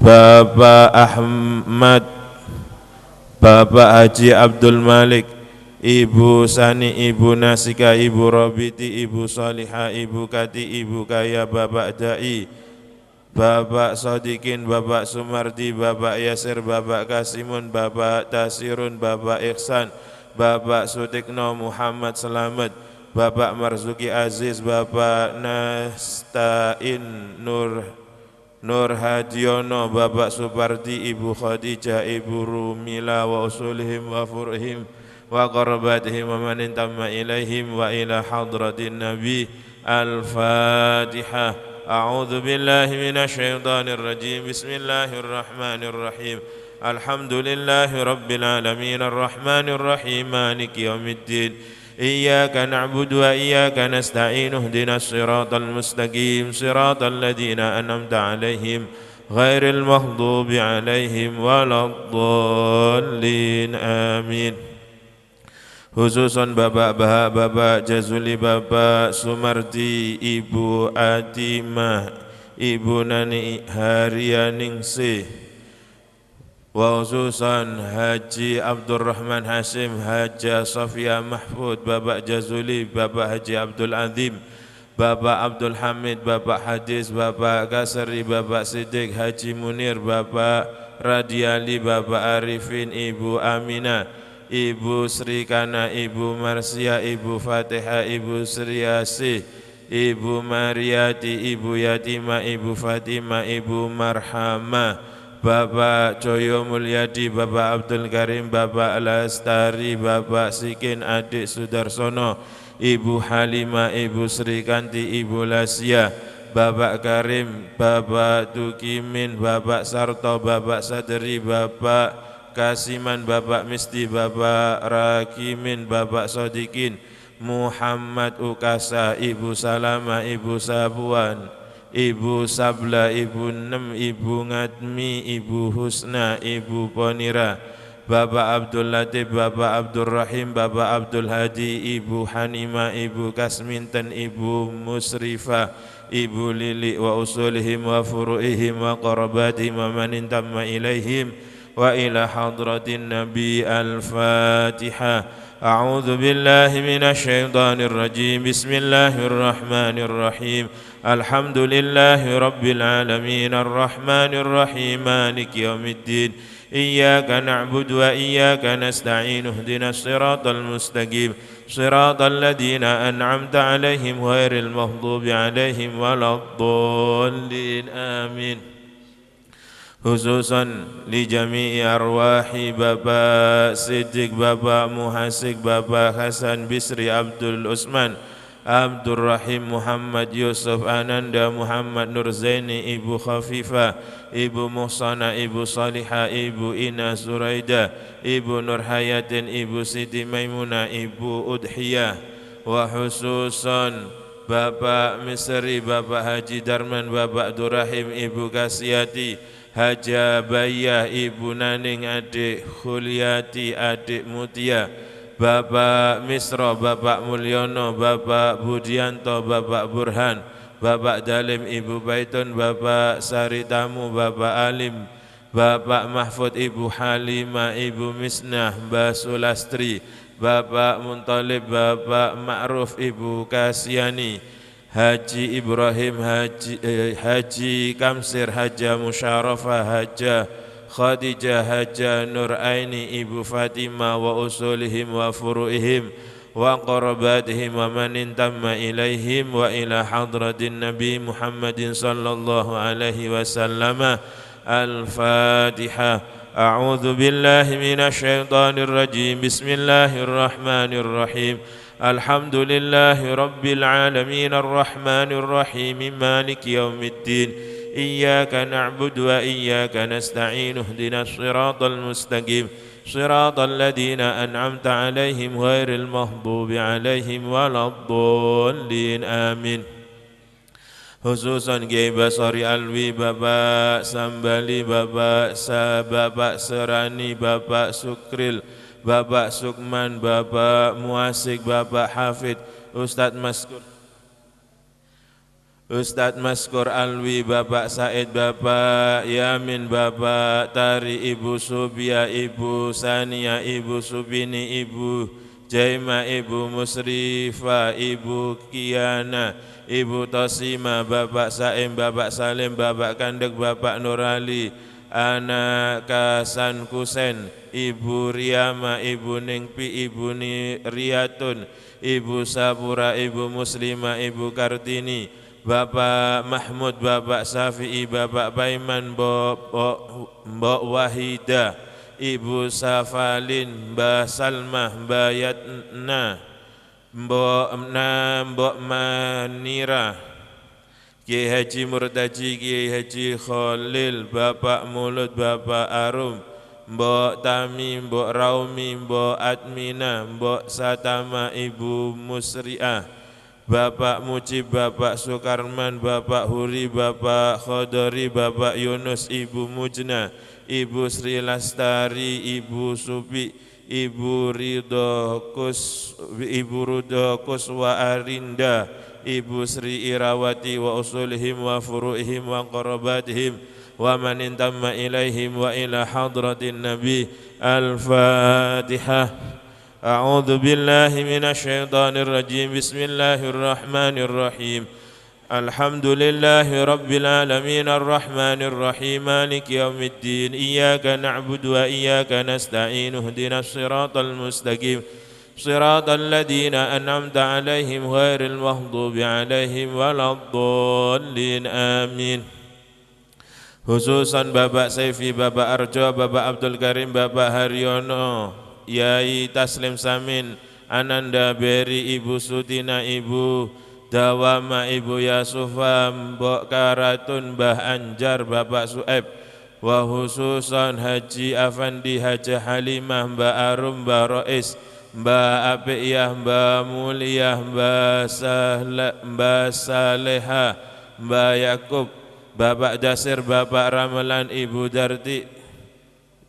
Bapak Ahmad, Bapak Haji Abdul Malik, Ibu Sani, Ibu Nasika, Ibu Robiti, Ibu Salihah, Ibu Kati, Ibu Kaya, Bapak Dai, Bapak Sodikin, Bapak Sumardi, Bapak Yasir, Bapak Kasimun, Bapak Tasirun, Bapak Ihsan, Bapak Sutikno Muhammad Selamat, Bapak Marzuki Aziz, Bapak Nastain Nur Hadiono, Bapak Supardi, Ibu Khadijah, Ibu Rumila, wa usulihim wa furuhim wa qarabatihim wa man intamma ilaihim wa ila hadratin Nabi. Al-Fatihah. A'udzu billahi minasyaitonir rajim. Bismillahirrahmanirrahim. Alhamdulillahi rabbil alamin arrahmanir rahim maliki yaumiddin. Iyyaka na'budu wa iyyaka nasta'in ihdinas siratal mustaqim siratal ladzina an'amta 'alaihim ghairil maghdubi 'alaihim waladdallin. Amin. Khususan Bapak Baha, Bapak Jazuli, Bapak Sumardi, Ibu Atimah, Ibu Nani Haryaningsih, wa khususan Haji Abdurrahman Hasim, Haja Sofia Mahfud, Bapak Jazuli, Bapak Haji Abdul Azim, Bapak Abdul Hamid, Bapak Hadis, Bapak Kasri, Bapak Siddiq, Haji Munir, Bapak Radiali, Bapak Arifin, Ibu Aminah, Ibu Sri Kana, Ibu Marsia, Ibu Fatihah, Ibu Sriasih, Ibu Mariati, Ibu Yatima, Ibu Fatimah, Ibu Marhamah, Bapak Joyo Mulyadi, Bapak Abdul Karim, Bapak Lestari, Bapak Sikin, Adik Sudarsono, Ibu Halimah, Ibu Sri Kanti, Ibu Lasia, Bapak Karim, Bapak Tukimin, Bapak Sarto, Bapak Sadri, Bapak Kasiman, Bapak Misti, Bapak Rakimin, Bapak Sodikin, Muhammad Ukasa, Ibu Salama, Ibu Sabuan, Ibu Sabla, Ibu Nem, Ibu Ngadmi, Ibu Husna, Ibu Ponira, Bapak Abdul Latif, Bapak Abdul Rahim, Bapak Abdul Hadi, Ibu Hanima, Ibu Kasminten, Ibu Musrifa, Ibu Lili, wa usulihim wa furu'ihim wa qarabatihim wa man intamma ilaihim wa ila hadratin Nabi. Al-Fatihah. A'udzu billahi minasyaitonir rajim. Bismillahirrahmanirrahim. Alhamdulillahi rabbil alamin arrahmanir rahim maliki yaumiddin. Iyyaka na'budu wa iyyaka nasta'in ihdinas siratal mustaqim siratal ladzina an'amta 'alaihim ghairil maghdubi 'alaihim waladdallin. Amin. Khususan li jami'i arwahi Bapak Siddiq, Bapak Muhasik, Bapak Hasan Bisri, Abdul Usman, Abdul Rahim, Muhammad Yusuf, Ananda Muhammad Nur Zaini, Ibu Khafifah, Ibu Muhsana, Ibu Salihah, Ibu Ina Zuraida, Ibu Nur Hayatin, Ibu Siti Maimunah, Ibu Udhiyah, wa khususan Bapak Misri, Bapak Haji Darman, Bapak Durahim, Ibu Kasiati, Haja Bayah, Ibu Naning, Adik Khuliati, Adik Mutia, Bapak Misro, Bapak Mulyono, Bapak Budianto, Bapak Burhan, Bapak Dalim, Ibu Baitun, Bapak Saritamu, Bapak Alim, Bapak Mahfud, Ibu Halimah, Ibu Misnah, Mbak Sulastri, Bapak Muntalib, Bapak Ma'ruf, Ibu Kasiani, Haji Ibrahim, Haji Kamsir, Haja Musyarafah, Haja Khadijah, Haja Nur Aini, Ibu Fatimah, wa usulihim wa furu'ihim wa qarabatihim wa man intamma ilaihim wa ila hadratin Nabi Muhammadin sallallahu alaihi wasallam. Al-Fatihah. A'udzu billahi minasyaitonir rajim. Bismillahirrahmanirrahim. Alhamdulillahi rabbil alamin arrahmanir rahim maliki yaumiddin. Iyyaka na'budu wa iyyaka nasta'in ihdinas siratal mustaqim siratal ladzina an'amta 'alaihim ghairil maghdubi 'alaihim waladdallin. Amin. Khususan Kiai Basari Alwi, Bapak Sambali, Bapak Bapak Serani, Bapak Sukril, Bapak Sukman, Bapak Muasik, Bapak Hafid, Ustadz Maskur, Ustadz Maskur Alwi, Bapak Said, Bapak Yamin, Bapak Tari, Ibu Subia, Ibu Sania, Ibu Subini, Ibu Jaima, Ibu Musrifa, Ibu Kiana, Ibu Tosima, Bapak Saim, Bapak Salim, Bapak Kandek, Bapak Nurali, Anak Kasan Kusen, Ibu Riyama, Ibu Ningpi, Ibu Riyatun, Ibu Sapura, Ibu Muslima, Ibu Kartini, Bapak Mahmud, Bapak Safi'i, Bapak Paiman, Mbok Wahida, Ibu Safalin, Mbah Salmah, Mbah Yatna, Mbok Emna, Mbok Manira, Kiai Haji Murtaji, Kiai Haji Khalil, Bapak Mulut, Bapak Arum, Mbok Tami, Mbok Raumi, Mbok Admina, Mbok Satama, Ibu Musriah, Bapak Mujib, Bapak Sukarman, Bapak Huri, Bapak Khodori, Bapak Yunus, Ibu Mujna, Ibu Sri Lastari, Ibu Supi, Ibu Ridho Kus, Ibu Rudho Kuswa Arinda, Ibu Sri Irawati wa usulihim wa furu'ihim wa qarabatihim wa man intamma ilaihim wa ila hadratin nabi. Al-Fatihah. A'udzu billahi minasyaitonir rajim. Bismillahirrahmanirrahim. Alhamdulillahi rabbil alamin arrahmanir rahim maliki yaumiddin. Iyyaka na'budu wa iyyaka nasta'in. Ihdinas siratal mustaqim. Siratal ladzina an'amta 'alaihim ghairil maghdubi 'alaihim waladdallin. Amin. Khususan Bapak Saifi, Bapak Arjo, Bapak Abdul Karim, Bapak Haryono, Yai Taslim Samin, Ananda Beri, Ibu Sutina, Ibu Dawama, Ibu Yasufa, Mbok Karatun, Mbah Anjar, Bapak Sueb, wa khususan Haji Afandi, Haji Halimah, Mbah Arum, Mbah Rois, Mbah Apiyah, Mbah Mulyah, Mbah Saleha, Mbah Yakub, Bapak Dasir, Bapak Ramelan, Ibu Darti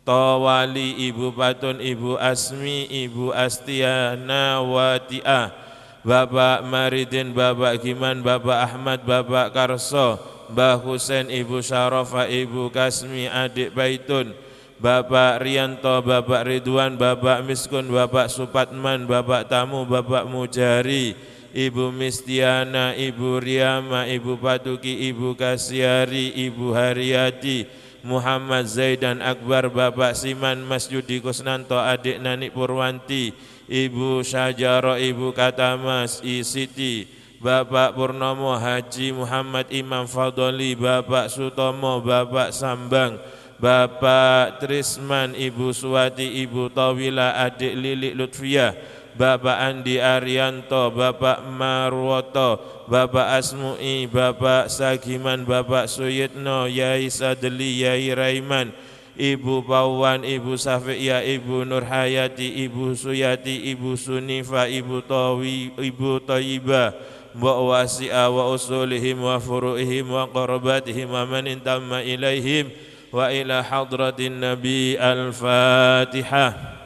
Tawali, Ibu Patun, Ibu Asmi, Ibu Astiana Wati'ah, Bapak Maridin, Bapak Giman, Bapak Ahmad, Bapak Karso, Mbah Husain, Ibu Syarafa, Ibu Kasmi, Adik Baitun, Bapak Rianto, Bapak Ridwan, Bapak Miskun, Bapak Supatman, Bapak Tamu, Bapak Mujari, Ibu Mistiana, Ibu Riyama, Ibu Patuki, Ibu Kasiari, Ibu Haryati, Muhammad Zaidan Akbar, Bapak Siman, Mas Yudi Kusnanto, Adik Nani Purwanti, Ibu Syajaro, Ibu Katamas, Isiti, Bapak Purnomo, Haji Muhammad Imam Fadoli, Bapak Sutomo, Bapak Sambang, Bapak Trisman, Ibu Suwati, Ibu Tawila, Adik Lilik Lutfiah, Bapak Andi Arianto, Bapak Marwoto, Bapak Asmui, Bapak Sagiman, Bapak Suyitno, Yai Sadli, Yai Raiman, Ibu Pawan, Ibu Safiya, Ibu Nurhayati, Ibu Suyati, Ibu Sunifa, Ibu Tawi, Ibu Tayyibah, Mbok Wasi'a wa usulihim wa furu'ihim wa qarabatihim wa man intamma ilaihim wa ila hadratin nabi. Al-Fatihah.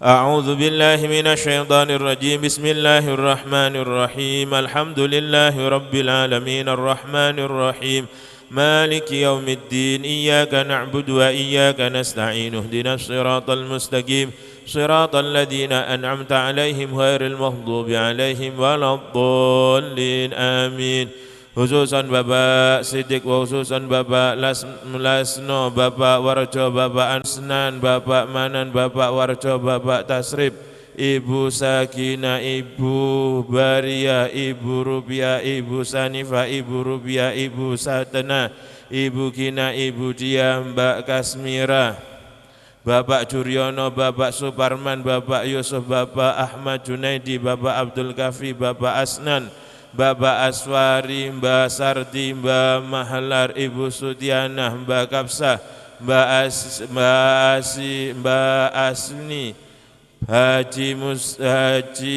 A'udzu billahi minasyaitonir rajim. Bismillahirrahmanirrahim. Alhamdulillahi rabbil alamin arrahmanir rahim maliki yaumiddin. Iyyaka na'budu wa iyyaka nasta'in. Ihdinas siratal mustaqim. Siratal ladzina an'amta 'alaihim ghairil maghdubi 'alaihim waladdallin. Amin. Khususan Bapak Sidik, khususan Bapak Lasno, Bapak Warjo, Bapak Ansnan, Bapak Manan, Bapak Warjo, Bapak Tasrib, Ibu Sakina, Ibu Baria, Ibu Rubia, Ibu Sanifa, Ibu Rubia, Ibu Satena, Ibu Kina, Ibu Dia, Mbak Kasmira, Bapak Juryono, Bapak Suparman, Bapak Yusuf, Bapak Ahmad Junaidi, Bapak Abdul Kafi, Bapak Asnan, Bapak Aswari, Mbak Sardi, Mbak Mahlar, Ibu Sutiana, Mbak Kapsah, Mbak Asni, Haji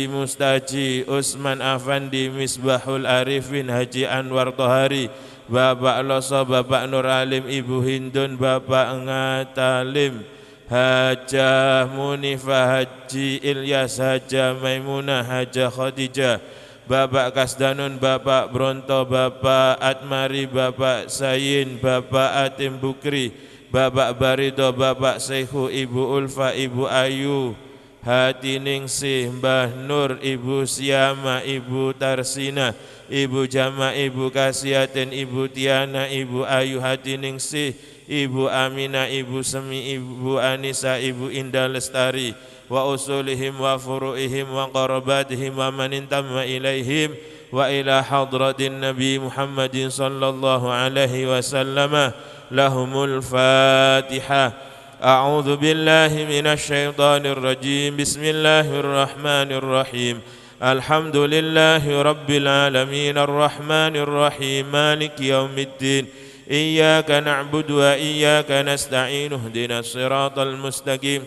Mustaji, Usman Afandi, Misbahul Arifin, Haji Anwar Tohari, Bapak Loso, Bapak Nur Alim, Ibu Hindun, Bapak Ngatalim, Hajah Munifah, Haji Ilyas, Hajah Maimunah, Hajah Khadijah, Bapak Kasdanun, Bapak Bronto, Bapak Atmari, Bapak Sayin, Bapak Atim Bukri, Bapak Barido, Bapak Seihu, Ibu Ulfa, Ibu Ayu Hati Ningsih, Mbah Nur, Ibu Siama, Ibu Tarsina, Ibu Jama, Ibu Kasiatin, Ibu Tiana, Ibu Ayu Hati Ningsih, Ibu Amina, Ibu Semi, Ibu Anisa, Ibu Indah Lestari, wa usulihim wa furu'ihim wa qarabatihim wa man intamma ilaihim wa ila hadratin Nabi Muhammadin sallallahu alaihi wasallam. Lahumul Fatihah. A'udzu billahi minasy syaithanir rajim. Bismillahirrahmanirrahim. Alhamdulillahi rabbil alamin arrahmanir rahim maliki yaumiddin. Iyyaka na'budu wa iyyaka nasta'in. Ihdinas siratal mustaqim.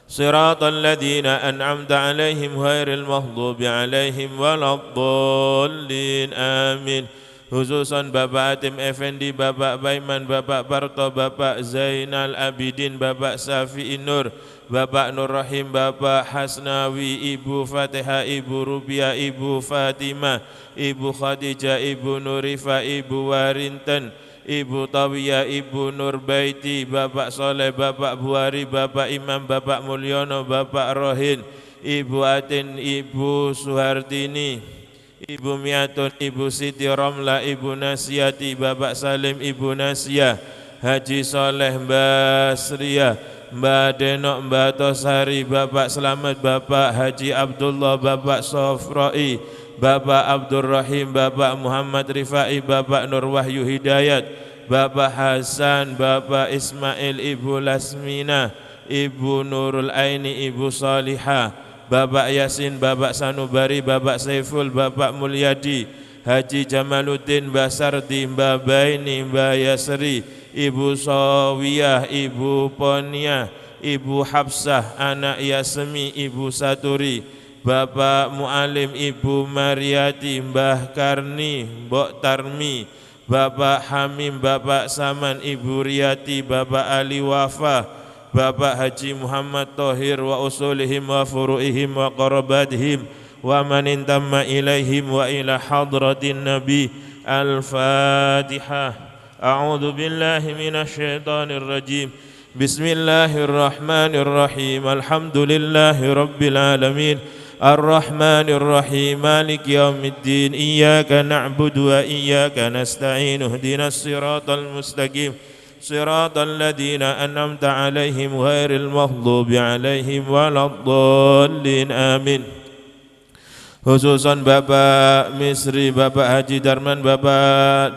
Siratal ladzina an'amta 'alaihim ghairil maghdubi 'alaihim waladdallin. Amin. Khususan Bapak Atim Effendi, Bapak Baiman, Bapak Barto, Bapak Zainal Abidin, Bapak Safi'i Nur, Bapak Nur Rahim, Bapak Hasnawi, Ibu Fatihah, Ibu Rubiah, Ibu Fatimah, Ibu Khadijah, Ibu Nurifa, Ibu Warinten, Ibu Tawiyah, Ibu Nurbaiti, Bapak Soleh, Bapak Buhari, Bapak Imam, Bapak Mulyono, Bapak Rohin, Ibu Atin, Ibu Suhartini, Ibu Miatun, Ibu Siti Romla, Ibu Nasiati, Bapak Salim, Ibu Nasia, Haji Soleh, Mbak Sria, Mbak Denok, Mbak Tosari, Bapak Slamet, Bapak Haji Abdullah, Bapak Sofroi, Bapak Abdurrahim, Bapak Muhammad Rifai, Bapak Nur Wahyu Hidayat, Bapak Hasan, Bapak Ismail, Ibu Lasmina, Ibu Nurul Aini, Ibu Salihah, Bapak Yasin, Bapak Sanubari, Bapak Saiful, Bapak Mulyadi, Haji Jamaluddin, Mbah Sardi, Mbah Baini, Mbah Yasri, Ibu Sawiyah, Ibu Poniah, Ibu Habsah, anak Yasmi, Ibu Saturi, Bapak Mu'alim, Ibu Mariati, Mbah Karni, Mbok Tarmi, Bapak Hamim, Bapak Saman, Ibu Riyati, Bapak Ali Wafa, Bapak Haji Muhammad Tohir, wa usulihim wa furu'ihim wa qarabatihim wa man intamma ilaihim wa ila hadratin Nabi. Al-Fatihah. A'udzu billahi minasy syaithanir rajim. Bismillahirrahmanirrahim. Alhamdulillahi rabbil alamin. Arrahmanir rahim. Maliki yaumiddin. Iyyaka na'budu wa iyyaka nasta'in. Ihdinas siratal mustaqim. Siratal ladzina an'amta 'alaihim ghairil maghdubi 'alaihim waladdallin. Amin. Khususan Bapak Misri, Bapak Haji Darman, Bapak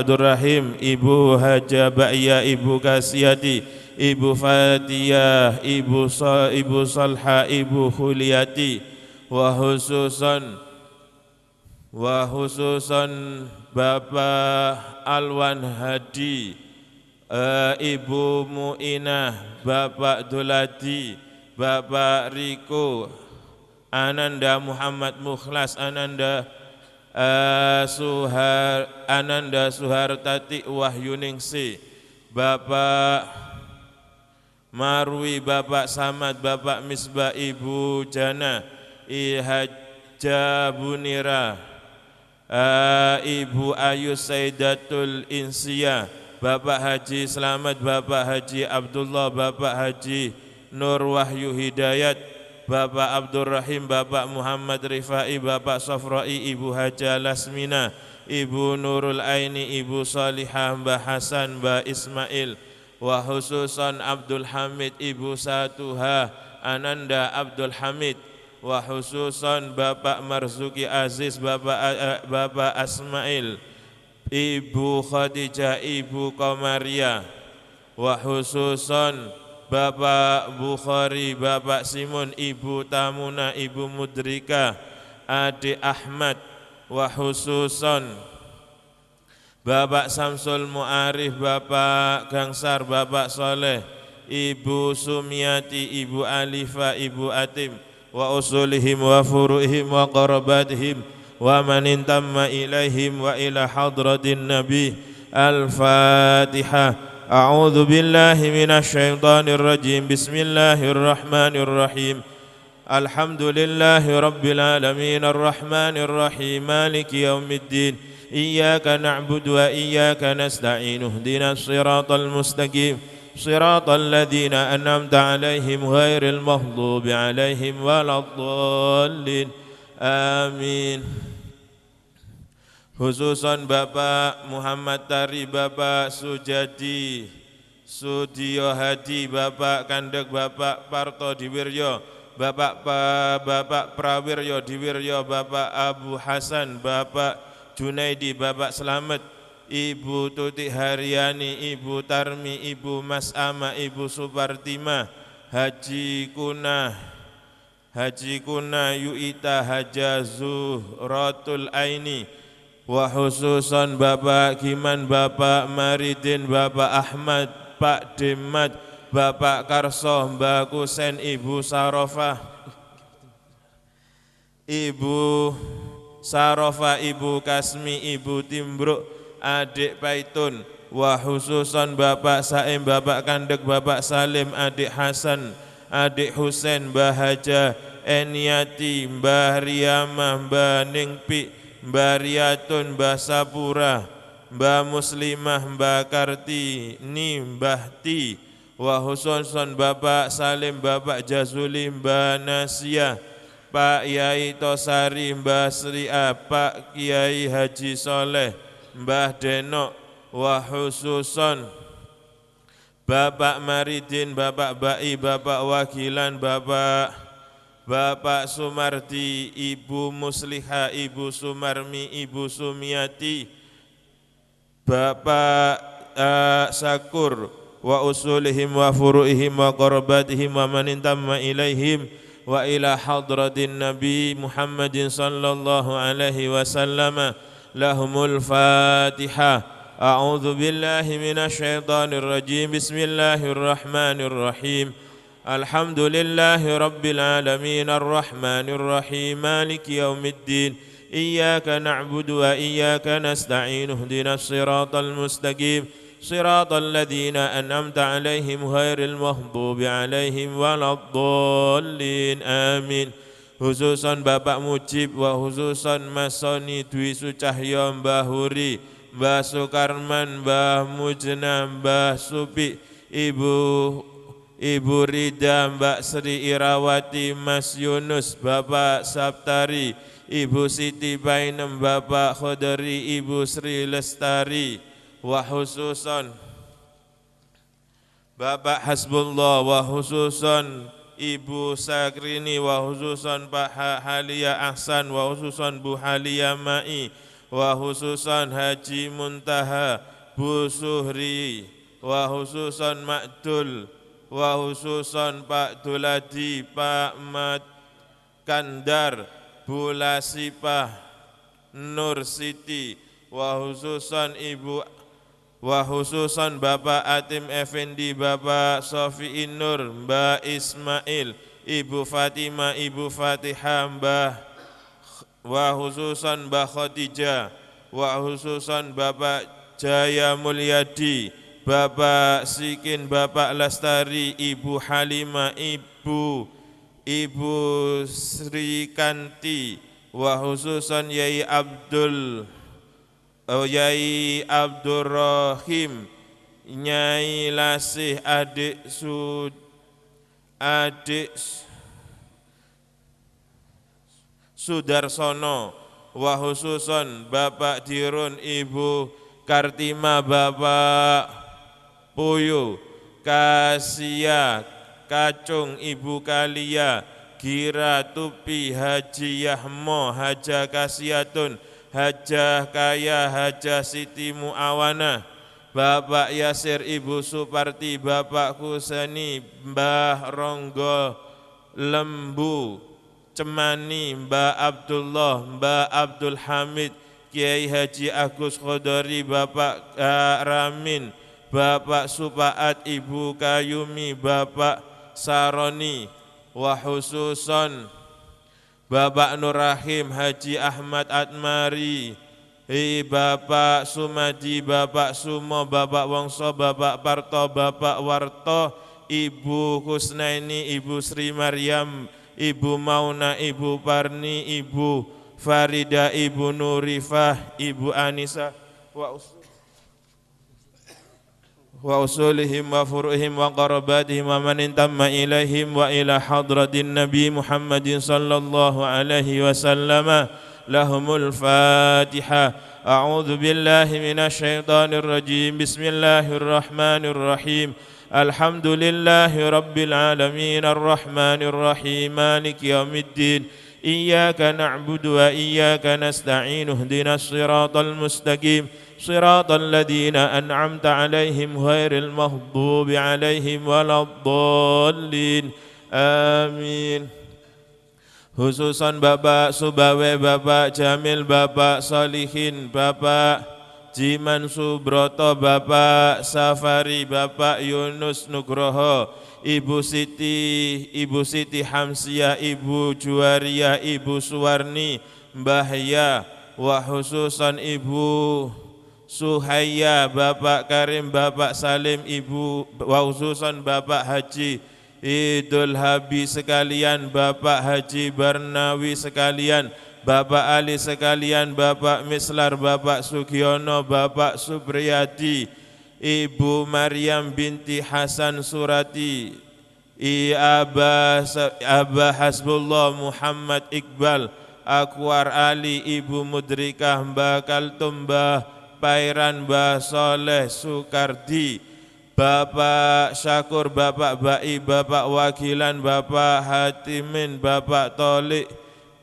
Durrahim, Ibu Haja Ba'ya, Ibu Kasiati, Ibu Fatiyah, Ibu Salha, Ibu Khuliati, wa khususan Bapak Alwan Hadi, Ibu Muinah, Bapak Dulati, Bapak Riko, Ananda Muhammad Mukhlas, Ananda Suhartati Wahyuningsi, Bapak Marwi, Bapak Samad, Bapak Misbah, Ibu Jana, Ihaja Bunira, Ibu Ayu Saidatul Insia, Bapak Haji Slamet, Bapak Haji Abdullah, Bapak Haji Nur Wahyu Hidayat, Bapak Abdurrahim, Bapak Muhammad Rifai, Bapak Sofroi, Ibu Haja Lasmina, Ibu Nurul Aini, Ibu Salihah, Mbah Hasan, Mbah Ismail, wa khususan Abdul Hamid, Ibu Satuha, Ananda Abdul Hamid, wa khususan Bapak Marzuki Aziz, Bapak Asmail, Ibu Khadijah, Ibu Komaria, wa khususan Bapak Bukhari, Bapak Simon, Ibu Tamuna, Ibu Mudrika, Ade Ahmad, wa khususan Bapak Samsul Mu'arif, Bapak Gangsar, Bapak Soleh, Ibu Sumiati, Ibu Alifa, Ibu Atim, wa usulihim wa furu'ihim wa qarabatihim wa man intamma ilaihim wa ila hadratin Nabi. Al-Fatihah. A'udzu billahi minasy syaithanir rajim. Bismillahirrahmanirrahim. Alhamdulillahi rabbil alamin arrahmanir rahim maliki yaumiddin. Iyyaka na'budu wa iyyaka nasta'in ihdinas siratal mustaqim siratal ladzina an'amta 'alaihim ghairil maghdubi 'alaihim waladdallin. Amin. Khususan Bapak Muhammad Tari, Bapak Sujadi Sudiyo Hadi, Bapak Kandek, Bapak Parto Diwiryo, Bapak Prawiryo Diwiryo, Bapak Abu Hasan, Bapak Junaidi, Bapak Slamet, Ibu Tuti Haryani, Ibu Tarmi, Ibu Mas Ama, Ibu Supartima, Haji Kuna Yuita, Haja Zuhratul Aini, wa khususan Bapak Giman, Bapak Maridin, Bapak Ahmad, Pak Demat, Bapak Karso, Mbak Kusen, Ibu Sarofah, Ibu Sarofa, Ibu Kasmi, Ibu Timbruk, Adik Paitun, wa khususan Bapak Saim, Bapak Kandek, Bapak Salim, Adik Hasan, Adik Husain, Mbah Haja Eniati, Mbah Riyamah, Mbah Ningpi, Mbah Riyatun, Mbah Sapura, Mbah Muslimah, Mbah Karti, Ni, Mbah Ti, wa khususan Bapak Salim, Bapak Jazuli, Mbah Nasia, Pak Yai Tosari, Mbah Sria, Pak Kiai Haji Soleh, Mbah Denok, wa khususan Bapak Maridin, Bapak Bai, Bapak Wakilan, Bapak Sumardi, Ibu Musliha, Ibu Sumarmi, Ibu Sumiati, Bapak Sakur, wa usulihim wa furu'ihim wa qarabatihim wa man intamma ilaihim wa ila hadratin Nabi Muhammadin sallallahu alaihi wasallam. Lahumul Fatihah. A'udzu billahi minasyaitonir rajim. Bismillahirrahmanirrahim. Alhamdulillahi rabbil alamin arrahmanir rahim maliki yaumiddin. Iyyaka na'budu wa iyyaka nasta'in ihdinas siratal mustaqim siratal ladzina an'amta 'alaihim ghairil maghdubi 'alaihim waladdallin. Amin. Khususan Bapak Mujib, wa khususan Mas Sony Dwi Sucahyo, Mbah Huri, Mbah Sukarman, Mbah Mujna, Mbah Supi, Ibu Rida, Mbak Sri Irawati, Mas Yunus, Bapak Saptari, Ibu Siti Bainem, Bapak Khodri, Ibu Sri Lestari, wa khususan Bapak Hasbullah, wa khususan Ibu Sakrini, wa khususan Pak Halia Ahsan, wa khususan Bu Halia Mai, wa khususan Haji Muntaha, Bu Suhri, wa khususan Makdul, wa khususan Pak Duladi, Pak Mat Kandar, Bu Lasipah Nur Siti, wa khususan Ibu, wa khususan Bapak Atim Effendi, Bapak Sofi Nur, Mbak Ismail, Ibu Fatimah, Ibu Fatihah, Mbah, wa khususan Mbah Khadijah, wa khususan Bapak Jaya Mulyadi, Bapak Sikin, Bapak Lestari, Ibu Halimah, Ibu Sri Kanti, wa khususan Yai Abdul Yai Abdurrahim, Nyai Lasih, Adik Sudarsono, wa khususan Bapak Dirun, Ibu Kartima, Bapak Puyu, Kasia Kacung, Ibu Kalia, Gira Tupi, Haji Yahmo, Haja Kasiatun, Hajah Kaya, Hajah Siti Muawana, Bapak Yasir, Ibu Suparti, Bapak Kuseni, Mbah Ronggo Lembu Cemani, Mbah Abdullah, Mbah Abdul Hamid, Kiai Haji Agus Khodori, Bapak Ramin, Bapak Supaat, Ibu Kayumi, Bapak Saroni, wa khususan Bapak Nurrahim, Haji Ahmad Atmari, Bapak Sumadi, Bapak Sumo, Bapak Wongso, Bapak Parto, Bapak Warto, Ibu Kusnaini, Ibu Sri Maryam, Ibu Mauna, Ibu Parni, Ibu Farida, Ibu Nurifah, Ibu Anisa, wa usulihim wa furu'ihim wa qarabatihim wa man intamma ilaihim wa ila hadratin Nabi Muhammadin sallallahu alaihi wasallam. Lahumul Fatihah. A'udzu billahi minasyaitonir rajim. Bismillahirrahmanirrahim. Alhamdulillahi rabbil alamin arrahmanir rahim maliki yaumiddin. Iyyaka na'budu wa iyyaka nasta'in. Ihdinas siratal mustaqim. Siratal ladzina an'amta 'alaihim ghairil maghdubi 'alaihim waladdallin. Amin. Khususan Bapak Subawe, Bapak Jamil, Bapak Solihin, Bapak Jiman Subroto, Bapak Safari, Bapak Yunus Nugroho, Ibu Siti, Ibu Siti Hamsiah, Ibu Juwaria, Ibu Suwarni, Mbah Ya, wa khususan Ibu Suhaya, Bapak Karim, Bapak Salim, Ibu wa khususan Bapak Haji Idul Habi sekalian, Bapak Haji Barnawi sekalian, Bapak Ali sekalian, Bapak Mislar, Bapak Sugiono, Bapak Supriyadi, Ibu Maryam binti Hasan Surati, Abah Hasbullah Muhammad Iqbal, Akwar Ali, Ibu Mudrikah, Mbak Kaltum, Mbah Pairan, Mbah Soleh Sukardi, Bapak Syakur, Bapak Bai, Bapak Wakilan, Bapak Hatimin, Bapak Tolik,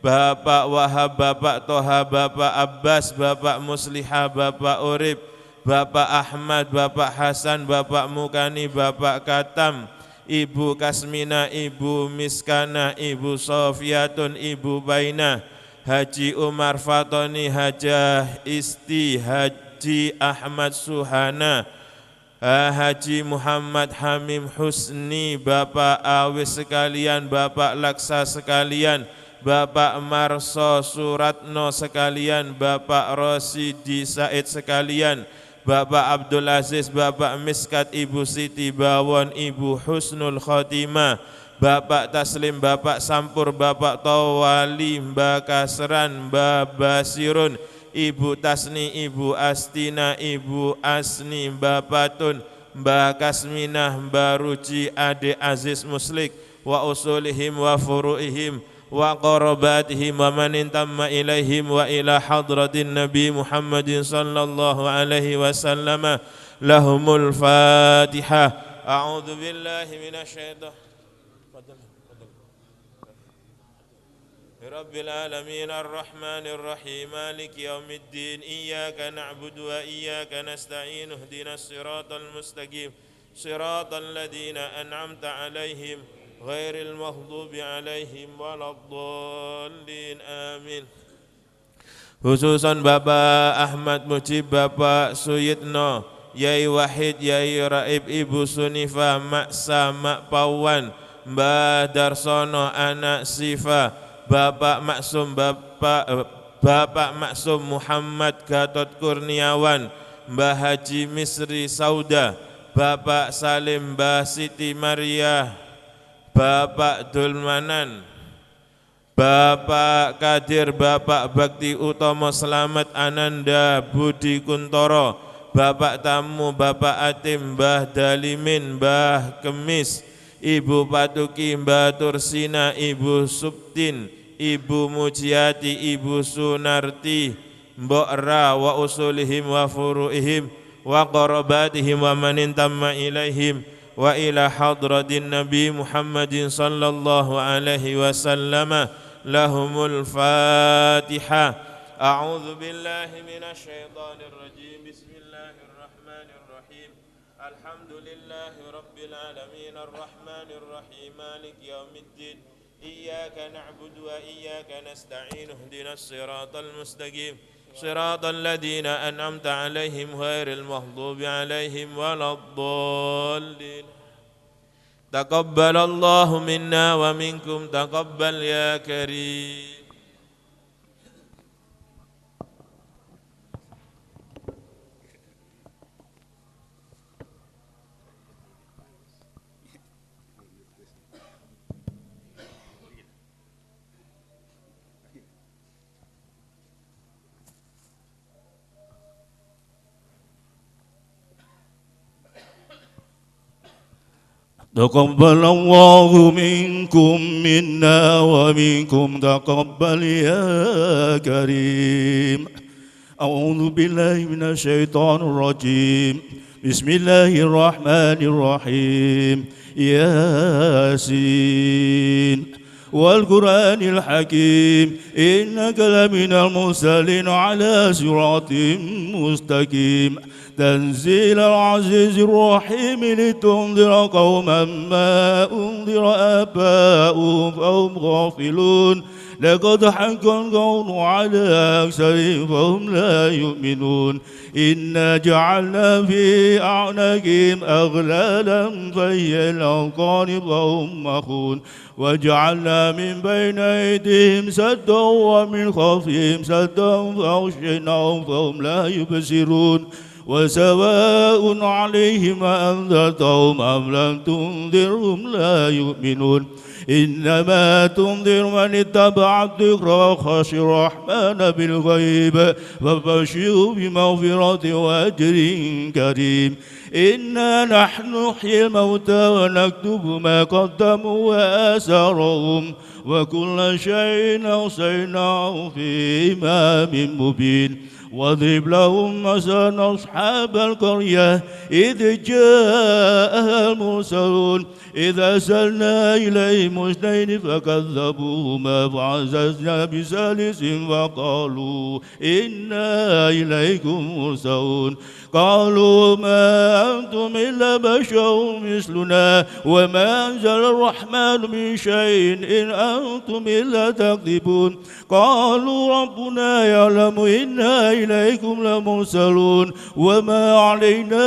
Bapak Wahab, Bapak Toha, Bapak Abbas, Bapak Musliha, Bapak Urib, Bapak Ahmad, Bapak Hasan, Bapak Mukani, Bapak Katam, Ibu Kasmina, Ibu Miskana, Ibu Sofiatun, Ibu Baina, Haji Umar Fatoni, Hajah Isti, Haji Ahmad Suhana, Haji Muhammad Hamim Husni, Bapak Awis sekalian, Bapak Laksa sekalian, Bapak Marso Suratno sekalian, Bapak Rosidi Said sekalian, Bapak Abdul Aziz, Bapak Miskat, Ibu Siti Bawon, Ibu Husnul Khotimah, Bapak Taslim, Bapak Sampur, Bapak Tawali, Mbak Kasran, Mbak Basirun, Ibu Tasni, Ibu Astina, Ibu Asni, Mbak Patun, Mbak Kasminah, Mbak Ruji, Ade Aziz Muslik, wa usulihim wa furu'ihim wa qarabatihim wa man intamma ilaihim wa ila hadratin Nabi Muhammadin sallallahu alaihi wasallam. Lahumul Fatihah. A'udzu billahi minasyaitonir Rabbil alamin arrahmanir rahim maliki yaumiddin. Iyyaka na'budu wa iyyaka nasta'in. Ihdinas siratal mustaqim siratal ladzina an'amta 'alaihim ghairil maghdubi 'alaihim waladdallin. Amin. Khususan Bapak Ahmad Mujib, Bapak Suyitno, Yai Wahid, Yai Raib, Ibu Sunifa, Mak Sama Pawan, Mbah Darsono, anak Sifa, Bapak Maksum, Bapak Maksum Muhammad Gatot Kurniawan, Mbah Haji Misri Sauda, Bapak Salim, Mbah Siti Maria, Bapak Dulmanan, Bapak Kadir, Bapak Bakti Utomo Slamet, Ananda Budi Kuntoro, Bapak Tamu, Bapak Atim, Mbah Dalimin, Mbah Kemis, Ibu Patuki, Mbah Tursina, Ibu Subtin, Ibu Mujiati, Ibu Sunarti, Mbok Ra, wa usulihim wa furu'ihim wa qarabatihim wa man intamma ilaihim wa ila hadratin Nabi Muhammadin sallallahu alaihi wasallam. Lahumul Fatihah. A'udzu billahi minasyaitonir rajim. Bismillahirrahmanirrahim. Alhamdulillahi rabbil alamin arrahmanir rahim maliki yaumiddin. Iyyaka na'budu wa iyyaka nasta'in. Ihdinas siratal mustaqim siratal ladzina an'amta 'alaihim ghairil maghdubi 'alaihim waladdallin. Taqabbalallahu minna wa minkum, taqabbal ya karim. تقبل الله منكم منا ومنكم تقبل يا كريم. أعوذ بالله من الشيطان الرجيم. بسم الله الرحمن الرحيم. ياسين والقرآن الحكيم إنك لمن المرسلين على صراط مستقيم تنزيل العزيز الرحيم لتنذر قوما ما أنذر آباؤهم فهم غافلون لقد حق القول على أكثرهم فهم لا يؤمنون إنا جعلنا في أعناقهم أغلالا فهي إلى الأذقان فهم مقحون وجعلنا من بين أيديهم سدا ومن خلفهم سدا فأغشيناهم فهم لا يبصرون وسواء عليهم أأنذرتهم أم لم تنذرهم لا يؤمنون إنما تنذر من اتبع الذكر وخشي الرحمن بالغيب فبشره بمغفرة وأجر كريم إنا نحن نحيي الموتى ونكتب ما قدموا وآثارهم وكل شيء أحصيناه في إمام مبين واضرب لهم مثلا أصحاب القرية إذ جاءها المرسلون إذا أرسلنا إليهم اثنين فكذبوهما فعززنا بثالث فقالوا إنا إليكم مرسلون قالوا ما أنتم إلا بشر مثلنا وما أنزل الرحمن من شيء إن أنتم إلا تكذبون قالوا ربنا يعلم إنا إليكم لمرسلون وما علينا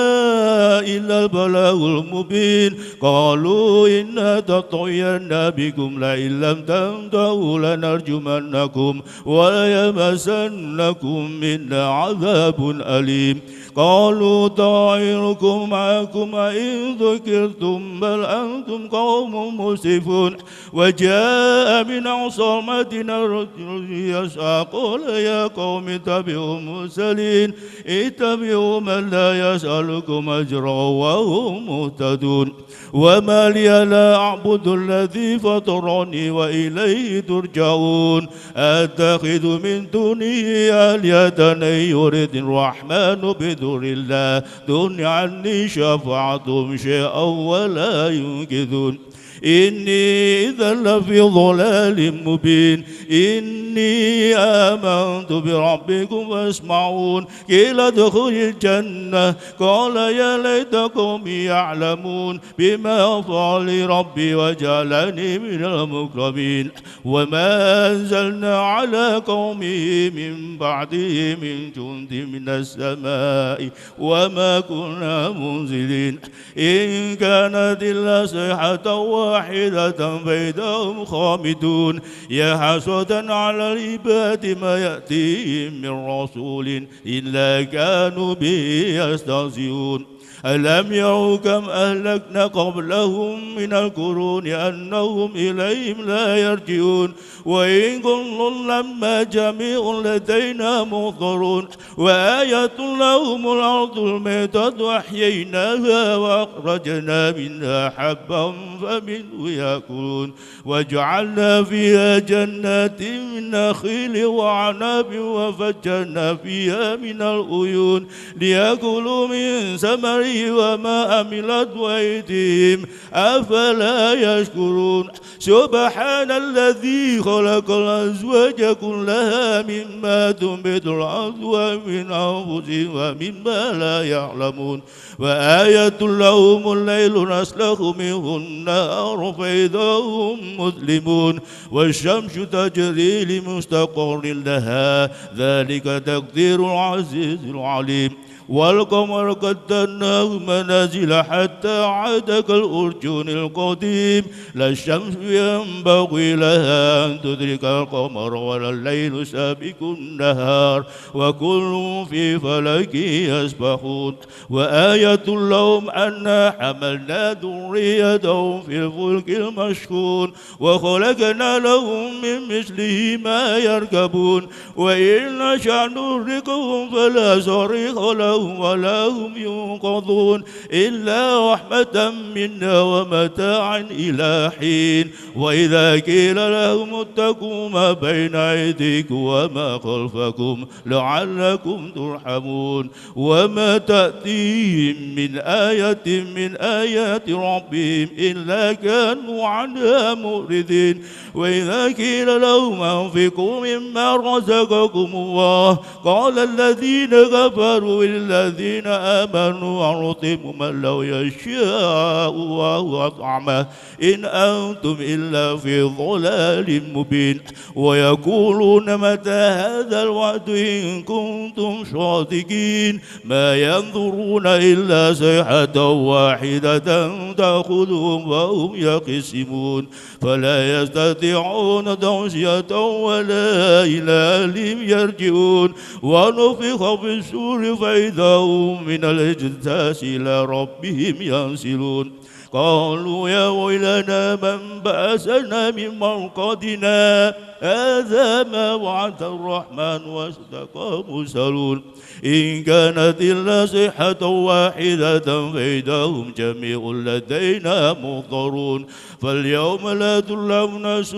إلا البلاغ المبين قالوا إنا تطيرنا بكم لئن لم تنتهوا لنرجمنكم وليمسنكم منا عذاب أليم قالوا طائركم معكم أئن ذكرتم بل أنتم قوم مسرفون وجاء من أقصى المدينة رجل يسعى قال يا قوم اتبعوا المرسلين اتبعوا من لا يسألكم أجرا وهم مهتدون وما لي لا أعبد الذي فطرني وإليه ترجعون أتخذ من دونه آلهة إن يرد الرحمن بدر الله دون عني شفاعتهم شيئا ولا ينقذون إني إذا لفي ضلال مبين إني آمنت بربكم فاسمعون قيل ادخل الجنة قال يا ليت قومي يعلمون بما غفر لي ربي وجعلني من المكرمين وما أنزلنا على قومه من بعده من جند من السماء وما كنا منزلين إن كانت إلا صيحة واحدة فإذا هم خامدون يا حسرة على العباد ما يأتيهم من رسول إلا كانوا به يستهزئون ألم يروا كم أهلكنا قبلهم من القرون أنهم إليهم لا يرجعون وإن كل لما جميع لدينا محضرون وآية لهم الأرض الميتة أحييناها وأخرجنا منها حبا فمنه يأكلون وجعلنا فيها جنات من نخيل وأعناب وفجرنا فيها من العيون ليأكلوا من ثمره وما عملت أيديهم أفلا يشكرون سبحان الذي خلق الأزواج كلها مما تنبت الأرض ومن أنفسهم ومما لا يعلمون وآية لهم الليل نسلخ منه النهار فإذا هم مظلمون والشمس تجري لمستقر لها ذلك تقدير العزيز العليم والقمر قدرناه منازل حتى عاد كالأرجون القديم لا الشمس ينبغي لها أن تدرك القمر ولا الليل سابق النهار وكل في فلك يسبحون وآية لهم أنا حملنا ذريتهم في الفلك المشحون وخلقنا لهم من مثله ما يركبون وإن نشأ نغرقهم فلا صريخ لهم ولا هم ينقذون. تركضون إلا رحمة منا ومتاعا إلى حين. وإذا قيل لهم اتقوا ما بين أيديكم وما خلفكم لعلكم ترحمون. وما تأتيهم من آية من آيات ربهم إلا كانوا عنها معرضين. وإذا قيل لهم أنفقوا مما رزقكم الله قال الذين كفروا للذين آمنوا أنطعم من لو يشاء الله أطعمه إن أنتم إلا في ضلال مبين. ويقولون متى هذا الوعد إن كنتم صادقين. ما ينظرون إلا صيحة واحدة تأخذهم وهم يقسمون. فلا يستطيعون توصية ولا إلى أهلهم يرجعون. ونفخ في الصور فإذا هم من الأجداث إلى ربهم ينسلون. قالوا يا ويلنا من بعثنا من مرقدنا هذا ما وعد الرحمن وصدق المرسلون. إن كانت إلا صيحة واحدة فإذا هم جميع لدينا محضرون. فاليوم لا تظلم نفس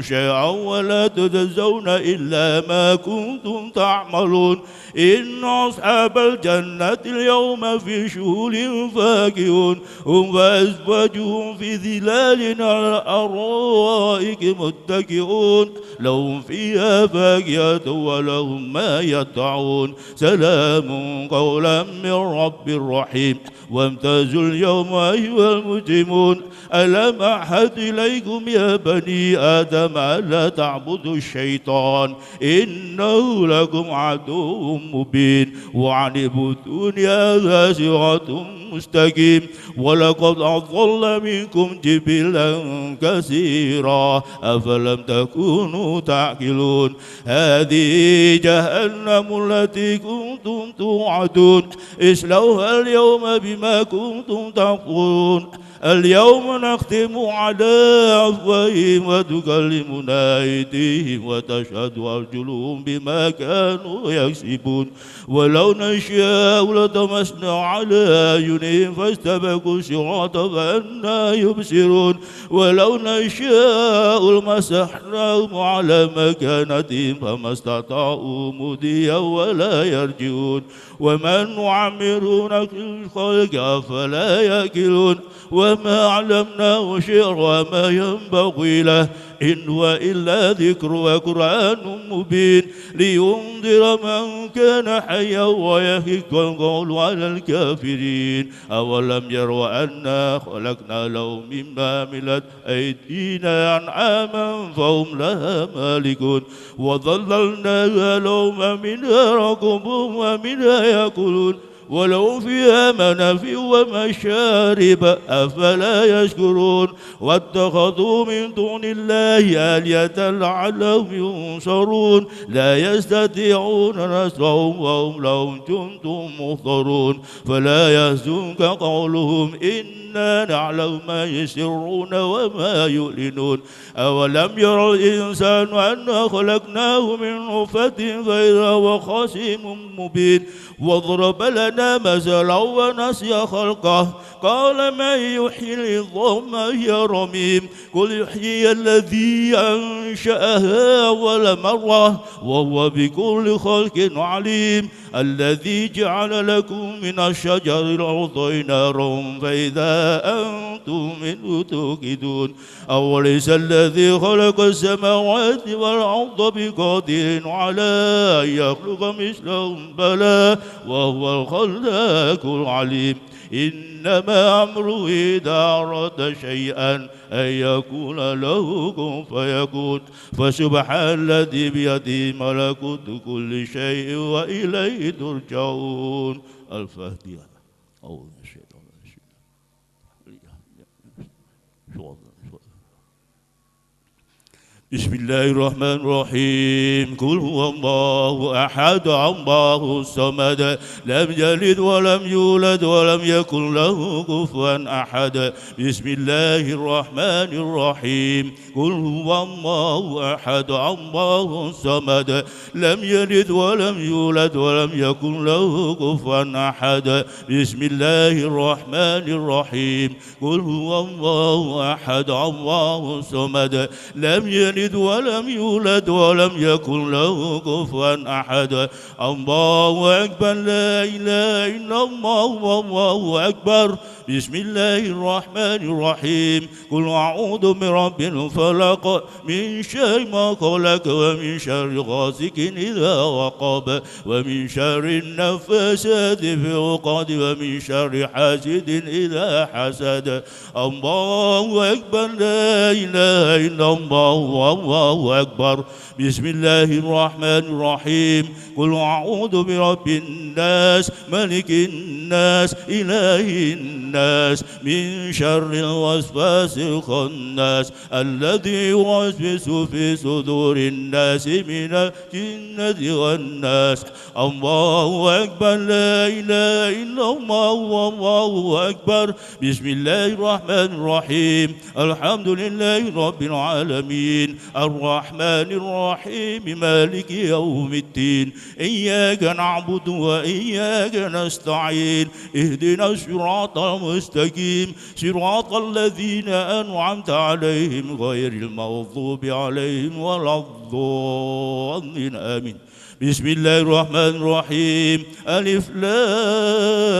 شيئا ولا تجزون إلا ما كنتم تعملون. إن أصحاب الجنة اليوم في شغل فاكهون هم وأزواجهم في ظلال على الأرائك متكئون. لهم فيها فاكهة ولهم ما يدعون. سلام قولا من رب رحيم. وامتازوا اليوم أيها المجرمون. ألم أعهد إليكم يا بني آدم ألا تعبدوا الشيطان إنه لكم عدو مبين. وعن اعبدوني هذا صراط مستقيم. ولقد أضل منكم جبلا كثيرا أفلم تكونوا تعقلون. هذه جهنم التي كنتم توعدون اصلوها اليوم بما كنتم تكفرون. اليوم نختم على أفواههم وتكلمنا أيديهم وتشهد أرجلهم بما كانوا يكسبون. ولو نشاء لطمسنا على أعينهم فاستبقوا الصراط فأنى يبصرون. ولو نشاء لمسحناهم على مكانتهم فما استطاعوا مضيا ولا يرجعون. ومن نعمره الخلق أفلا يأكلون. وما علمناه شعر وما ينبغي له إن هو إلا ذكر وقرآن مبين لينذر من كان حيا ويحق القول على الكافرين. أولم يروا أنا خلقنا لهم مما عملت أيدينا أنعاما فهم لها مالكون. وظللناها لهم منها ركوبهم ومنها يأكلون. ولو فيها منافع ومشارب أفلا يشكرون. واتخذوا من دون الله آلهة لعلهم ينصرون. لا يستطيعون نصرهم وهم لهم جند محضرون. فلا يحزنك قولهم إنا نعلم ما يسرون وما يعلنون. أولم ير الإنسان أنا خلقناه من نطفة فإذا هو خصيم مبين. وضرب لنا مثلا ونسي خلقه قال من يحيي العظام وهي رميم. قل يحيي الذي أنشأها أول مرة وهو بكل خلق عليم. الذي جعل لكم من الشجر الأرض نارا فإذا أنتم منه توقدون. أوليس الذي خلق السماوات والأرض بقادر على أن يخلق مثلهم بلى وهو الخلاق العليم. إنما أمره إذا أراد شيئا أن يقول له كن فيكون. فسبحان الذي بيده ملكوت كل شيء وإليه ترجعون. الفاتحة. أعوذ بالله من الشيطان الرجيم. بسم الله الرحمن الرحيم. قل هو الله أحد، الله الصمد، لم يلد ولم يولد ولم يكن له كفوا أحد. بسم الله الرحمن الرحيم. قل هو الله أحد، الله الصمد، لم يلد ولم يولد ولم يكن له كفوا أحد. بسم الله الرحمن الرحيم. قل هو الله أحد، الله الصمد، لم يلد ولم يولد ولم يكن له كفوا أحد. الله أكبر، لا إله إلا الله، والله أكبر. بسم الله الرحمن الرحيم. قل أعوذ برب الفلق، من شر ما خلق، ومن شر غاسق إذا وقب، ومن شر النفاثات في العقد، ومن شر حاسد إذا حسد. الله أكبر، لا إله إلا الله، والله أكبر. بسم الله الرحمن الرحيم. قل أعوذ برب الناس، ملك الناس، إله الناس، من شر الوسواس الخناس، الذي يوسوس في صدور الناس، من الجنة والناس. الله أكبر، لا إله إلا الله، والله أكبر. بسم الله الرحمن الرحيم. الحمد لله رب العالمين، الرحمن الرحيم، مالك يوم الدين، إياك نعبد وإياك نستعين، اهدنا الصراط المستقيم، صراط الذين أنعمت عليهم، غير المغضوب عليهم ولا الضالين، آمين. بسم الله الرحمن الرحيم. ألف لام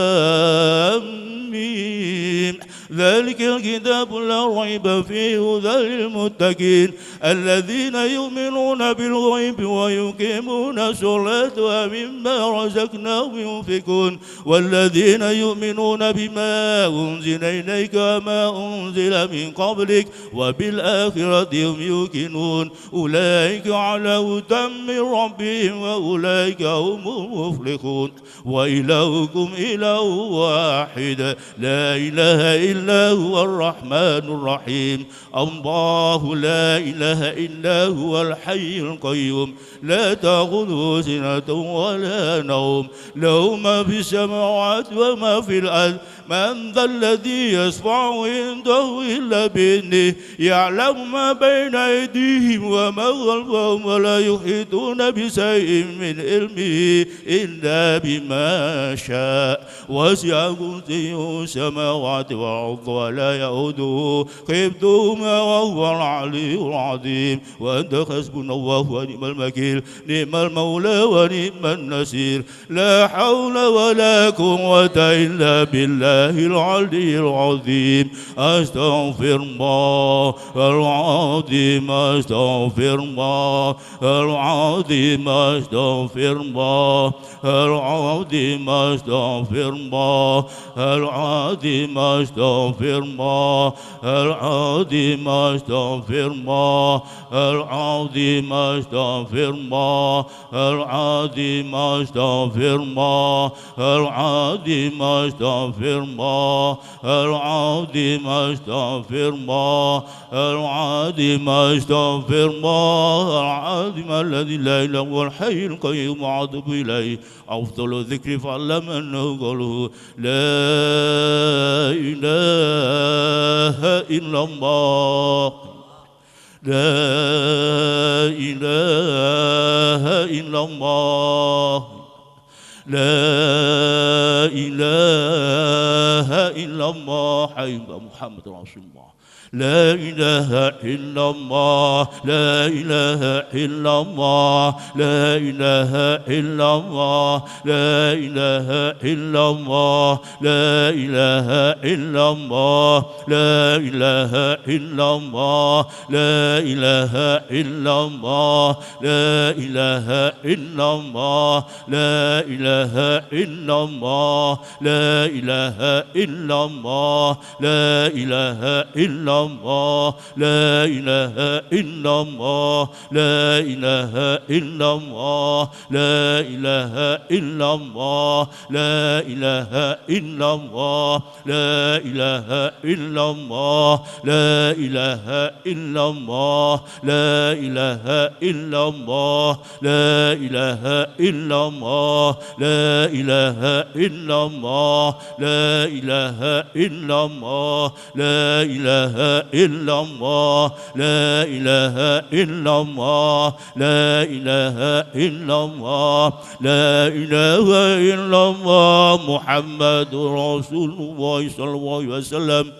ميم، ذلك الكتاب لا ريب فيه، هدى للمتقين، الذين يؤمنون بالغيب ويقيمون الصلاة ومما رزقناهم ينفقون، والذين يؤمنون بما أنزل إليك وما أنزل من قبلك، وبالآخرة هم يوقنون، أولئك على هدى من ربهم، وأولئك هم المفلحون. وإلهكم إله واحد، لا إله إلا هو الرحمن الرحيم. الله لا إله إلا هو الحي القيوم، لا تأخذه سنة ولا نوم، له ما في السماوات وما في الأرض، من ذا الذي يشفع عنده إلا بإذنه، يعلم ما بين أيديهم وما خلفهم، ولا يحيطون بشيء من علمه إلا بما شاء، وسع كرسيه السماوات والأرض ولا يؤوده حفظهما وهو العلي العظيم. وأنت حسبنا الله ونعم الوكيل، نعم المولى ونعم النصير، لا حول ولا قوة إلا بالله العلي العظيم. أستغفر الله العظيم، أستغفر الله العظيم، أستغفر الله العظيم، أستغفر الله العظيم، أستغفر الله العظيم، أستغفر الله العظيم، أستغفر الله العظيم، أستغفر الله العظيم، أستغفر الله العظيم، أستغفر الله العظيم، أستغفر الله العظيم الذي لا إله إلا هو الحي القيوم وأتوب إليه. أفضل الذكر فاعلم أنه قوله لا إله إلا الله، لا إله إلا الله، لا إله إلا الله، حي محمد رسول الله. لا إله إلا الله، لا إله إلا الله، لا إله إلا الله، لا إله إلا الله، لا إله إلا الله، لا إله إلا الله، لا إله إلا الله، لا إله إلا الله، لا إله إلا الله، لا إله إلا الله، لا إله إلا إلا الله لا إله إلا الله لا إله إلا الله لا إله إلا الله لا إله إلا الله لا إله إلا الله لا إله إلا الله لا إله إلا الله لا إله إلا الله لا إله إلا الله لا إله إلا الله لا إله إلا الله لا إله إلا الله لا إله إلا الله لا إله إلا الله محمد رسول الله صلى الله عليه وسلم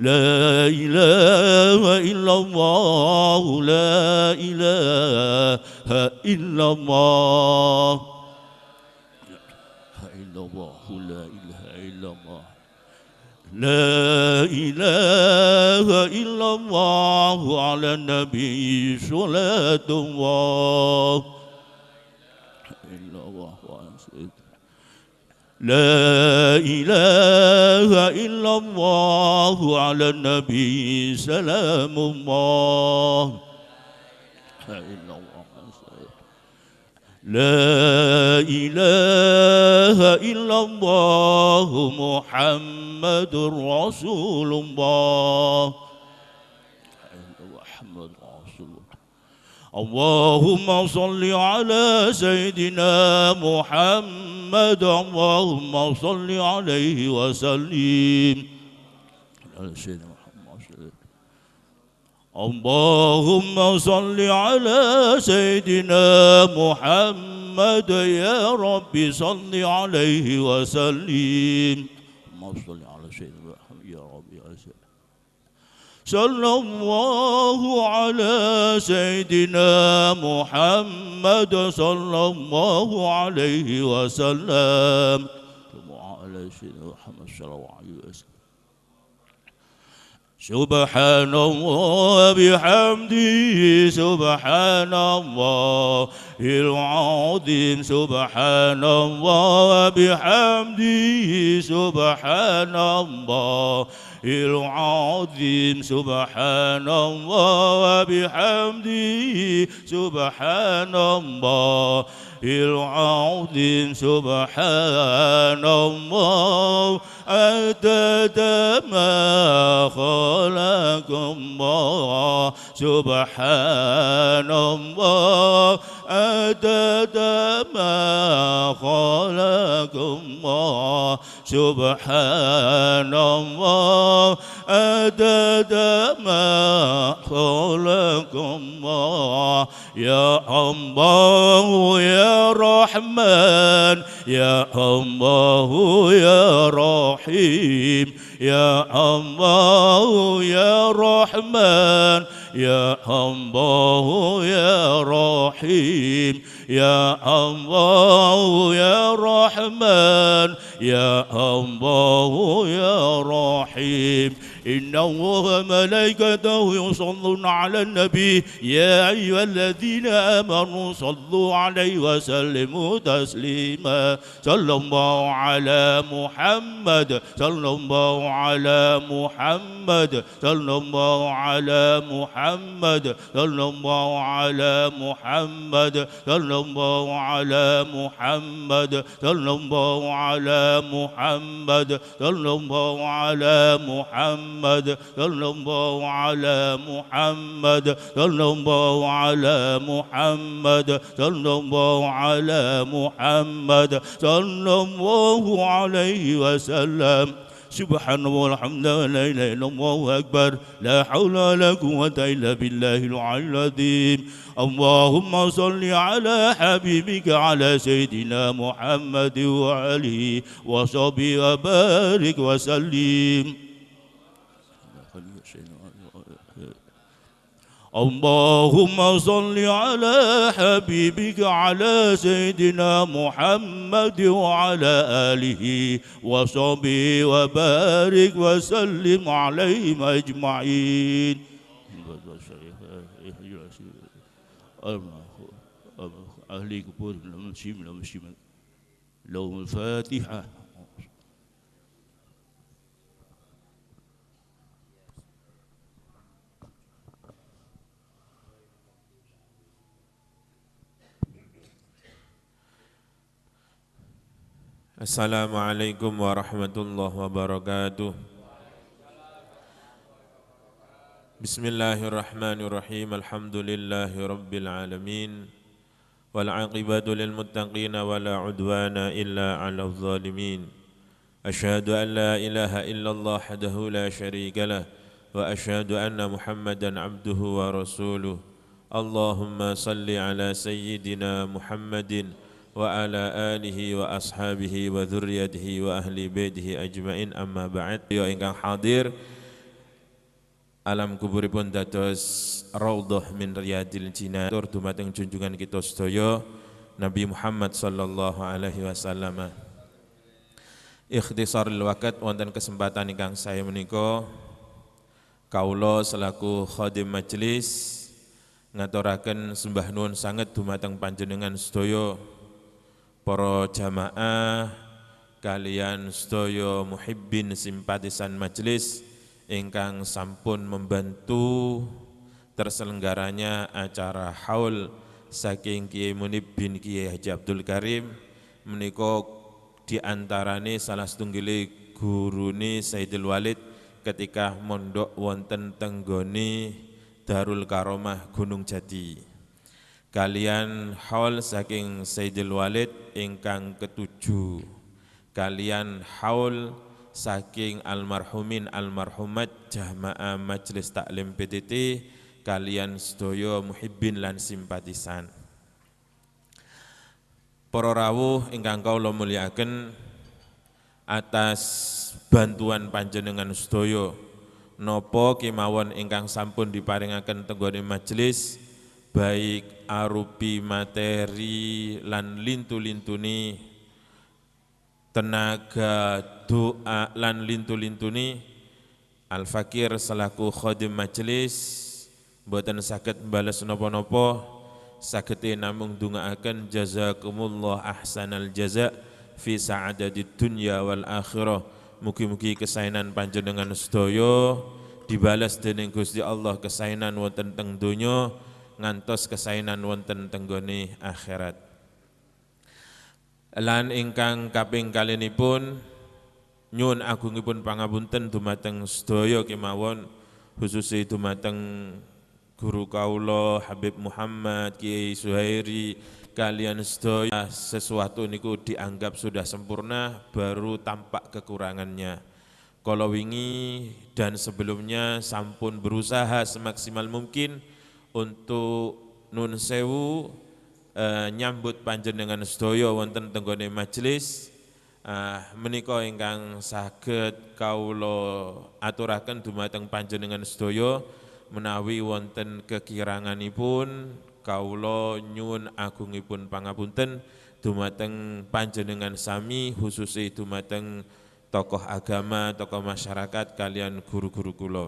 لا إله إلا الله لا إله إلا الله إلا الله لا إله إلا الله لا إله إلا الله على النبي صلاة الله إلا الله لا إله إلا الله على النبي سلام الله إلا الله لا إله إلا الله محمد رسول الله محمد رسول الله اللهم صل على سيدنا محمد اللهم صل عليه وسلم على سيدنا محمد اللهم صل على سيدنا محمد يا رب صل عليه وسلم اللهم صل على سيدنا محمد يا رب يا سيدنا صلى الله على سيدنا محمد صلى الله عليه وسلم على سيدنا محمد صلى الله عليه وسلم سبحان الله بحمده سبحان الله العظيم سبحان الله بحمده سبحان الله العظيم سبحان الله بحمده سبحان الله العظيم سبحان الله عدد ما خلق الله سبحان الله عدد ما خلق الله سبحان الله عدد ما خلق الله يا الله يا رحمن يا الله يا رحيم يا الله يا رحمن يا الله يا رحيم يا الله يا رحمن يا الله يا رحيم إن الله وملائكته يصلون على النبي يا أيها الذين آمنوا صلوا عليه وسلموا تسليما صلى الله على محمد صلى الله على محمد صلى الله على محمد صلى الله على محمد صلى الله على محمد صلى الله على محمد صلى الله على محمد صلى الله على محمد صلى الله على محمد صلى الله على محمد صلى الله عليه وسلم سبحان الله والحمد لله لا إله إلا الله أكبر لا حول ولا قوة إلا بالله العلي العظيم اللهم صل على حبيبك على سيدنا محمد وعليه وصحبه وبارك وسلم اللهم صل على حبيبك على سيدنا محمد وعلى آله وصحبه وبارك وسلم عليهم أجمعين. لهم الفاتحة. Assalamualaikum warahmatullahi wabarakatuh. Bismillahirrahmanirrahim. Alhamdulillahi rabbil alamin. Wal aqibatu lil muttaqin wa la udwana illa 'alal zalimin. Asyhadu an la ilaha illallah wahdahu la syarika lah wa asyhadu anna Muhammadan abduhu wa rasuluh. Allahumma salli ala sayyidina Muhammadin wa ala alihi wa ashabihi wa dzurriyyatihi wa ahli baitihi ajmain, amma ba'd. Ya ingkang hadir, alam kuburipun dados raudhah min riyadil jinan. Tur dumateng junjungan kita sedaya Nabi Muhammad sallallahu alaihi wasallam. Ikhtisarul waqt, wonten kesempatan ingkang saya menika kawula selaku khadim majelis ngaturaken sembah nuwun sanget dumateng panjenengan sedaya para jamaah kalian sedaya muhibbin simpatisan majelis ingkang sampun membantu terselenggaranya acara haul saking Kiai Munib bin Kiai Haji Abdul Karim. Menika diantarane salah setunggile gurune Sayyidil Walid ketika mondok wonten tenggone Darul Karomah Gunung Jati. Kalian haul saking Sayyidil Walid ingkang ketujuh, kalian haul saking almarhumin almarhumat jamaah majelis taklim PTT, kalian sedaya muhibbin lan simpatisan. Para rawuh ingkang kawula mulyakaken, atas bantuan panjenengan sedaya napa kemawon ingkang sampun diparingaken tenggone majelis, baik arupi materi lan lintu-lintuni, tenaga doa lan lintu-lintuni, Al-Fakir selaku khadim majelis mboten saged mbales napa-napa, sagete namung ndongaaken jazakumullah ahsanal jaza fi sa'adadid dunya wal akhirah. Mugi-mugi kesaenan panjenengan sedaya dibales dening Gusti Allah, kesaenan wonten teng donya ngantos kesaenan wonten tenggone akhirat. Lan ingkang kaping kalinipun nyuwun agungipun pangapunten dumateng sedaya kemawon, khususe dumateng guru kawula Habib Muhammad, Kiai Suhairi, kalian sedaya. Sesuatu niku dianggap sudah sempurna baru tampak kekurangannya. Kalau wingi dan sebelumnya sampun berusaha semaksimal mungkin untuk nun sewu nyambut panjenengan sedaya wonten tenggone majelis. Menika ingkang saged kawula aturaken dumateng panjenengan sedaya, menawi wonten kekiranganipun kawula nyuwun agungipun pangapunten dumateng panjenengan sami, khususe dumateng tokoh agama, tokoh masyarakat kalian guru-guru kula.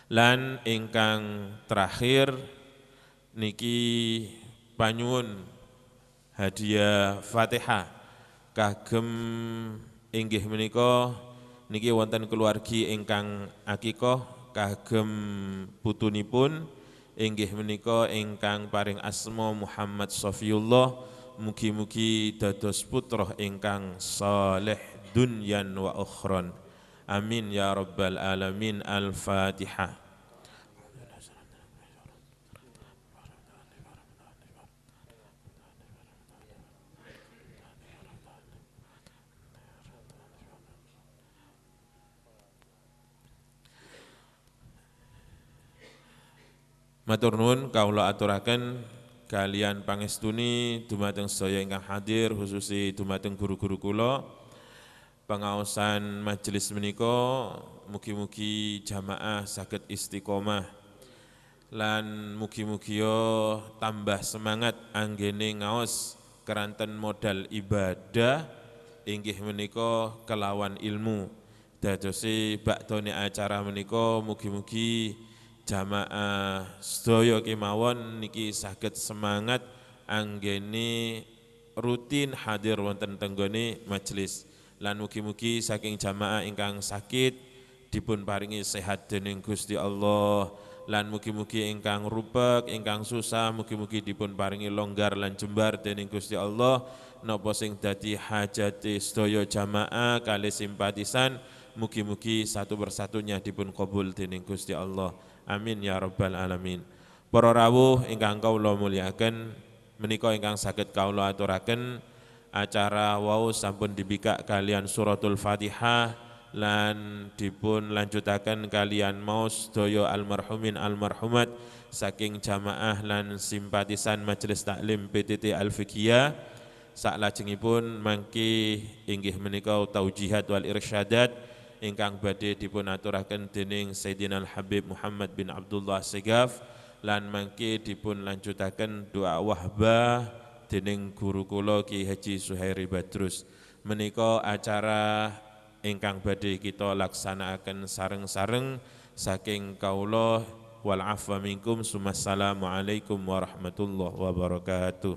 Lan ingkang terakhir niki panyuwun hadiah Fatihah kagem inggih menika niki wonten keluargi ingkang akikah kagem putunipun inggih menika ingkang paring asma Muhammad Sofiullah, mugi-mugi dados putra ingkang saleh dunyan wa ukhron. Amin ya rabbal alamin. Al-Fatihah. Matur nuwun kawula aturaken kalian pangestuni dumateng sedaya ingkang hadir, khususi dumateng guru-guru kula. Pengaosan majelis menika mugi-mugi jamaah saged istiqomah lan mugi-mugi tambah semangat anggene ngaos keranten modal ibadah inggih menika kelawan ilmu. Dadose bakdone acara menika mugi-mugi jamaah sedaya kemawon niki saged semangat anggene rutin hadir wonten tenggone majelis. Lan mugi-mugi saking jamaah ingkang sakit dipun paringi sehat dening Gusti Allah, Lan mugi-mugi ingkang rupek, ingkang susah mugi-mugi dipun paringi longgar lan jembar dening Gusti Allah. Napa sing dadi hajate sedaya jamaah kalih simpatisan mugi-mugi satu persatunya dipun qabul dening Gusti Allah. Amin ya rabbal alamin. Para rawuh ingkang kawula mulyakaken, menika ingkang saged kawula aturaken. Acara wau sampun dibikak kalian suratul Fatihah lan dipun lanjutaken kalian maos sedaya almarhumin almarhumat saking jamaah lan simpatisan Majelis Taklim PTT Al-Fiqhiyah. Saklajengipun mangke inggih menika taujihat wal irsyadat ingkang badhe dipun aturaken dening Sayyidina Al Habib Muhammad bin Abdullah Segaf lan mangke dipun lanjutaken doa wahbah dening guru kula Ki Haji Suhairi Badrus. Menika acara ingkang badhe kita laksanakaken sareng-sareng saking kawula wal afwa minkum. Assalamualaikum warahmatullahi wabarakatuh.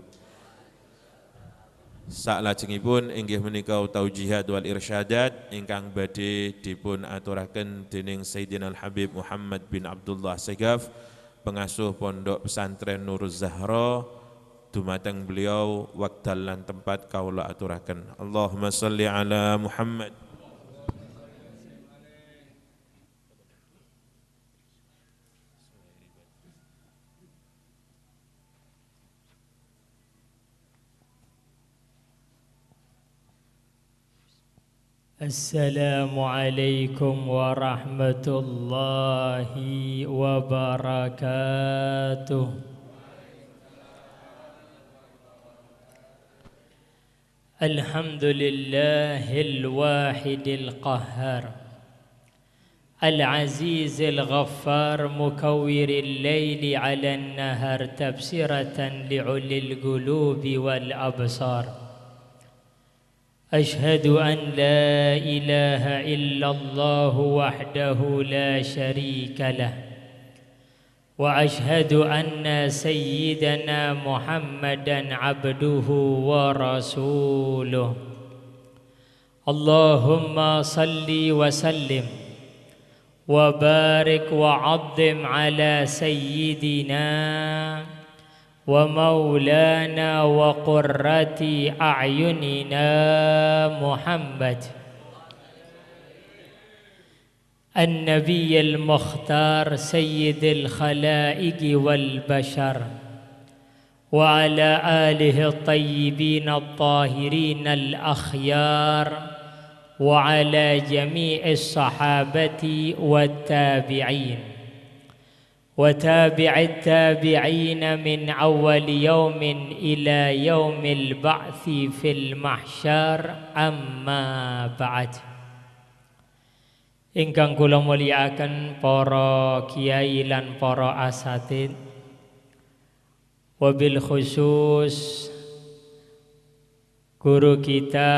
Saklajengipun inggih menika taujihat wal irsyadat ingkang badhe dipun aturaken dening Sayyidina Al Habib Muhammad bin Abdullah Segaf, pengasuh Pondok Pesantren Nuruz Zahra. Dumateng beliau wekdal lan tempat kawula aturaken. Allahumma sholli ala Muhammad. Assalamualaikum warahmatullahi wabarakatuh. Alhamdulillahil wahidil qahhar al-azizil ghaffar mukawwiril laili 'alan nahar tafsiratan li'ulil qulubi wal absar. Ashhadu an la ilaha illallah wahdahu la syarika lah wa ashhadu anna sayyidana Muhammadan abduhu wa rasuluh. Allahumma salli wa sallim wa barik wa 'azzim ala sayyidina wa maulana wa qurrati a'yunina Muhammad an-nabiy al-mukhtar sayyidil khalaiqi wal bashar wa ala alihi at-tayyibin at-tahirin al-akhyar wa ala jami'is sahabati wat tabi'in وتابع التابعين من أول يوم إلى يوم البعث في المحشر أما بعد. Ingkang kula mulyakaken para kiai lan para asatid, wabil khusus guru kita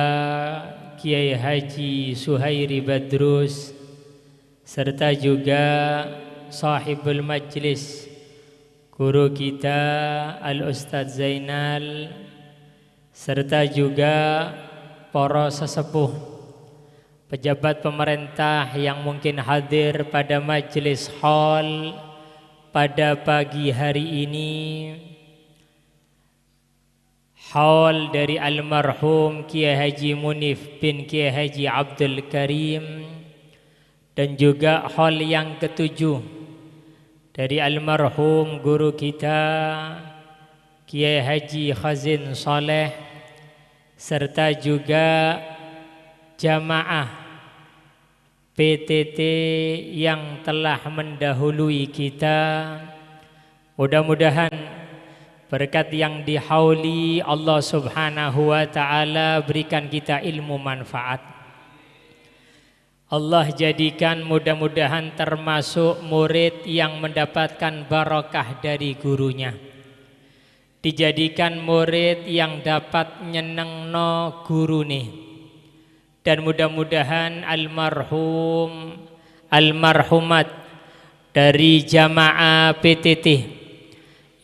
Kiai Haji Suhairi Badrus serta juga sahibul majlis guru kita Al-Ustadz Zainal serta juga para sesepuh pejabat pemerintah yang mungkin hadir pada majelis hall pada pagi hari ini. Haul dari almarhum Kiai Haji Munif bin Kiai Haji Abdul Karim dan juga hall yang ketujuh dari almarhum guru kita Kiai Haji Khazin Saleh serta juga jamaah PTT yang telah mendahului kita. Mudah-mudahan berkat yang dihauli Allah Subhanahu wa ta'ala berikan kita ilmu manfaat. Allah jadikan mudah-mudahan termasuk murid yang mendapatkan barokah dari gurunya. Dijadikan murid yang dapat nyenengno gurune. Dan mudah-mudahan almarhum almarhumat dari jamaah PTT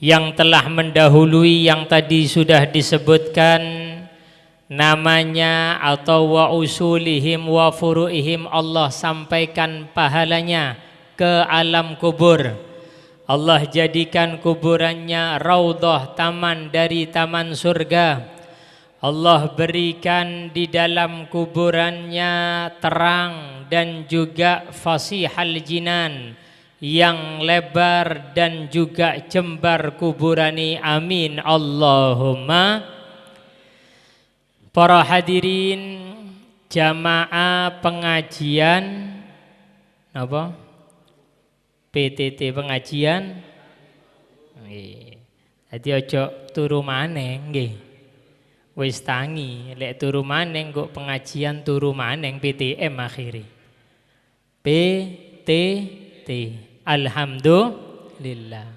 yang telah mendahului, yang tadi sudah disebutkan namanya atau wa usulihim wa furu'ihim, Allah sampaikan pahalanya ke alam kubur. Allah jadikan kuburannya raudhah, taman dari taman surga. Allah berikan di dalam kuburannya terang dan juga fasihal jinan, yang lebar dan juga jembar kuburani. Amin Allahumma. Para hadirin jamaah pengajian apa? PTT pengajian nggih. Dadi aja turu maneh nggih. Wis tangi, lek turu maneh kok pengajian turu maneh PTM akhire. PTT. Alhamdulillah.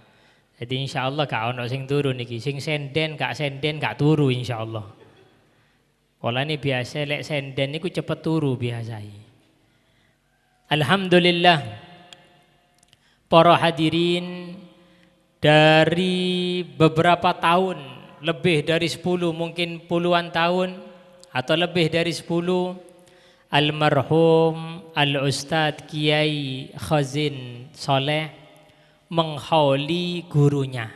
Jadi insyaallah gak ono sing turu niki, sing senden gak turu insyaallah. Polane biasa lek senden niku cepet turu biasae. Alhamdulillah. Para hadirin, dari beberapa tahun, lebih dari 10, mungkin puluhan tahun atau lebih dari 10, almarhum Al-Ustadz Kiai Khazin Soleh menghauli gurunya.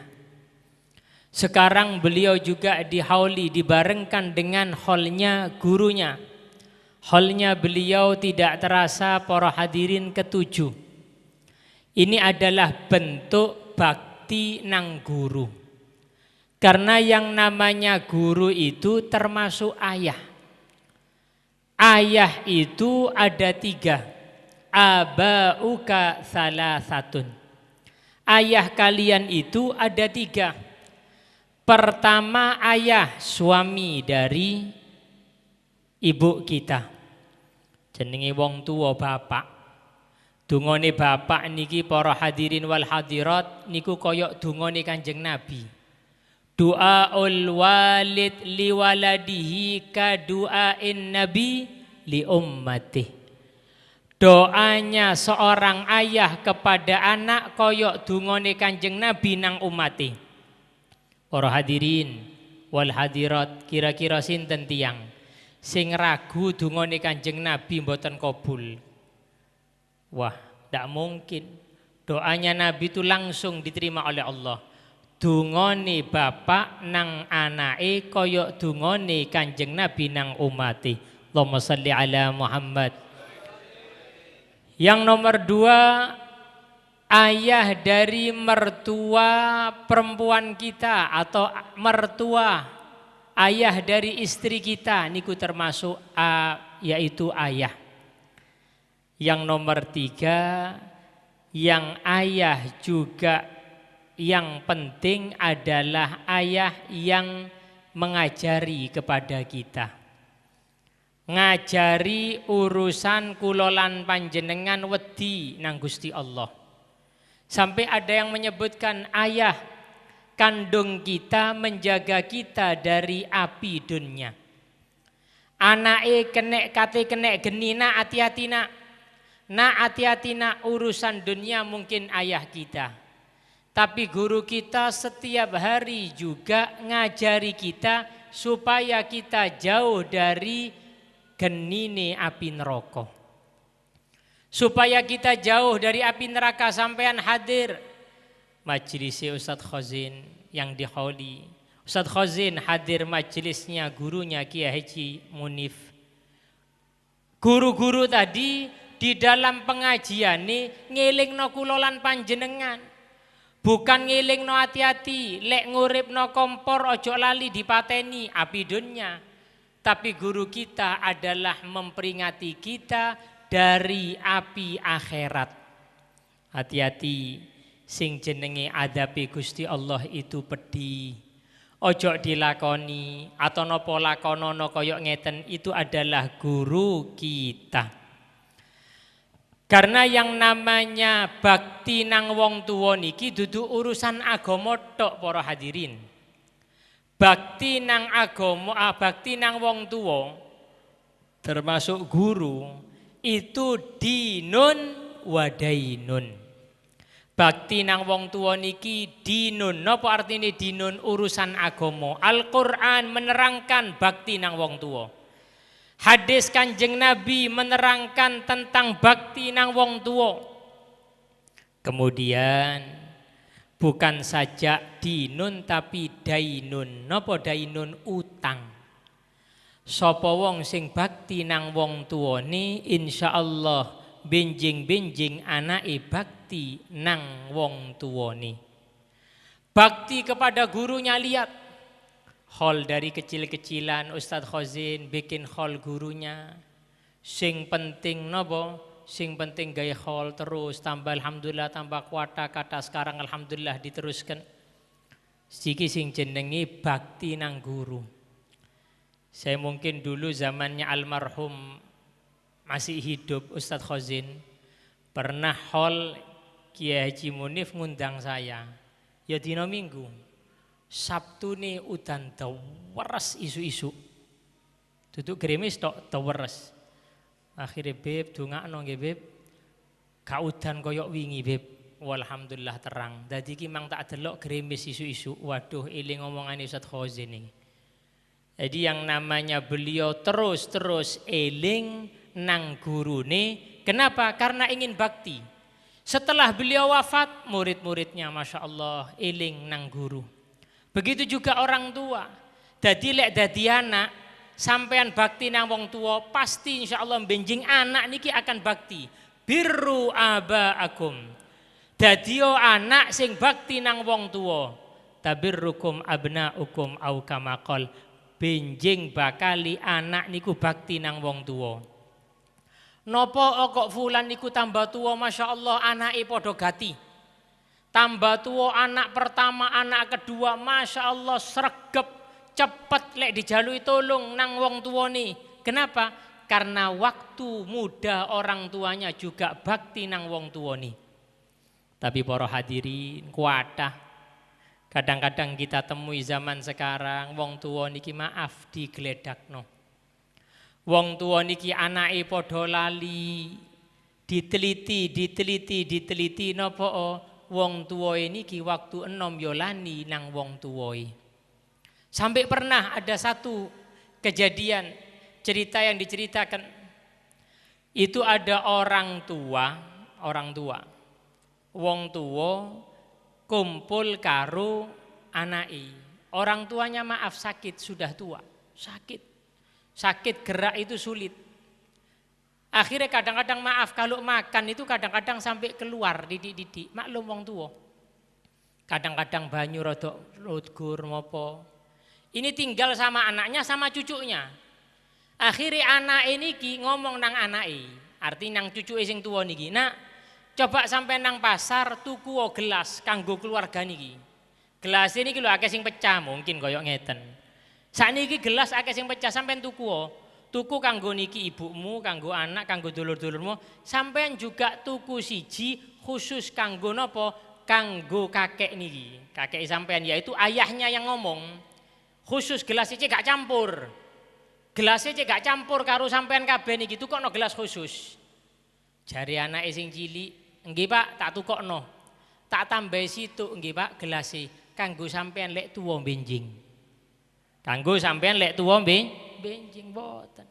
Sekarang beliau juga dihauli, dibarengkan dengan haulnya gurunya. Haulnya beliau tidak terasa para hadirin ke-7. Ini adalah bentuk bakti nang guru. Karena yang namanya guru itu termasuk ayah. Ayah itu ada 3. Abauka salasatun. Ayah kalian itu ada 3. Pertama ayah suami dari ibu kita. Jenenge wong tua bapak. Dungane bapak niki para hadirin wal hadirat niku koyok dungane Kanjeng Nabi. Du'aul walid liwaladihi ka du'ain nabi li ummati. Doanya seorang ayah kepada anak koyok dungane Kanjeng Nabi nang ummati. Para hadirin wal hadirat, kira-kira sinten tiyang sing ragu dungane Kanjeng Nabi mboten kabul? Wah, tidak mungkin. Doanya Nabi itu langsung diterima oleh Allah. Dungone bapak nang anake koyok dungone Kanjeng Nabi nang umati. Allahumma salli ala Muhammad. Yang nomor 2, ayah dari mertua perempuan kita atau mertua ayah dari istri kita niku termasuk yaitu ayah. Yang nomor 3, yang ayah juga yang penting adalah ayah yang mengajari kepada kita. Ngajari urusan kulolan panjenengan wedi nang Gusti Allah. Sampai ada yang menyebutkan ayah kandung kita menjaga kita dari api dunia. Anake kenek kate kenek geni nak hati-hati nak. Nak hati-hati nak, urusan dunia mungkin ayah kita. Tapi guru kita setiap hari juga ngajari kita supaya kita jauh dari genine api neraka. Supaya kita jauh dari api neraka. Sampean hadir majelis Ustadz Khazin yang dihauli. Ustadz Khazin hadir majelisnya gurunya Kiai Haji Munif. Guru-guru tadi di dalam pengajian nih ngelingno kula lan panjenengan. Bukan ngelingno hati-hati, lek nguripno kompor ojo lali dipateni api dunia. Tapi guru kita adalah memperingati kita dari api akhirat. Hati-hati, sing jenenge adapi Gusti Allah itu pedih. Ojo dilakoni atau nopo lakonono koyok ngeten, itu adalah guru kita. Karena yang namanya bakti nang wong tuwa niki dudu urusan agama tok para hadirin. Bakti nang agama, bakti nang wong tuwa termasuk guru itu dinun wadainun. Bakti nang wong tuwa niki dinun. Napa artine dinun? Urusan agama. Al-Qur'an menerangkan bakti nang wong tuwa. Hadis Kanjeng Nabi menerangkan tentang bakti nang wong tuwa. Kemudian Bukan saja dinun tapi dainun. Napa dainun? Utang. Sapa wong sing bakti nang wong tuane, insyaallah benjing-benjing anake bakti nang wong tuane. Bakti kepada gurunya, lihat. Hol dari kecil-kecilan Ustadz Khozin bikin hol gurunya. Sing penting napa? Sing penting gawe hol terus, tambah alhamdulillah, tambah kuata kata sekarang alhamdulillah diteruskan. Siki sing jenenge bakti nang guru. Saya mungkin dulu zamannya almarhum masih hidup Ustadz Khozin, pernah hol Kiai Haji Munif ngundang saya. Ya dina Minggu. Sabtu nih udan teweres isu-isu. Duduk gerimis tok teweres. Akhirnya beb dongakno nggih beb. Gak udan koyok wingi beb. Walhamdulillah terang. Dadi iki mang tak delok gerimis isu-isu. Waduh, eling omongane Ustadz Khozin iki. Jadi yang namanya beliau terus-terus eling nang gurune. Kenapa? Karena ingin bakti. Setelah beliau wafat, murid-muridnya Masya Allah eling nang guru. Begitu juga orang tua. Dadi lek dadi anak, sampean bakti nang wong tua, pasti insya Allah benjing anak niki akan bakti. Birru abaakum. Dadio anak sing bakti nang wong tua. Tabirrukum abnaukum au kama qol. Benjing bakali anak niku bakti nang wong tua. Nopo kok fulan niku tambah tua Masya Allah anake padha gati. Tambah tua anak pertama, anak kedua Masya Allah sregep, cepet lek dijalui tolong nang wong tuane. Kenapa? Karena waktu muda orang tuanya juga bakti nang wong tuane. Tapi para hadirin kuatah. Kadang-kadang kita temui zaman sekarang wong tua niki maaf digledakno. Wong tua niki anake padha lali, diteliti, diteliti, diteliti napa wong tua niki waktu enom yo lali nang wong tuwae. Sampai pernah ada satu kejadian cerita yang diceritakan itu ada orang tua, wong tua kumpul karo anake. Orang tuanya maaf sakit, sudah tua, sakit. Sakit gerak itu sulit. Akhirnya kadang-kadang maaf kalau makan itu kadang-kadang sampai keluar didik-didik, maklum wong tua. Kadang-kadang banyu rodok lugur mopo. Ini tinggal sama anaknya sama cucunya. Akhirnya anak ini ki ngomong nang anake, arti nang cucuke sing tua niki. Nak, coba sampai nang pasar tuku gelas kanggo keluarga niki. Gelas ini lho akeh sing pecah mungkin koyok ngeten. Sakniki gelas akeh sing pecah sampean tuku. Tuku kanggo niki ibumu, kanggo anak, kanggo dulur-dulurmu. Sampean juga tuku siji khusus kanggo napa? Kanggo kakek niki. Kakek sampean yaitu ayahnya yang ngomong. Khusus gelas iki gak campur. Gelas iki gak campur karo sampean kabeh niki, tukokno gelas khusus. Jare anake sing cilik, nggih Pak, tak tukokno. Tak tambahi situk nggih Pak gelase kanggo sampean lek tuwa benjing. Kanggo sampean lek tuwa benjing boten.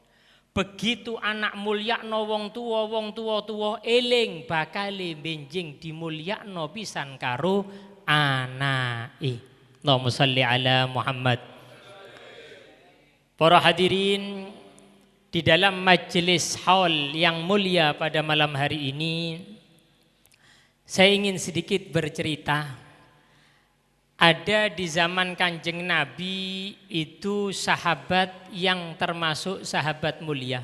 Begitu anak mulyakno wong tuwa, wong tuwa-tuwa eling bakale benjing dimulyakno pisan karo anake. Allahumma sholli ala Muhammad. Para hadirin di dalam majelis haul yang mulia pada malam hari ini, saya ingin sedikit bercerita. Ada di zaman Kanjeng Nabi itu sahabat yang termasuk sahabat mulia.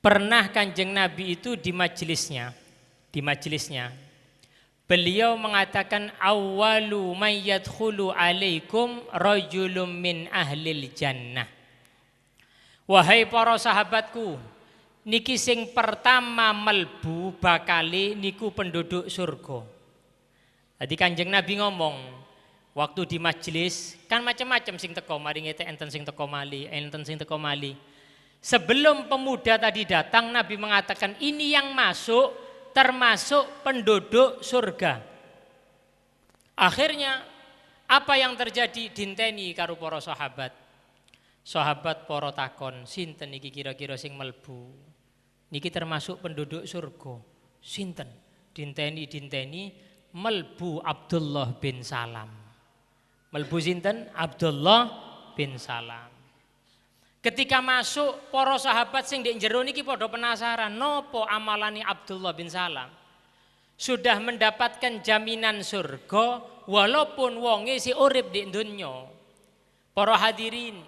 Pernah Kanjeng Nabi itu di majelisnya, beliau mengatakan awwalu may yadkhulu alaikum rajulun min ahlil jannah. Wahai para sahabatku, niki sing pertama melbu bakale niku penduduk surga. Tadi Kanjeng Nabi ngomong waktu di majelis kan macam-macam sing teko, mari ngete enten sing teko mali, enten sing teko mali. Sebelum pemuda tadi datang, Nabi mengatakan ini yang masuk termasuk penduduk surga. Akhirnya apa yang terjadi? Dinteni karo para sahabat. Sahabat para takon, sinten niki kira-kira sing melbu? Niki termasuk penduduk surga. Sinten? Dinteni Melbu Abdullah bin Salam. Melbu sinten? Abdullah bin Salam. Ketika masuk, para sahabat sing ndek jero niki padha penasaran, nopo amalane Abdullah bin Salam? Sudah mendapatkan jaminan surga walaupun wonge si urip di donya. Para hadirin,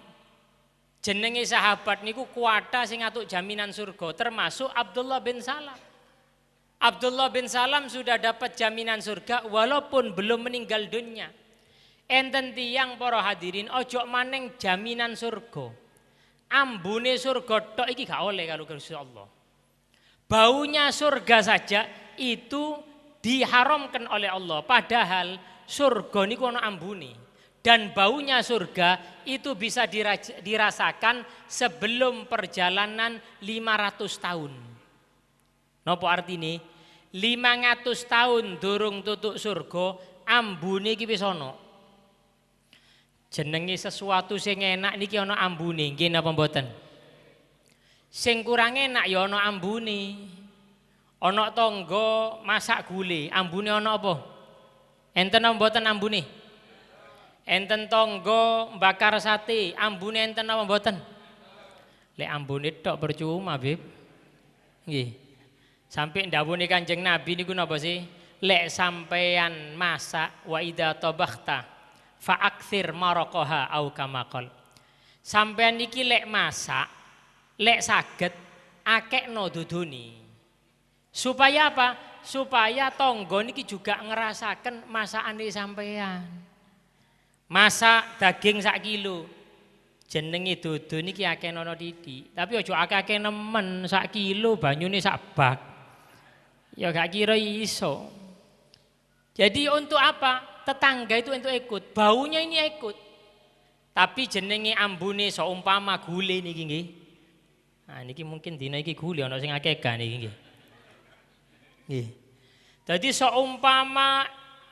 jenenge sahabat niku kuwata sing ngatuk jaminan surga, termasuk Abdullah bin Salam. Abdullah bin Salam sudah dapat jaminan surga walaupun belum meninggal dunia. Enten tiyang para hadirin ojo maneng jaminan surga. Ambune surga tok iki gak oleh kalau Gusti Allah. Baunya surga saja itu diharamkan oleh Allah. Padahal surga niku ana ambune. Dan baunya surga itu bisa dirasakan sebelum perjalanan 500 tahun. Napa artine? 500 tahun durung tutuk surga, ambune iki wis ana. Jenenge sesuatu sing enak niki ana ambune, nggih napa mboten? Sing kurang enak ya ana ambune. Ana tangga masak gule, ambune ana apa? Enten apa mboten ambune? Enten tangga bakar sate, ambune enten apa mboten? Lek ambune tok percuma, Bib. Nggih. Sampai ndawuhne Kanjeng Nabi niku napa sih? Lek sampean masak wa idza tabakhta fa aktsir maraqaha au kama qol. Sampean niki lek masak, lek saged akehno dudune. Supaya apa? Supaya tangga niki juga ngerasaken masakane sampean. Masak daging sak kilo. Jenenge dudu niki akeh ana titik, tapi aja akeh-akeh nemen sak kilo banyune sak bak. Ya gak kira iso. Jadi untuk apa? Tetangga itu untuk ikut, baunya ini ikut. Tapi jenenge ambune seumpama gule niki nggih. Nah niki mungkin dina iki gule ana sing akeh gak niki nggih. Nggih. Dadi seumpama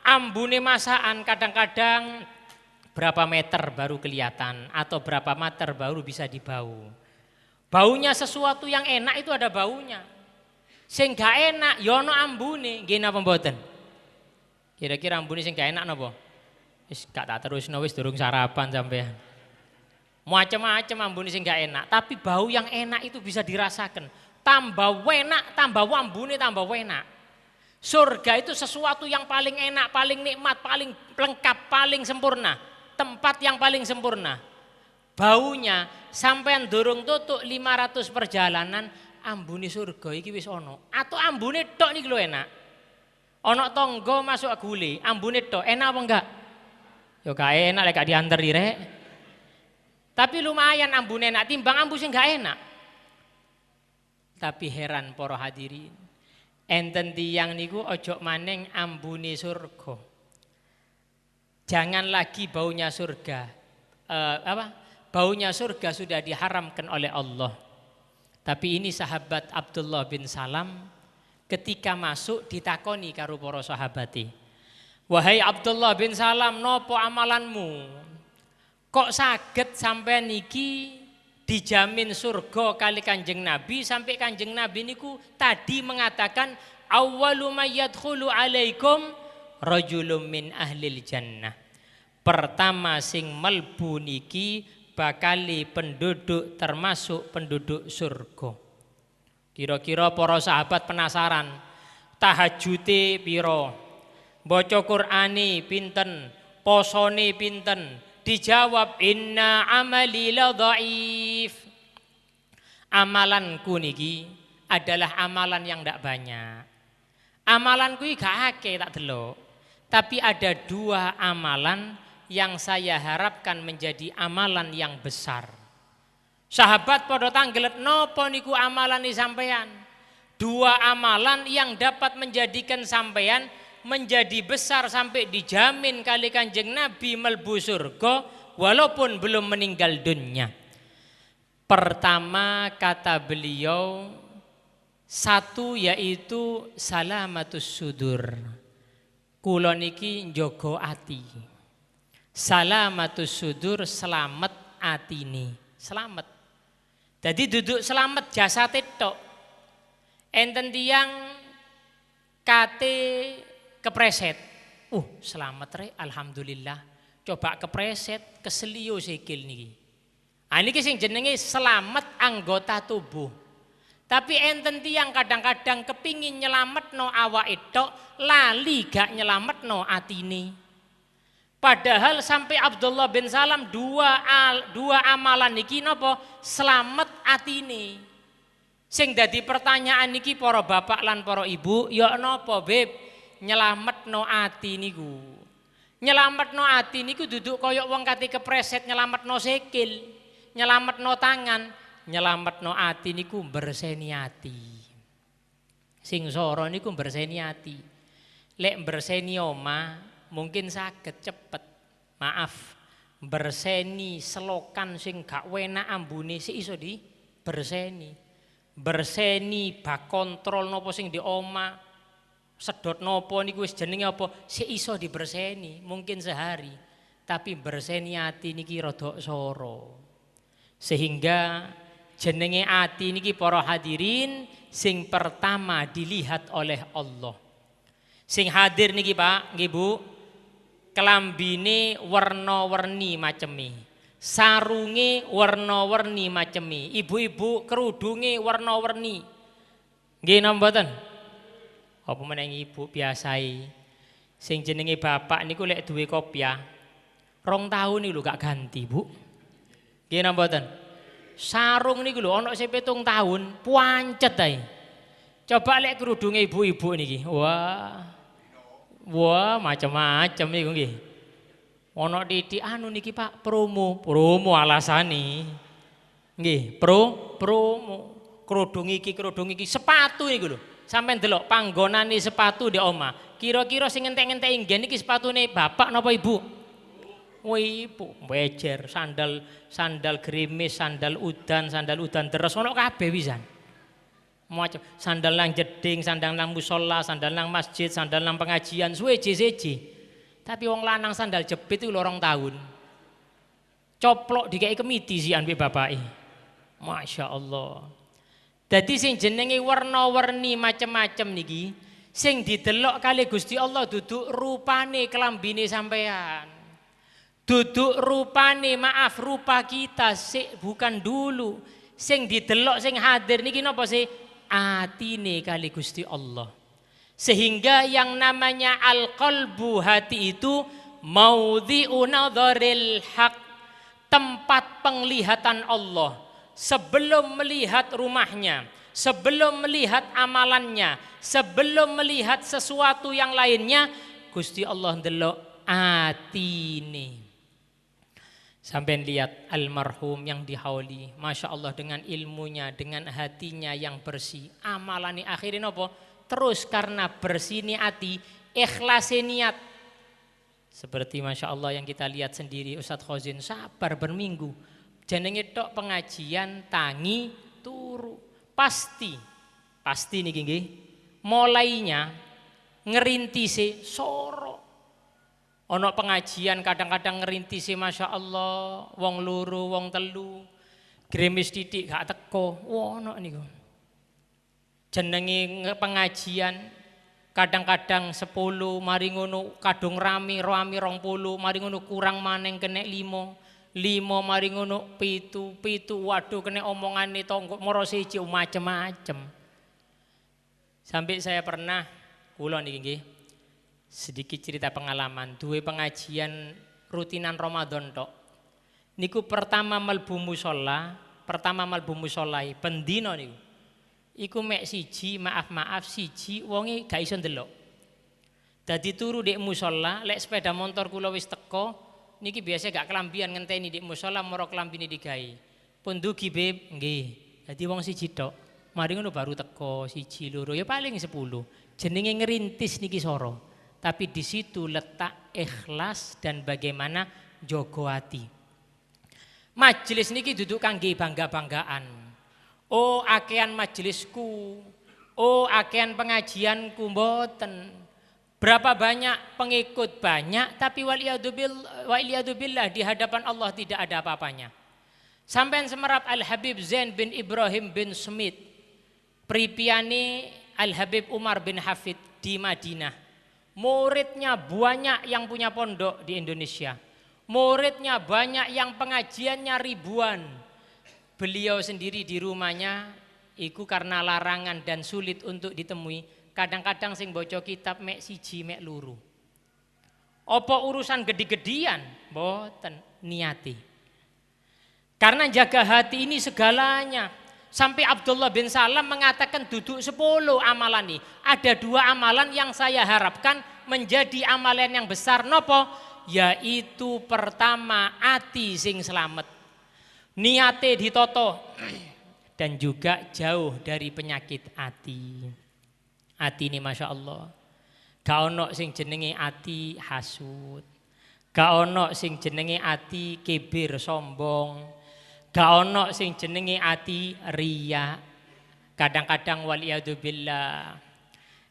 ambune masakan kadang-kadang berapa meter baru kelihatan atau berapa meter baru bisa dibau. Baunya sesuatu yang enak itu ada baunya. Sing gak enak ya ana ambune, nggih napa mboten? Kira-kira ambune sing gak enak napa? Wis gak tak terusno wis durung sarapan sampean. Macem-macem ambune sing gak enak, tapi bau yang enak itu bisa dirasakan. Tambah enak, tambah ambune tambah enak. Surga itu sesuatu yang paling enak, paling nikmat, paling lengkap, paling sempurna. Tempat yang paling sempurna. Baunya sampean durung tutuk 500 perjalanan ambune surga iki wis ana. Atau ambune tok niki lho enak. Ana tangga masuk gule, ambune tok enak apa enggak? Ya gak enak lek gak dianteri rek. Tapi lumayan ambune enak timbang ambu sing gak enak. Tapi heran para hadirin, enten tiyang niku ojo maneng ambune surga. Jangan lagi baunya surga. Baunya surga sudah diharamkan oleh Allah. Tapi ini sahabat Abdullah bin Salam ketika masuk ditakoni karo para sahabate. Wahai Abdullah bin Salam, nopo amalanmu? Kok saged sampai niki dijamin surga kali Kanjeng Nabi sampai Kanjeng Nabi niku tadi mengatakan awwalu may yadkhulu alaikum rajulun min ahlil jannah. Pertama sing melbu niki bakali penduduk termasuk penduduk surga. Kira-kira para sahabat penasaran, tahajute piro, maca Qur'ane pinten, posone pinten? Dijawab inna amali la dhaif. Amalanku niki adalah amalan yang ndak banyak. Amalanku iki gak akeh tak delok. Tapi ada dua amalan yang saya harapkan menjadi amalan yang besar. Sahabat padha tanggelet napa niku amalane sampean? Dua amalan yang dapat menjadikan sampean menjadi besar sampai dijamin kali Kanjeng Nabi melbu surga walaupun belum meninggal dunia. Pertama kata beliau, satu yaitu salamatus sudur. Kula niki njaga ati. Salamatus sudur, selamat atine. Selamat. Jadi duduk selamat jasate tok. Enten tiyang kate kepreset. selamat rek, alhamdulillah. Coba kepreset, keselio sikil niki. Ah niki sing jenenge selamat anggota tubuh. Tapi enten tiyang kadang-kadang kepingin nyelametno awake tok, lali gak nyelametno atine. Padahal sampai Abdullah bin Salam dua amalan niki napa? Selamat atine. Sing dadi pertanyaan niki para bapak lan para ibu, ya napa Beb nyelametno ati niku? Nyelametno ati niku duduk koyok wong kate kepreset nyelametno sikil, nyelametno tangan, nyelametno ati niku berseni ati. Sing soro niku berseni ati. Lek berseni omah mungkin saged cepet. Maaf, berseni selokan sing gak wenak ambune sik iso di berseni. Berseni bak kontrol nopo sing di omah, sedot nopo niku wis jenenge apa sik iso diberseni mungkin sehari. Tapi berseni ati niki rodok soro. Sehingga jenenge ati niki para hadirin sing pertama dilihat oleh Allah. Sing hadir niki Pak, nggih Bu, kelambine werna-werni macemi, sarunge werna-werni macemi, ibu-ibu kerudunge werna-werni. Nggih napa mboten? Apa meneng ibu biasae. Sing jenenge bapak niku lek duwe kopiah 2 tahun niku lho gak ganti, Bu. Nggih napa mboten? Sarung niku lho ana sing 7 tahun puancet ae. Coba lek kerudunge ibu-ibu niki. Wah. Wah, macam-macam niku nggih. Ana titik anu niki Pak, promo, promo alasane. Nggih, promo. Kerudung iki, sepatu niku lho. Sampeyan delok panggonane sepatu di omah. Kira-kira sing entek-entek nggen iki sepatune bapak napa ibu? Wih, ibu, wejer, sandal, sandal gerimis, sandal udan deres ono kabeh pisan. Macam sandal nang jeding, sandal nang musala, sandal nang masjid, sandal nang pengajian, suwe siji. Tapi wong lanang sandal jepit itu 2 tahun. Coplok dikei kemiti sih ambek bapake. Masya Allah. Dadi sing jenenge werna-werni macem-macem niki, sing didelok kali Gusti Allah duduk rupane kelambine sampean. Duduk rupane, maaf, rupa kita sik bukan dulu. Sing didelok sing hadir niki napa sih? Atine kali Gusti Allah. Sehingga yang namanya al-qalbu, hati itu maudhi'u nadharil haq, tempat penglihatan Allah. Sebelum melihat rumahnya, sebelum melihat amalannya, sebelum melihat sesuatu yang lainnya, Gusti Allah ndelok atine. Sampai lihat almarhum yang dihauli, Masya Allah dengan ilmunya, dengan hatinya yang bersih. Amalane akhirin apa? Terus karena bersih hati, ikhlas niat. Seperti Masya Allah yang kita lihat sendiri Ustadz Khozin sabar berminggu. Jenenge tok pengajian tangi turu. Pasti, pasti niki nggih. Mulainya ngerintise soro. Ono pengajian kadang-kadang ngerintise Masya Allah, wong loro, wong telu, gremis titik gak teko, ono niku. Jenenge pengajian kadang-kadang 10, mari ngono kadung rame, rame 20, mari ngono kurang maneng kenek 5, 5 mari ngono 7, 7, waduh kenek omongane tonggo moro siji macem-macem. Sampai saya pernah kula niki nggih. Sedikit cerita pengalaman, duwe pengajian rutinan Ramadan tok. Niku pertama melbu musala, bendino niku. Iku mek siji, maaf-maaf siji wonge gak iso ndelok. Dadi turu ndek musala, lek sepeda motor kula wis teko, niki biasa gak kelambian ngenteni ndek musala moro kelambine digawe. Pun dugi Beb, nggih. Dadi wong siji tok. Mari ngono baru teko siji loro ya paling 10. Jenenge ngerintis niki soro. Tapi di situ letak ikhlas dan bagaimana jogo hati. Majelis niki duduk kangge bangga-banggaan. Oh akean majelisku, oh akean pengajianku, mboten. Berapa banyak pengikut banyak, tapi waliyadzubillah di hadapan Allah tidak ada apa-apanya. Sampean semerap Al Habib Zain bin Ibrahim bin Smith, pripiane Al Habib Umar bin Hafid di Madinah. Muridnya banyak yang punya pondok di Indonesia. Muridnya banyak yang pengajiannya ribuan. Beliau sendiri di rumahnya iku karena larangan dan sulit untuk ditemui, kadang-kadang sing baca kitab mek siji mek luru. Apa urusan gede-gedean? Mboten, niati. Karena jaga hati ini segalanya. Sampai Abdullah bin Salam mengatakan duduk 10 amalan ini. Ada 2 amalan yang saya harapkan menjadi amalan yang besar. Nopo? Yaitu pertama ati sing selamat. Niate ditoto. Dan juga jauh dari penyakit ati. Ati ini Masya Allah. Gak ono sing jenenge ati hasud. Gak ono sing jenenge ati kibir sombong. Gak ono sing jenenge ati riya. Kadang-kadang waliyadzubillah.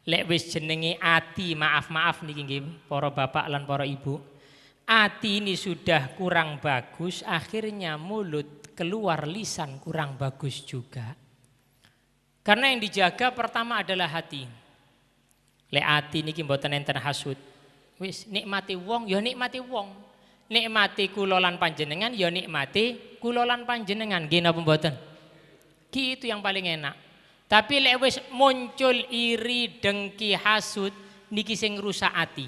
Lek wis jenenge ati, maaf-maaf niki nggih para bapak lan para ibu. Ati ini sudah kurang bagus, akhirnya mulut keluar lisan kurang bagus juga. Karena yang dijaga pertama adalah hati. Lek ati niki mboten enten hasud. Wis nikmati wong ya nikmati wong. Nikmati kula lan panjenengan ya nikmati kula lan panjenengan. Nggih napa mboten? Ki itu yang paling enak. Tapi lek wis muncul iri, dengki, hasud niki sing rusak ati.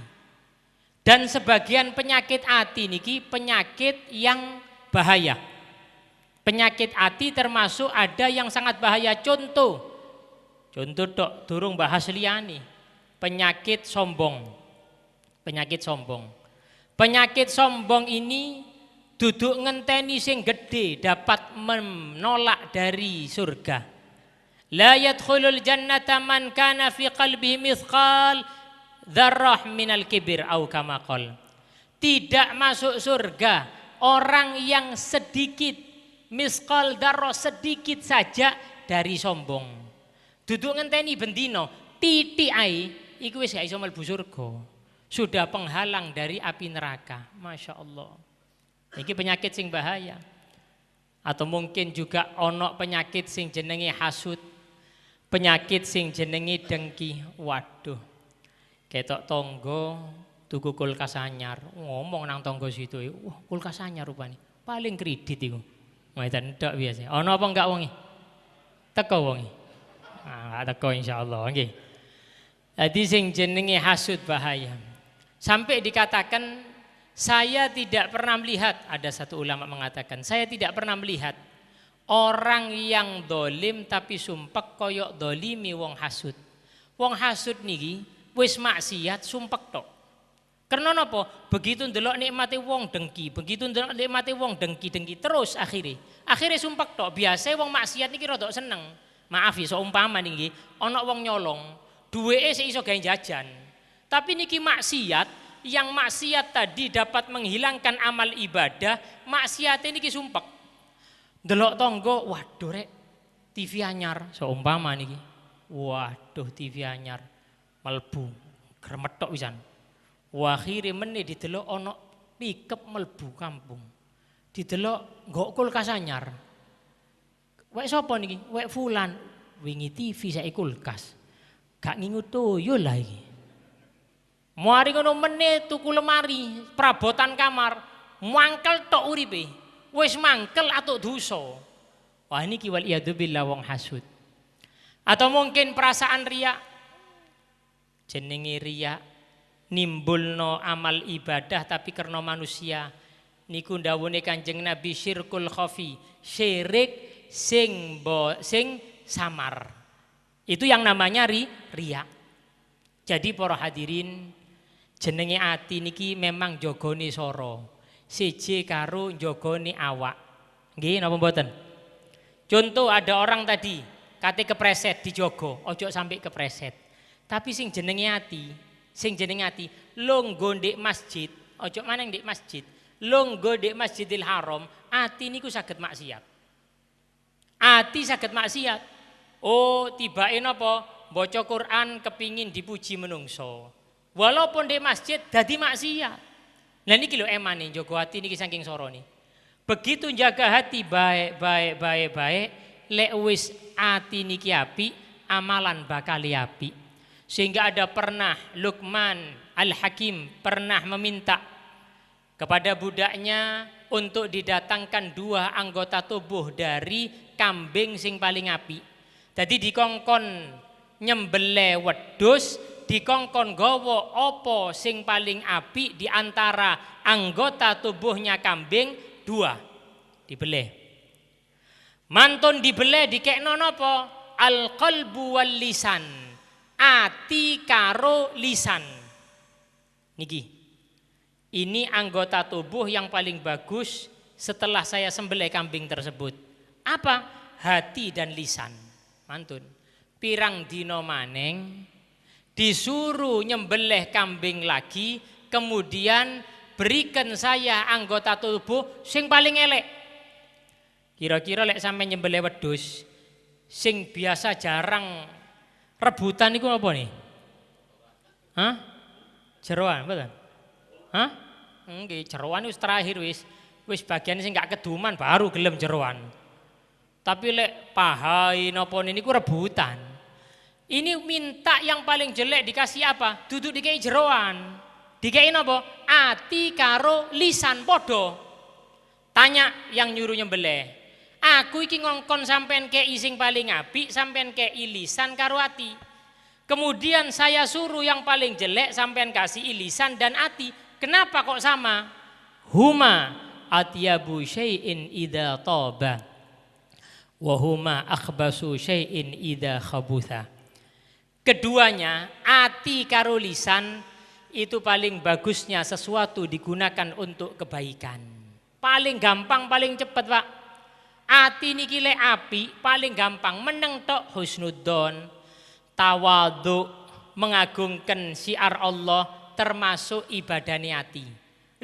Dan sebagian penyakit ati niki penyakit yang bahaya. Penyakit ati termasuk ada yang sangat bahaya. Contoh, contoh tok durung bahas liyane. Penyakit sombong. Penyakit sombong. Penyakit sombong ini duduk ngenteni sing gede dapat menolak dari surga. La yadkhulul jannata man kana fi qalbihi mithqal dzarrah minal kibir au kama qal. Tidak masuk surga orang yang sedikit misqal dzarrah, sedikit saja dari sombong. Duduk ngenteni bendino titik ae iku wis gak iso mlebu surga. Sudah penghalang dari api neraka. Masya Allah. Ini penyakit sing bahaya. Atau mungkin juga ono penyakit sing jenenge hasud, penyakit sing jenenge dengki. Waduh, ketok tonggo tuku kulkas anyar, ngomong nang tonggo situ, wah kulkas anyar rupane, paling kredit iku. Ngeten tok biasa. Ono apa enggak wonge? Teko wonge. Nah, enggak teko insyaallah nggih. Jadi sing jenenge hasud bahaya. Sampai dikatakan saya tidak pernah melihat, ada satu ulama mengatakan, saya tidak pernah melihat orang yang dolim tapi sumpek koyok dolimi wong hasud. Wong hasud niki wis maksiat sumpek tok. Karena napa? Begitu ndelok nikmate wong dengki, begitu ndelok nikmate wong dengki-dengki terus akhirnya. Akhirnya sumpek tok. Biasa wong maksiat niki rodok seneng. Maaf ya, seumpama niki ana wong nyolong, duweke sik iso gawe jajan. Tapi niki maksiat, yang maksiat tadi dapat menghilangkan amal ibadah, maksiat ini niki sumpek. Delok tonggo, waduh rek, TV anyar, seumpama niki. Waduh TV anyar, melbu, gremet tok pisan. Wakhire meneh didelok ana pikep melbu kampung. Didelok nggo kulkas anyar. Wek sapa niki? Wek fulan, wingi TV saiki kulkas. Gak ngingu toyo lah iki. Mari ngono meneh tuku lemari, perabotan kamar, mangkel tok uripe. Wis mangkel atuk dosa. Wah niki wal iyadu billah wong hasud. Atau mungkin perasaan riya. Jenenge riya nimbulno amal ibadah tapi karena manusia. Niku ndawuhne Kanjeng Nabi syirkul khafi, syirik sing samar. Itu yang namanya riya. Jadi para hadirin, jenenge ati niki memang jogone soro. Siji karo jogone awak. Nggih napa mboten? Contoh ada orang tadi kate kepreset dijogo, ojo sampai kepreset. Tapi sing jenenge ati, longgo ndek masjid, ojo maneng ndek masjid, longgo ndek Masjidil Haram, ati niku saged maksiat. Ati saged maksiat. Oh, tibake napa? Baca Quran kepingin dipuji menungso. Walaupun di masjid dadi maksiat. Lah niki lho emane njaga ati niki saking sorone. Begitu njaga hati baik baik baik baik, lek wis ati niki apik, amalan bakal apik. Sehingga ada pernah Luqman Al-Hakim pernah meminta kepada budaknya untuk didatangkan dua anggota tubuh dari kambing sing paling apik. Jadi dikongkon nyembelih wedhus, dikongkon gawa apa sing paling apik di antara anggota tubuhnya kambing dua dibeleh. Mantun dibeleh dikekno napa? Al qalbu wal lisan. Ati karo lisan. Niki. Ini anggota tubuh yang paling bagus setelah saya sembelih kambing tersebut. Apa? Hati dan lisan. Mantun. Pirang dino maneng disuruh nyembelih kambing lagi, kemudian berikan saya anggota tubuh sing paling elek. Kira-kira lek sampai nyembelih wedhus sing biasa jarang rebutan iku apa nih? Hah? Jeroan, betul? Hah? Nggih, jeroan wis terakhir wis. Wis bagian sing gak keduman baru gelem jeroan. Tapi lek pahai napa niku rebutan. Ini minta yang paling jelek dikasih apa? Duduk dikei jeroan. Dikei napa? Ati karo lisan podo. Tanya yang nyuruh nyembelih. Aku iki ngongkon sampean kei sing paling apik, sampean kei lisan karo ati. Kemudian saya suruh yang paling jelek sampean kasih lisan dan ati. Kenapa kok sama? Huma atyabu syai'in idza taba wa huma akhbasu syai'in idza khabutha. Keduanya, ati karo lisan itu paling bagusnya sesuatu digunakan untuk kebaikan. Paling gampang, paling cepat, Pak. Ati niki lek apik paling gampang meneng tok husnudzon, tawadhu, mengagungkan syiar Allah termasuk ibadah ati.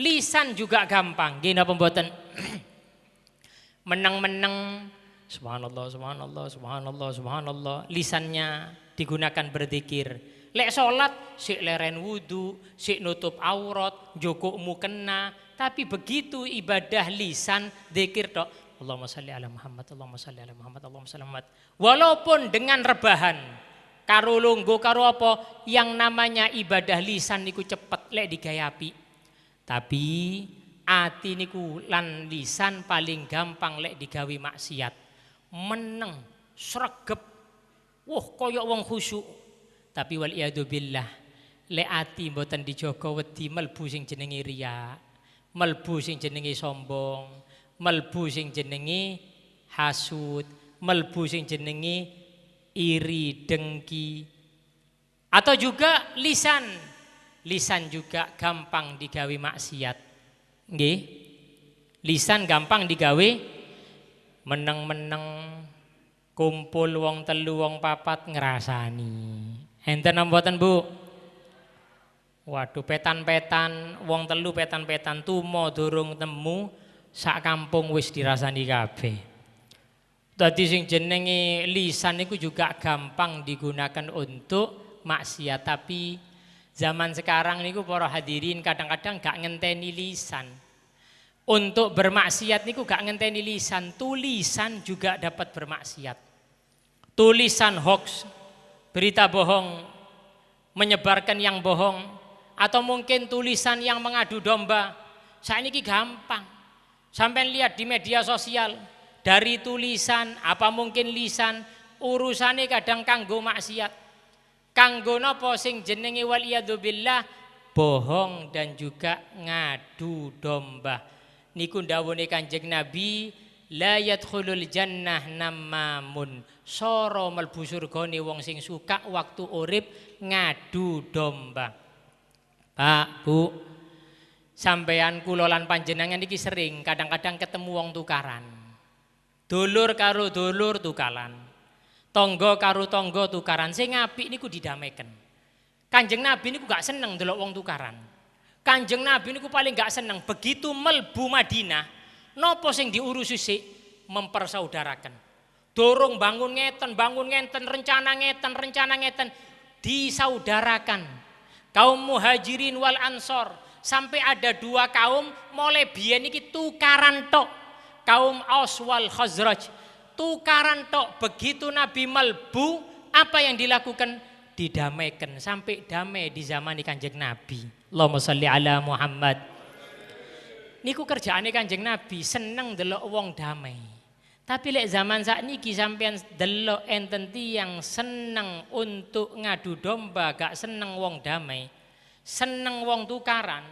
Lisan juga gampang, nggih napa mboten? Meneng-meneng subhanallah, subhanallah, subhanallah, subhanallah, lisannya digunakan berzikir. Lek salat sik leren wudu, sik nutup aurat, njukuk mukena, tapi begitu ibadah lisan zikir tok, Allahumma sholli ala Muhammad, Allahumma sholli ala Muhammad, Allahumma sholli ala Muhammad. Walaupun dengan rebahan, karo lungguh karo apa, yang namanya ibadah lisan niku cepet lek digawe apik. Tapi ati niku lan lisan paling gampang lek digawe maksiat. Meneng, sregep, wah koyok wong khusyuk. Tapi wal iyadu billah, lek ati mboten dijaga wedi melbu sing jenenge riya, melbu sing jenenge sombong, melbu sing jenenge hasud, melbu sing jenenge iri dengki. Atau juga lisan. Lisan juga gampang digawe maksiat. Nggih. Lisan gampang digawe meneng-meneng kumpul wong telu wong papat ngrasani. Enten mboten, Bu? Waduh, petan-petan wong telu petan-petan tumo durung temu sak kampung wis dirasani kabeh. Dadi sing jenenge lisan iku juga gampang digunakan untuk maksiat, tapi zaman sekarang niku para hadirin kadang-kadang gak ngenteni lisan. Untuk bermaksiat niku gak ngenteni lisan, tulisan juga dapat bermaksiat. Tulisan hoax, berita bohong, menyebarkan yang bohong, atau mungkin tulisan yang mengadu domba. Saat ini gampang. Sampai lihat di media sosial, dari tulisan, apa mungkin lisan, urusannya kadang kanggo maksiat. Kanggo napa sing jenenge wal iyadu billah, bohong dan juga ngadu domba. Niku ndawuhne Kanjeng Nabi, la yadkhulul jannah namamun. Soro mlebu surgane wong sing suka waktu urip ngadu domba. Pak, Bu, sampean kula lan panjenengan iki sering kadang-kadang ketemu wong tukaran. Dulur karo dulur tukaran. Tangga karo tangga tukaran. Sing apik niku didamaikan. Kanjeng Nabi niku gak seneng delok wong tukaran. Kanjeng Nabi niku paling gak seneng begitu melbu Madinah, nopo sing diurusi sik mempersaudarakan. Dorong bangun ngeten, rencana ngeten, rencana ngeten, disaudarakan. Kaum Muhajirin wal Ansor sampai ada dua kaum mulai biyen iki tukaran tok. Kaum Aus wal Khazraj tukaran tok. Begitu Nabi melbu, apa yang dilakukan? Didamaikan sampai damai di zaman Kanjeng Nabi. Allahumma sholli ala Muhammad. Niku kerjaane Kanjeng Nabi, seneng delok wong damai. Tapi lek zaman sakniki sampean delok enten tiyang seneng untuk ngadu domba, gak seneng wong damai, seneng wong tukaran.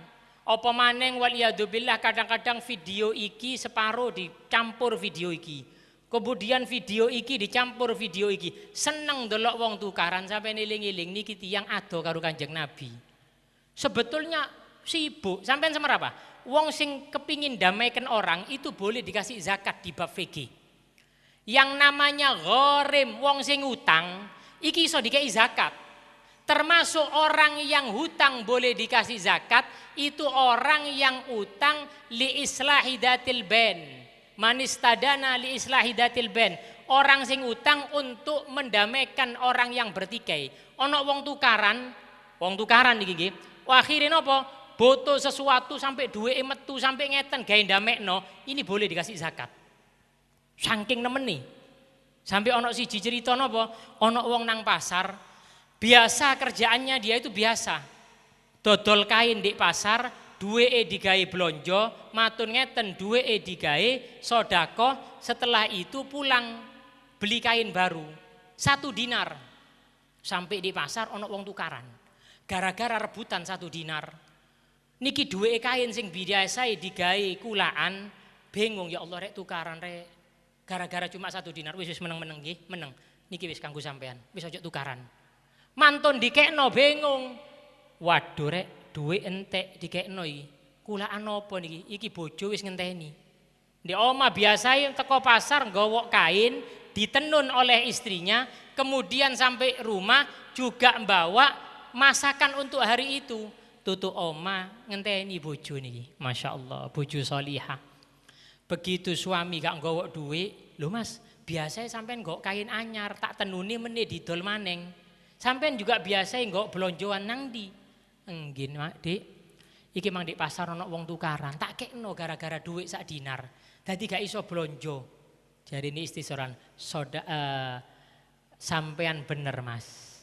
Apa maneng waliyadzubillah kadang-kadang video iki separuh dicampur video iki. Kemudian video iki dicampur video iki. Seneng delok wong tukaran sampai eling-eling niki tiyang ado karo Kanjeng Nabi. Sebetulnya sibuk, sampean semerapa? Wong sing kepingin damaikan orang itu boleh dikasih zakat di bab fikih. Yang namanya gharim, wong sing utang, iki iso dikei zakat. Termasuk orang yang hutang boleh dikasih zakat, itu orang yang utang li islahi datil ben. Manistadana li islahi datil ben. Orang sing utang untuk mendamaikan orang yang bertikai. Ono wong tukaran iki nggih. Akhire napa? Boto sesuatu sampai duweke metu sampai ngeten gawe ndamekno, ini boleh dikasih zakat. Saking nemeni. Sampai ono siji cerita napa? Ono wong nang pasar, biasa kerjaannya dia itu biasa. Dodol kain di pasar, duweke digawe blonjo, matun ngeten duweke digawe sedekah, setelah itu pulang beli kain baru, 1 dinar. Sampai di pasar ono wong tukaran. Gara-gara rebutan 1 dinar. Niki duweke kain sing biasa digawe kulaan, bingung ya Allah rek tukaran rek. Gara-gara cuma 1 dinar, wis wis meneng-meneng nggih, meneng. Niki wis kanggo sampean, wis aja tukaran. Mantun dikekno bingung. Waduh rek, duwe entek dikekno iki. Kulaan apa niki? Iki bojo wis ngenteni. Di omah biasa teko pasar nggawa kain, ditenun oleh istrinya, kemudian sampai rumah juga membawa masakan untuk hari itu. Tutuk omah ngenteni bojo niki. Masya Allah, bojo solihah. Begitu suami gak nggawa duit, lho mas, biasanya sampean nggawa kain anyar, tak tenuni meneh didol maneng. Sampean juga biasa nggawa blonjoan nang ndi? Nggih, Mak, Dik. Iki mang di pasar ana wong tukaran, tak kekno gara-gara duit sak dinar. Dadi gak iso blonjo. Jarine istri soran, sampean bener, Mas.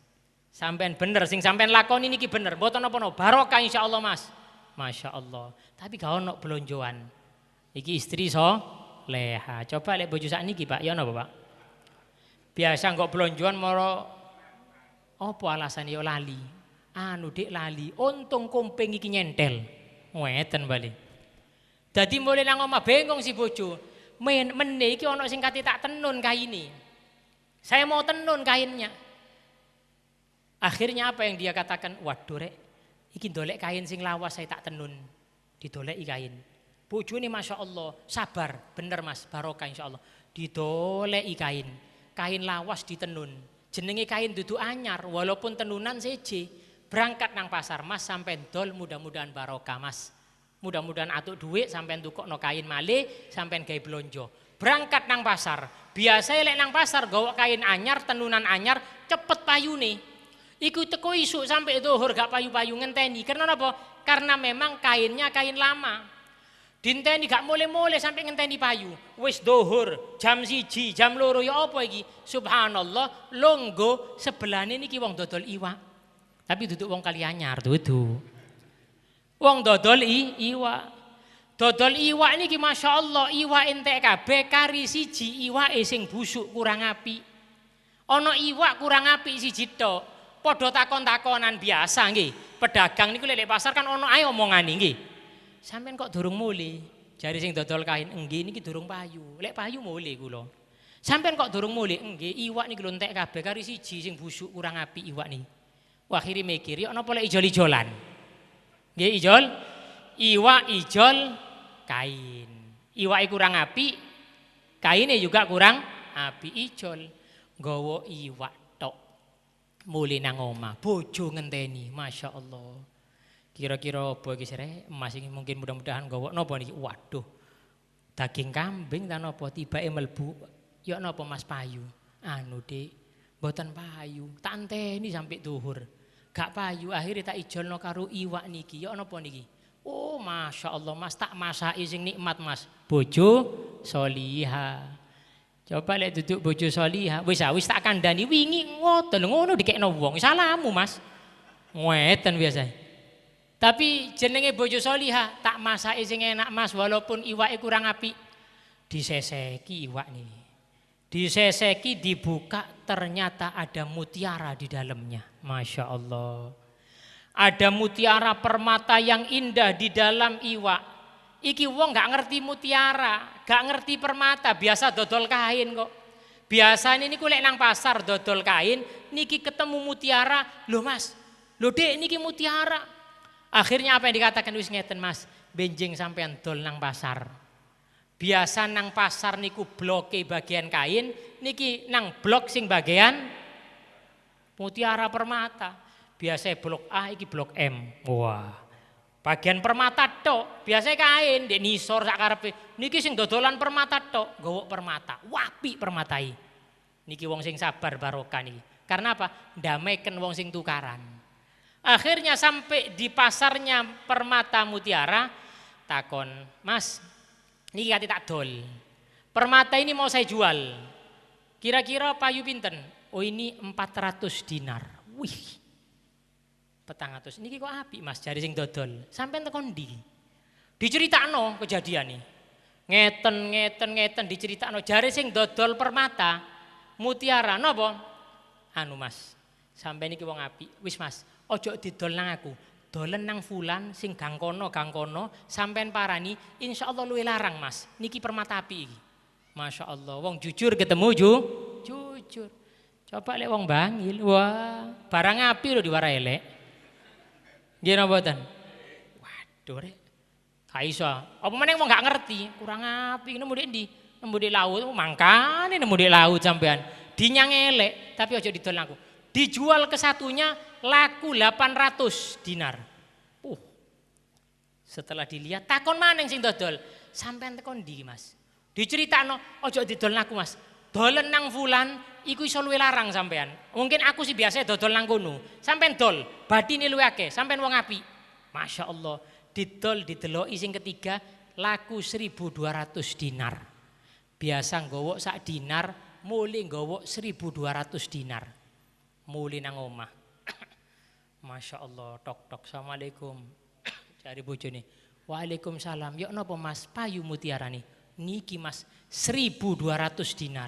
Sampean bener sing sampean lakoni niki bener, mboten napa-napa, barokah insyaallah, Mas. Masya Allah. Tapi gak ono blonjoan. Iki istri so leha. Coba lek bojo sakniki, Pak, ya napa, Pak? Biasa nggok blonjoan moro apa alasan ya lali. Anu Dik lali, untung kompeng iki nyentel. Ngeten bali. Dadi mulai nang omah bengong si bojo. Mene iki ono sing kate tak tenun kaine. Saya mau tenun kainnya. Akhirnya apa yang dia katakan? Waduh rek, iki ndolek kain sing lawas saya tak tenun. Didoleki kain. Bojone Masya Allah, sabar, bener Mas, barokah insya Allah. Didoleki kain, kain lawas ditenun. Jenenge kain dudu anyar, walaupun tenunan seje. Berangkat nang pasar Mas sampai dol, mudah-mudahan barokah Mas. Mudah-mudahan atuk duit sampai tukokno kain malih, sampai gawe blonjo. Berangkat nang pasar, biasa lek nang pasar gawa kain anyar, tenunan anyar, cepet payune. Iku teko isuk sampai zuhur gak payu-payu ngenteni. Karena apa? Karena memang kainnya kain lama. Dinteni gak mulai-mulai sampai ngenteni payu. Wis dhuhur, jam 1, jam 2 ya apa iki? Subhanallah, longgo sebelahne niki wong dodol iwak. Tapi duduk wong Kalianyar, dudu. Wong dodol iwak. Dodol iwak niki Masya Allah, iwak entek kabeh kari siji iwake sing busuk kurang apik. Ana iwak kurang apik siji tok. Padha takon-takonan biasa nggih. Pedagang niku lek pasar kan ana ae omongane nggih. Sampeyan kok durung muli? Jare sing dodol kain, enggih niki durung payu. Lek payu muli kula. Sampeyan kok durung muli? Enggih, iwak niki lho entek kabeh kari siji sing busuk kurang apik iwak niki. Wah, akhire mikir, ya napa lek ijol-ijolan? Nggih ijol, iwak ijol kain. Iwake kurang apik, kaine juga kurang apik ijol. Nggawa iwak tok. Muli nang omah, bojo ngenteni, Masya Allah. Kira-kira apa iki srek? Mas iki mungkin mudah-mudahan nggawa napa niki? Waduh. Daging kambing ta napa tibake mlebu. Ya napa Mas payu? Anu Dik, mboten payu. Tak enteni sampai zuhur. Gak payu, akhirnya tak ijolno karo iwak niki. Ya napa niki? Oh, Masya Allah Mas, tak masaki sing nikmat Mas. Bojo solihah. Coba lek duduk bojo salihah, wis ah wis tak kandhani wingi ngoten ngono dikekno wong. Salahmu, Mas. Ngeten biasa. Tapi jenenge bojo salihah tak masake sing enak, Mas, walaupun iwake kurang apik. Diseseki iwak niki. Diseseki dibuka ternyata ada mutiara di dalamnya. Masya Allah. Ada mutiara permata yang indah di dalam iwak. Iki wong gak ngerti mutiara, gak ngerti permata, biasa dodol kain kok. Biasanya niku lek nang pasar dodol kain, niki ketemu mutiara, loh Mas, loh Dek niki mutiara. Akhirnya apa yang dikatakan wis ngeten Mas, benjing sampean dol nang pasar. Biasa nang pasar niku bloke bagian kain, niki nang blok sing bagian mutiara permata. Biasa blok A iki blok M. Wah. Bagian permata tok, biasa kain ndek nisor sak karepe. Niki sing dodolan permata tok, gowok permata. Wapik permatai. Niki wong sing sabar barokah niki. Karena apa? Ndamaiken wong sing tukaran. Akhirnya sampai di pasarnya permata mutiara, takon, "Mas, niki kate tak dol. Permata ini mau saya jual. Kira-kira payu pinten?" Oh, ini 400 dinar. Wih. 400. Niki kok apik Mas jare sing dodol. Sampeyan teko ndi? Diceritakno kejadian nih. Ngeten ngeten ngeten diceritakno jare sing dodol permata mutiara napa? Anu Mas, sampeyan niki wong apik. Wis Mas, ojo didol nang aku. Dolen nang fulan sing gang kono gang kono sampean parani insyaallah luwih larang Mas. Niki permata apik iki. Masya Allah, wong jujur ketemu jujur. Coba lek wong bangil, wah, barang apik lho diwarai elek. Nggih napa mboten? Waduh rek. Gak iso. Apa meneh wong gak ngerti, kurang apik nemu ndek ndi? Nemu ndek laut, mangkane nemu ndek laut sampean. Dinyang elek, tapi aja didol aku. Dijual ke satunya laku 800 dinar. Setelah dilihat takon maneng sing dodol. Sampean tekon ndi, Mas? Diceritakno, aja didol aku, Mas. Dolen nang fulan iku iso luwih larang sampean. Mungkin aku sih biasa dodol nang kono. Sampean dol, badine luwih akeh, sampean wong apik. Masya Allah, didol dideloki sing ketiga laku 1200 dinar. Biasa nggowok sak dinar, mulih nggowok 1200 dinar. Mulih nang omah. Masya Allah, tok tok, assalamualaikum. Cari bojone. Waalaikumsalam. Yok napa Mas? Payu mutiarane. Niki Mas 1200 dinar.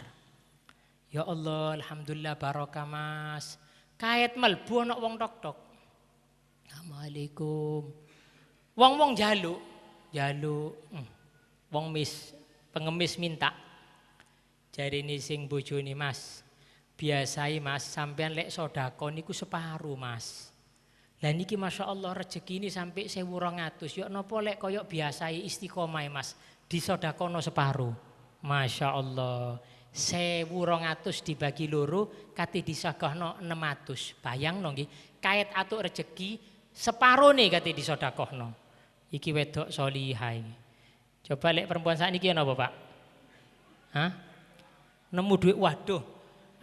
Ya Allah, alhamdulillah barokah Mas. Kait melbu ana wong tok tok. Assalamualaikum. Wong-wong jaluk, jaluk. Wong mis, pengemis minta. Jarine sing bojone Mas. Biasai Mas, sampean lek sedekah niku separuh Mas. Lah niki Masya Allah rezeki ini sampai 1200. Yok napa lek koyok biasai istiqomah Mas, disodakono separuh. Masya Allah. 1200 dibagi loro kate disodakno 600. Bayangno nggih, kait atuk rezeki separone kate disodakohno. Iki wedok solihah iki. Coba lek perempuan sakniki napa, Pak? Hah? Nemu duit waduh.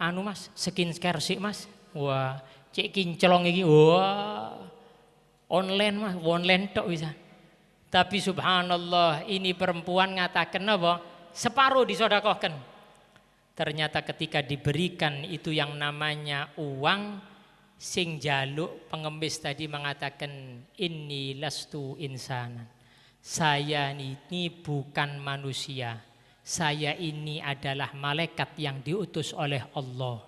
Anu Mas, skincare sik Mas. Wah, cek kinclong iki. Wah. Online Mas, online tok bisa. Tapi subhanallah, ini perempuan ngatakan apa? Separuh disodakohkan. Ternyata ketika diberikan itu yang namanya uang, sing jaluk pengemis tadi mengatakan inni lastu insana. Saya ini bukan manusia. Saya ini adalah malaikat yang diutus oleh Allah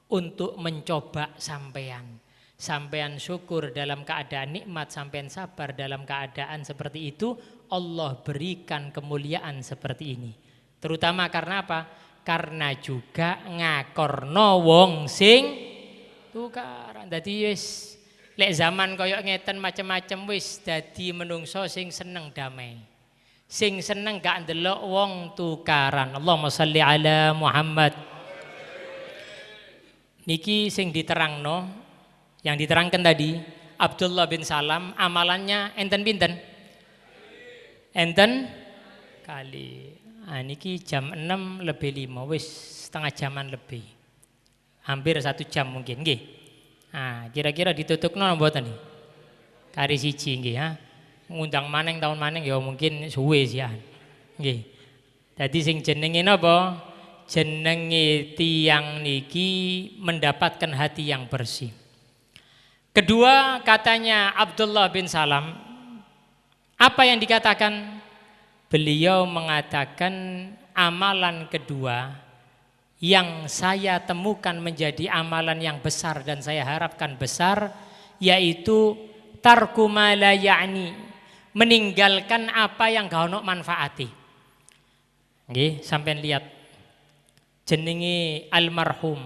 untuk mencoba sampean. Sampean syukur dalam keadaan nikmat, sampean sabar dalam keadaan seperti itu, Allah berikan kemuliaan seperti ini. Terutama karena apa? Karena juga ngakorno wong sing tukaran. Dadi wis lek zaman koyo ngeten macem-macem wis dadi menungso sing seneng damai. Sing seneng gak ndelok wong tukaran. Allahumma sholli ala Muhammad. Niki sing diterangno, yang diterangkan tadi Abdullah bin Salam amalannya enten pinten? Enten kali. Nah, niki jam 6:05 wis setengah jaman lebih. Hampir 1 jam mungkin nggih. Nah, kira-kira ditutupno mboten nih? Kari siji nggih ha. Ngundang maneng tahun maneng ya mungkin suwe sih ya. Nggih. Dadi sing jenenge napa? jenenge tiyang niki mendapatkan hati yang bersih. Kedua, katanya Abdullah bin Salam, apa yang dikatakan? Beliau mengatakan amalan kedua yang saya temukan menjadi amalan yang besar dan saya harapkan besar, yaitu tarku ma la ya'ni, meninggalkan apa yang gak ono manfaati. Nggih, sampean lihat jenenge almarhum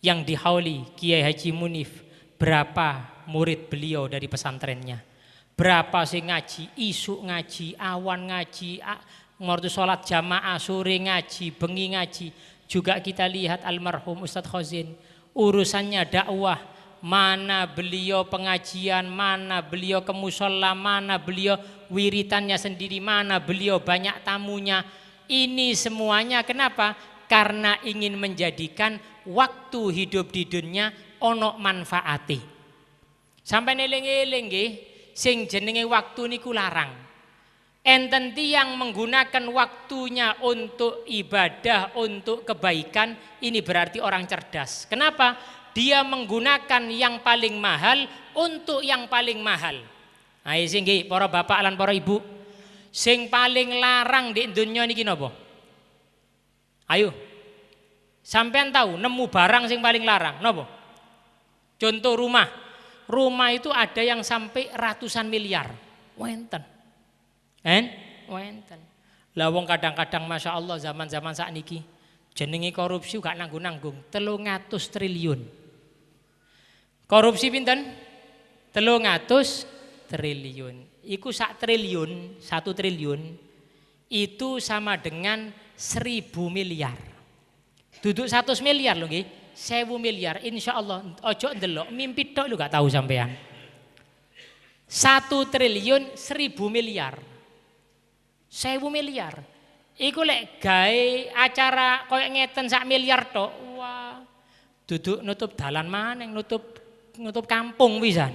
yang dihauli Kiai Haji Munif, berapa murid beliau dari pesantrennya, berapa sing ngaji, isuk ngaji, awan ngaji, ngortu sholat jamaah, sore ngaji, bengi ngaji. Juga kita lihat almarhum Ustadz Khozin, urusannya dakwah, mana beliau pengajian, mana beliau ke musola, mana beliau wiritannya sendiri, mana beliau banyak tamunya. Ini semuanya kenapa? Karena ingin menjadikan waktu hidup di dunia ono manfaati. Sampai eling-eling nggih, sing jenenge waktu niku larang. Enten tiyang menggunakan waktunya untuk ibadah, untuk kebaikan, ini berarti orang cerdas. Kenapa? Dia menggunakan yang paling mahal untuk yang paling mahal. Nah, sing nggih para bapak lan para ibu, sing paling larang di dunia niki napa? Ayo. Sampean tahu nemu barang sing paling larang napa? Contoh rumah. Rumah itu ada yang sampai ratusan miliar. Wenten. Wenten. Lah wong kadang-kadang Masya Allah zaman-zaman sakniki jenenge korupsi gak nanggung-nanggung, 300 triliun. Korupsi pinten? 300 triliun. Iku sak triliun, 1 triliun itu sama dengan 1000 miliar. Duduk 100 miliar lho nggih, 1000 miliar. Insya Allah ojo ndelok mimpi tok lho gak tahu sampean. 1 triliun 1000 miliar. 1000 miliar. Iku lek gawe acara koyo ngeten sak miliar tok, wah. Duduk nutup dalan maneng, nutup kampung pisan.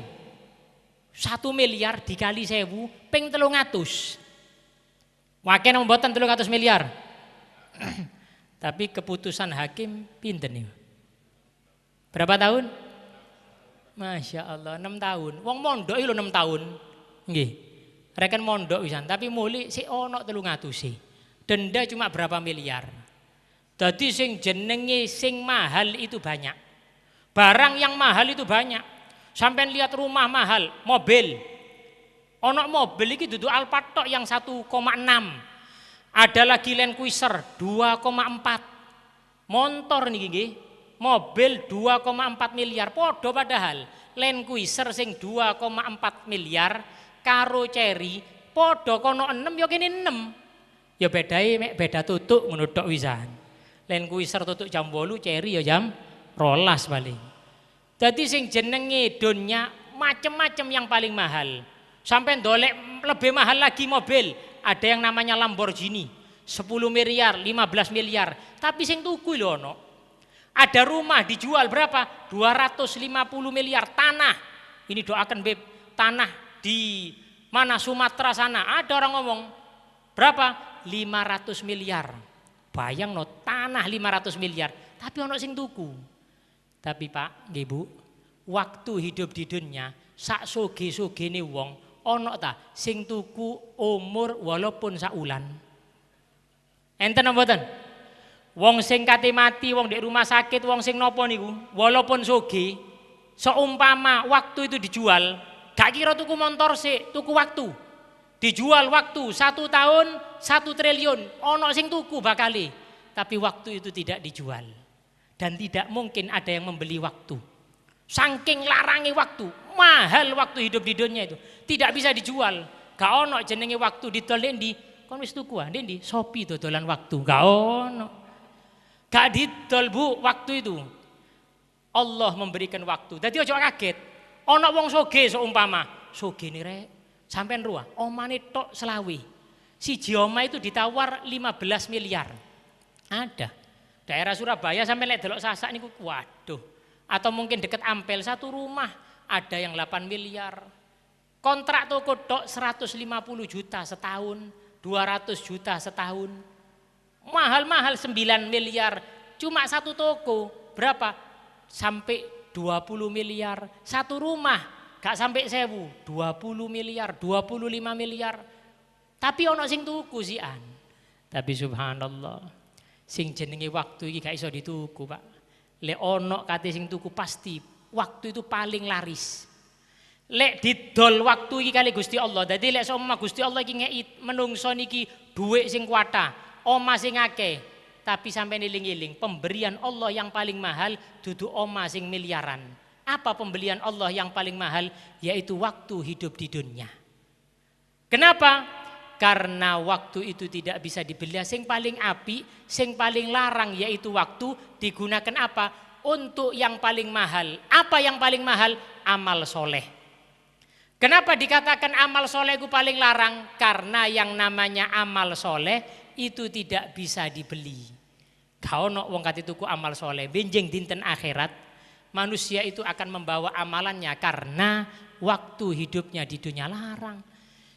1 miliar dikali 1000 ping 300. Wakeh napa mboten 300 miliar? Tapi keputusan hakim pinten niku? Berapa tahun? Masya Allah, 6 tahun. Wong mondok iki lho 6 tahun. Nggih. Reken mondok pisan, tapi muli sik ono 300. Denda cuma berapa miliar. Dadi sing jenenge sing mahal itu banyak. Barang yang mahal itu banyak. Sampean lihat rumah mahal, mobil. Ono mobil iki dudu Alphard tok yang 1,6. Ada lagi Land Cruiser 2,4. Motor niki nggih, mobil 2,4 miliar. Padha padahal Land Cruiser sing 2,4 miliar karo Carry padha kono 6 ya kene 6. Ya bedae mek beda tutuk ngono tok wisan. Land Cruiser tutuk jam 8, Carry ya jam 12 paling. Dadi sing jenenge dunya macem-macem yang paling mahal. Sampai ndolek lebih mahal lagi mobil, ada yang namanya Lamborghini 10 miliar, 15 miliar, tapi sing tuku lho ono. Ada rumah dijual berapa? 250 miliar tanah. Ini doakan beb, tanah di mana Sumatera sana. Ada orang ngomong berapa? 500 miliar. Bayang no tanah 500 miliar, tapi ono sing tuku. Tapi Pak, nggih Bu, waktu hidup di dunia sak soge-sogene wong ono ta sing tuku umur walaupun sak ulan. Enten apa mboten? Wong sing kate mati, wong di rumah sakit, wong sing nopo niku, walaupun soge, seumpama waktu itu dijual, gak kira tuku motor sik, tuku waktu. Dijual waktu 1 tahun 1 triliun, ono sing tuku bakali. Tapi waktu itu tidak dijual. Dan tidak mungkin ada yang membeli waktu. Saking larangi waktu, mahal waktu hidup di dunia itu. Tidak bisa dijual. Gak ono jenenge waktu didol ndi? Kon wis tuku ah, ndi? Shopee dodolan waktu. Gak ono. Gak didol Bu waktu itu. Allah memberikan waktu. Dadi ojo kaget. Ono wong soge seumpama, soge ni rek, sampean ruah, omane tok selawe. Siji oma itu ditawar 15 miliar. Ada. Daerah Surabaya sampai lek delok sasak niku waduh. Atau mungkin deket Ampel satu rumah ada yang 8 miliar. Kontrak toko tok 150 juta setahun, 200 juta setahun. Mahal mahal-mahal 9 miliar. Cuma satu toko berapa? Sampai 20 miliar. Satu rumah gak sampai 1000, 20 miliar, 25 miliar. Tapi ono sing tuku sian. Tapi subhanallah, sing jenenge waktu iki gak iso dituku, Pak. Lek ono kate sing tuku pasti waktu itu paling laris. Lek didol waktu iki kali Gusti Allah. Dadi lek seumpama Gusti Allah iki ngeki menungso niki dhuwit sing kuwatah, omah sing akeh. Tapi sampai niling-iling, pemberian Allah yang paling mahal dudu omah sing miliaran. Apa pembelian Allah yang paling mahal? Yaitu waktu hidup di dunia. Kenapa? Karena waktu itu tidak bisa dibeli. Sing paling api, sing paling larang yaitu waktu digunakan apa? Untuk yang paling mahal. Apa yang paling mahal? Amal soleh. Kenapa dikatakan amal soleh itu paling larang? Karena yang namanya amal soleh itu tidak bisa dibeli. Gak ono wong kate tuku amal soleh. Benjing dinten akhirat manusia itu akan membawa amalannya karena waktu hidupnya di dunia larang.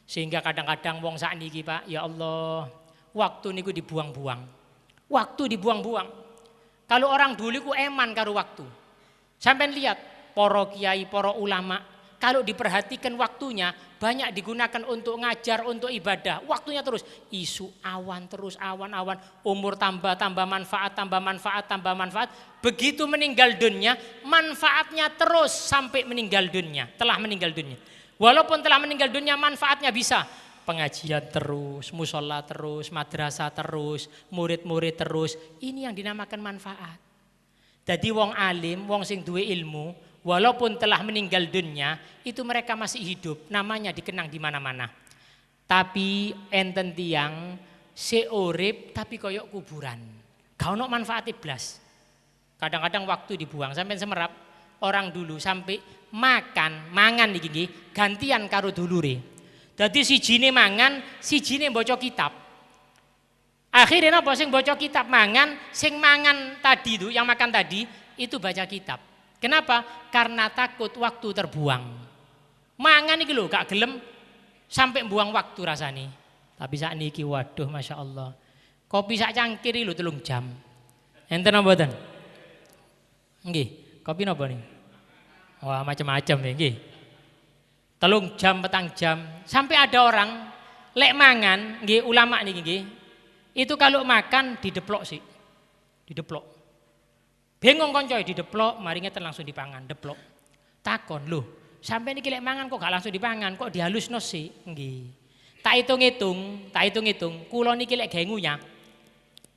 Sehingga kadang-kadang wong sakniki Pak, ya Allah, waktu niku dibuang-buang. Waktu dibuang-buang. Kalau orang dulu ku eman karo waktu. Sampeyan lihat para kiai, para ulama, kalau diperhatikan waktunya banyak digunakan untuk ngajar, untuk ibadah. Waktunya terus isu awan terus awan-awan, umur tambah tambah manfaat, tambah manfaat, tambah manfaat. Begitu meninggal dunia, manfaatnya terus sampai meninggal dunia, telah meninggal dunia. Walaupun telah meninggal dunia manfaatnya bisa pengajian terus, musola terus, madrasah terus, murid-murid terus. Ini yang dinamakan manfaat. Jadi wong alim, wong sing duwe ilmu, walaupun telah meninggal dunia, itu mereka masih hidup, namanya dikenang di mana-mana. Tapi enten tiyang seurip tapi koyok kuburan. Gak ono manfaate blas. Kadang-kadang waktu dibuang sampai semerap orang dulu sampai makan, mangan iki nggih, gantian karo dulure. Dadi sijine mangan, sijine maca kitab. Akhirnya napa sing baca kitab mangan, sing mangan tadi itu, yang makan tadi itu baca kitab. Kenapa? Karena takut waktu terbuang. Mangan iki lho gak gelem sampai buang waktu rasane. Tapi sakniki waduh Masya Allah. Kopi sak cangkir lho 3 jam. Enten napa mboten? Nggih, kopi napa nih? Wah, macam-macam ya nggih. 3 jam, 4 jam. Sampai ada orang lek mangan, nggih ulama niki nggih. Itu kalau makan dideplok sih. Dideplok. Bingung koncoe dideplok, mari ngeten langsung dipangan, deplok. Takon, lho, sampai niki lek mangan kok gak langsung dipangan, kok dihalusno sih? Nggih. Tak hitung-hitung, kula niki lek gawe ngunyah.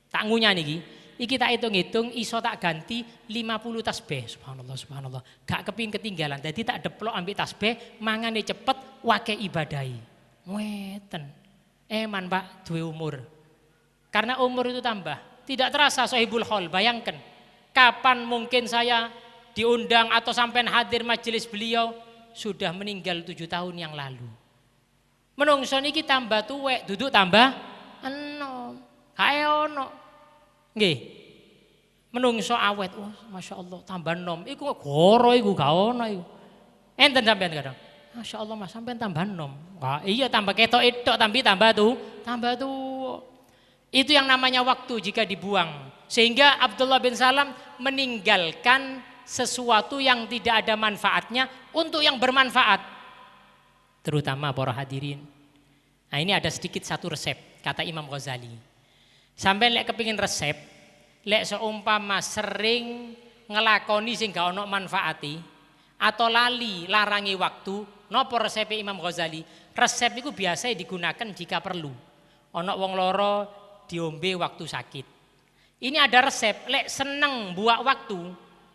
Tak ngunyah niki, iki tak hitung-hitung iso tak ganti 50 tasbih. Subhanallah, subhanallah. Gak kepingin ketinggalan. Jadi tak deplok ambil tasbih, mangane cepet, wake ibadahi. Ngeten. Eman Pak, duwe umur. Karena umur itu tambah. Tidak terasa sohibul hol, bayangkan. Kapan mungkin saya diundang atau sampai hadir majelis beliau sudah meninggal 7 tahun yang lalu. Menungso niki tambah tuwek, duduk tambah enom. Kae ono. Nggih. Menungso awet, wah Masya Allah tambah enom. Iku goro iku gak ono iku. Enten sampean kadang. Masya Allah Mas sampean tambah enom. Wah, iya tambah ketok tok tambah tuh, tambah tuh. Itu yang namanya waktu jika dibuang. Sehingga Abdullah bin Salam meninggalkan sesuatu yang tidak ada manfaatnya untuk yang bermanfaat. Terutama para hadirin. Nah ini ada sedikit satu resep, kata Imam Ghazali. Sampai lek kepingin resep, lek seumpama sering ngelakoni sing gak ono manfaati, atau lali larangi waktu, nopo resep Imam Ghazali? Resep itu biasa digunakan jika perlu. Ono wong loro diombe waktu sakit. Ini ada resep, lek seneng buak waktu,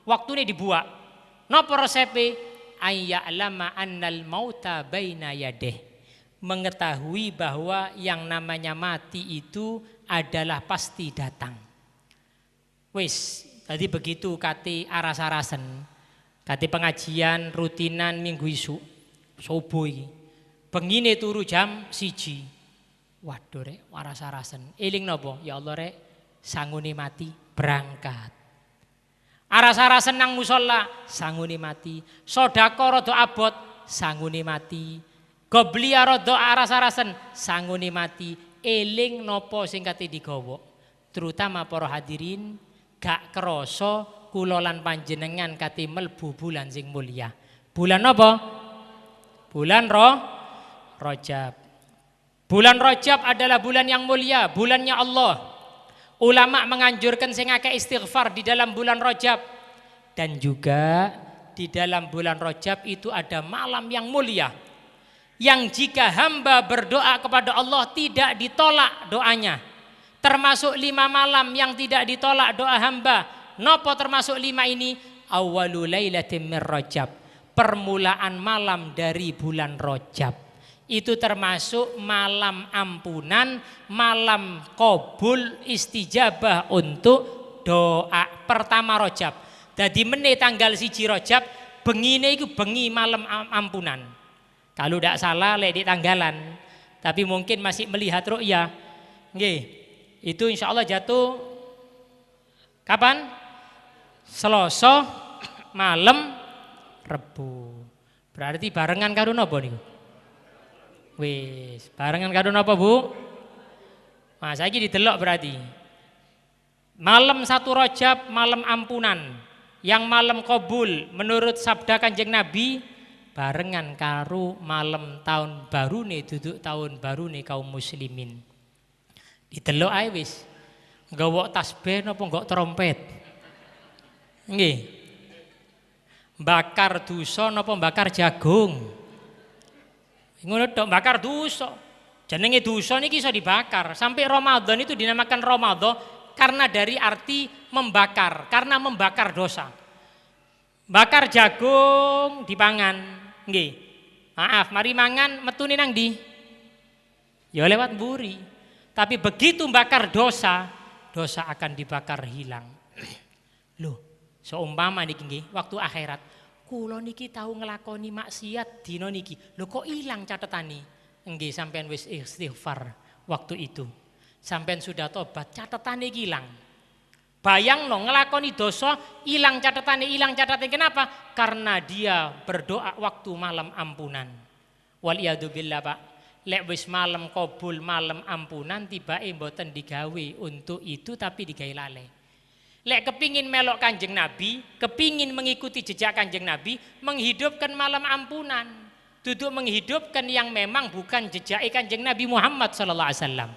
waktune dibuak. Napa resepe? Ayya'lama annal mauta baina yadeh. Mengetahui bahwa yang namanya mati itu adalah pasti datang. Wis, tadi begitu kate aras-arasen, kate pengajian rutinan minggu isuk, subuh iki. Bengine turu jam 1. Waduh rek, aras-arasen. Eling napa? Ya Allah rek, sangune mati berangkat. Aras-arasen nang musala, sangune mati. Sedekah rada abot, sangune mati. Goblia rada aras-arasen, sangune mati. Eling napa sing kate digawa. Terutama para hadirin, gak krasa kula lan panjenengan kate mlebu bulan sing mulia. Bulan apa? Bulan Rajab. Bulan Rajab adalah bulan yang mulia, bulannya Allah. Ulama menganjurkan sing akeh istighfar di dalam bulan Rajab. Dan juga di dalam bulan Rajab itu ada malam yang mulia, yang jika hamba berdoa kepada Allah tidak ditolak doanya. Termasuk 5 malam yang tidak ditolak doa hamba. Nopo termasuk 5 ini? Awwalu lailatin mir Rajab, permulaan malam dari bulan Rajab. Itu termasuk malam ampunan, malam qabul istijabah untuk doa pertama Rajab. Dadi meneh tanggal 1 Rajab, bengine iku bengi malam ampunan. Kalau tidak salah lek di tanggalan, tapi mungkin masih melihat ru'yah. Nggih. Itu insya Allah jatuh kapan? Selasa malam Rebu. Berarti barengan karo napa niku? Wis, barengan karo napa, Bu? Nah, saiki didelok berarti. Malam 1 Rajab malam ampunan, yang malam qabul menurut sabda Kanjeng Nabi barengan karo malam tahun barune, duduk tahun barune kaum muslimin. Didelok ae wis. Nggawa tasbih napa nggok trompet? Nggih. Bakar dosa napa bakar jagung? Ngono tok, bakar dosa. Jenenge dosa niki iso dibakar. Sampai Ramadan itu dinamakan Ramadan karena dari arti membakar, karena membakar dosa. Bakar jagung dipangan, nggih. Maaf, mari mangan metune nang ndi? Ya lewat mburi. Tapi begitu bakar dosa, dosa akan dibakar hilang. Loh, seumpama niki nggih, waktu akhirat, kula niki tau nglakoni maksiat dina niki. Lho kok ilang catetane? Nggih, sampean wis istighfar waktu itu. Sampean sudah tobat, catetane iki ilang. Bayangno nglakoni dosa, ilang catetane, ilang catetane. Kenapa? Karena dia berdoa waktu malam ampunan. Wal iyadu billah, Pak. Lek wis malam qabul, malam ampunan, tibake mboten digawe untuk itu tapi digawe lale. Lek kepingin melok Kanjeng Nabi, kepingin mengikuti jejak Kanjeng Nabi, menghidupkan malam ampunan. Duduk menghidupkan yang memang bukan jejak Kanjeng Nabi Muhammad sallallahu alaihi wasallam.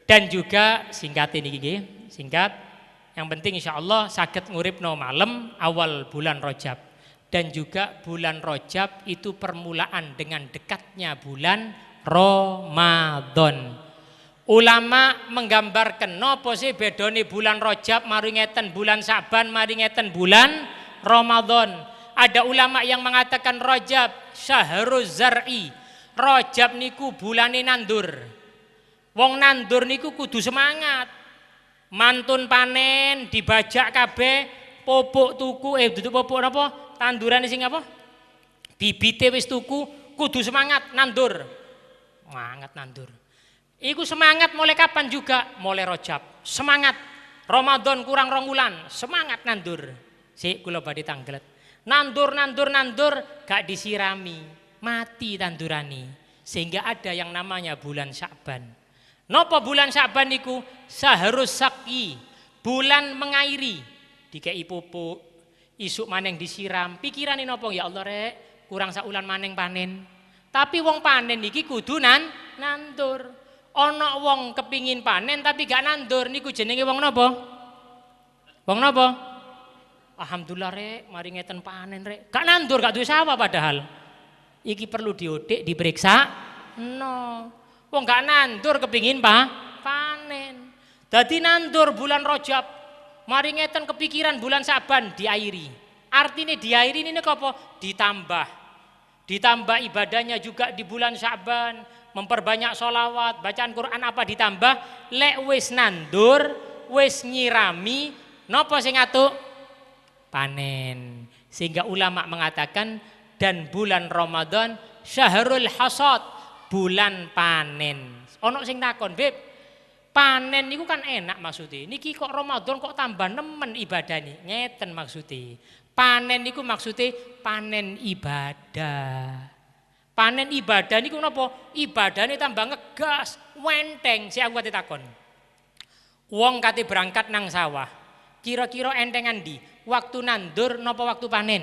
Dan juga singkat ini nggih, singkat. Yang penting insya Allah saged nguripno malam awal bulan Rajab. Dan juga bulan Rajab itu permulaan dengan dekatnya bulan Ramadan. Ulama menggambarkan nopo sih bedone bulan Rajab mari ngeten bulan Sa'ban mari ngeten bulan Ramadan. Ada ulama yang mengatakan Rajab syahruz zar'i. Rajab niku bulane nandur. Wong nandur niku kudu semangat. Mantun panen dibajak kabeh, pupuk tuku, duduk pupuk napa? Tandurane sing apa? Bibite wis tuku, kudu semangat nandur. Semangat nandur. Iku semangat mulai kapan juga? Mulai Rajab. Semangat. Ramadan kurang 2 wulan, semangat nandur. Sik kula badhe tanglet. Nandur, nandur, nandur, gak disirami, mati tandurane. Sehingga ada yang namanya bulan Sya'ban. Napa bulan Sya'ban niku? Sahrus saqi, bulan mengairi. Dikei pupuk, isuk maneng disiram. Pikirane napa? Ya Allah rek, kurang saulan maneng panen. Tapi wong panen niki kudu nandur. Ana wong kepingin panen tapi gak nandur niku jenenge wong napa? Wong napa? Alhamdulillah rek, mari ngeten panen rek. Gak nandur, gak duwe sawah padahal. Iki perlu diodik, diperiksa. No. Wong gak nandur kepingin panen. Dadi nandur bulan Rajab, mari ngeten kepikiran bulan Sa'ban diairi. Artine diairi ini apa? Ditambah. Ditambah ibadahnya juga di bulan Sa'ban, memperbanyak sholawat, bacaan Quran apa ditambah. Lek wis nandur, wis nyirami, napa sing ngatuk? Panen. Sehingga ulama mengatakan dan bulan Ramadan syahrul hasad, bulan panen. Ono sing takon, Beb, panen niku kan enak maksudnya. Niki kok Ramadan kok tambah nemen ibadah nih? Ngeten maksudnya. Panen niku maksudnya panen ibadah. Panen ibadah niku napa? Ibadahne tambah ngegas, wenteng. Sik aku ate takon. Wong kate berangkat nang sawah, kira-kira entengan di waktu nandur napa waktu panen?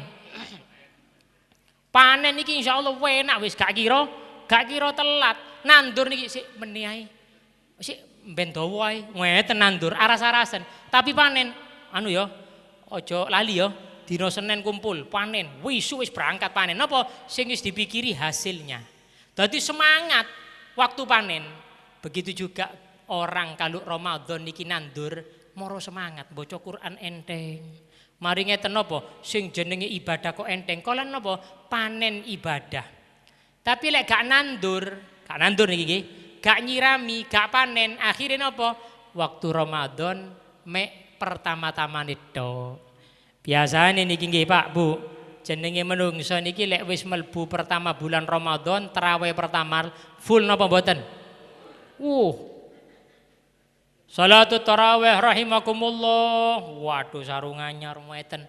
Panen niki insyaallah enak wis gak kira telat. Nandur niki sik meni ae. Sik ben dawa ae. Ngeten nandur aras-arasen. Tapi panen anu ya, aja lali ya. Dina Senin kumpul, panen, wisu wis berangkat panen. Napa sing wis dipikiri hasilnya. Dadi semangat waktu panen. Begitu juga orang kalau Ramadan niki nandur, moro semangat baca Quran enteng. Mari ngeten napa sing jenenge ibadah kok enteng. Kolan napa panen ibadah. Tapi lek gak nandur niki nggih, gak nyirami, gak panen, akhirnya napa? Waktu Ramadan mek pertama-tamane tok. Biasane niki nggih Pak Bu, jenenge menungso niki lek wis mlebu pertama bulan Ramadan, tarawih pertama full napa mboten? Salatut tarawih rahimakumullah. Waduh sarungannya rumeten.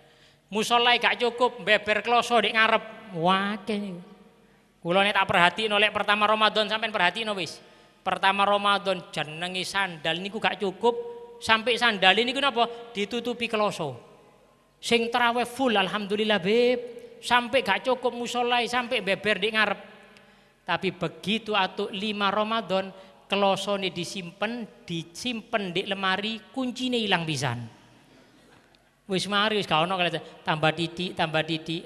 Musala gak cukup, beber kloso dik ngarep. Wakeh niku. Kula nek tak perhatikno lek pertama Ramadan sampean perhatikno wis. Pertama Ramadan jenenge sandal niku gak cukup, sampai sandal niku napa ditutupi kloso. Sing tarawih full alhamdulillah beb, sampai gak cukup musala sampai beber dik ngarep. Tapi begitu atuk 5 Ramadan kelosone disimpen di lemari, kuncine ilang pisan. Wis mari wis gak ono tambah titik, tambah titik.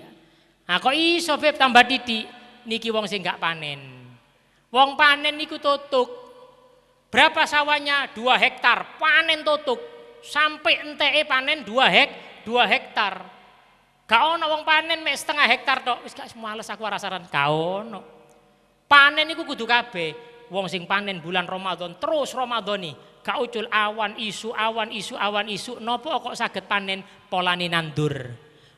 Ah kok iso beb tambah titik? Niki wong sing gak panen. Wong panen niku tutuk. Berapa sawahnya? 2 hektar, panen tutuk. Sampai enteke panen 2 hektar. Gak ono wong panen mek setengah hektar tok. Wis gak males aku rasaran. Gak ono. Panen niku kudu kabeh. Wong sing panen bulan Ramadan terus Ramadhani, gak ucul awan isu awan isu awan isu, nopo kok saged panen polani nandur.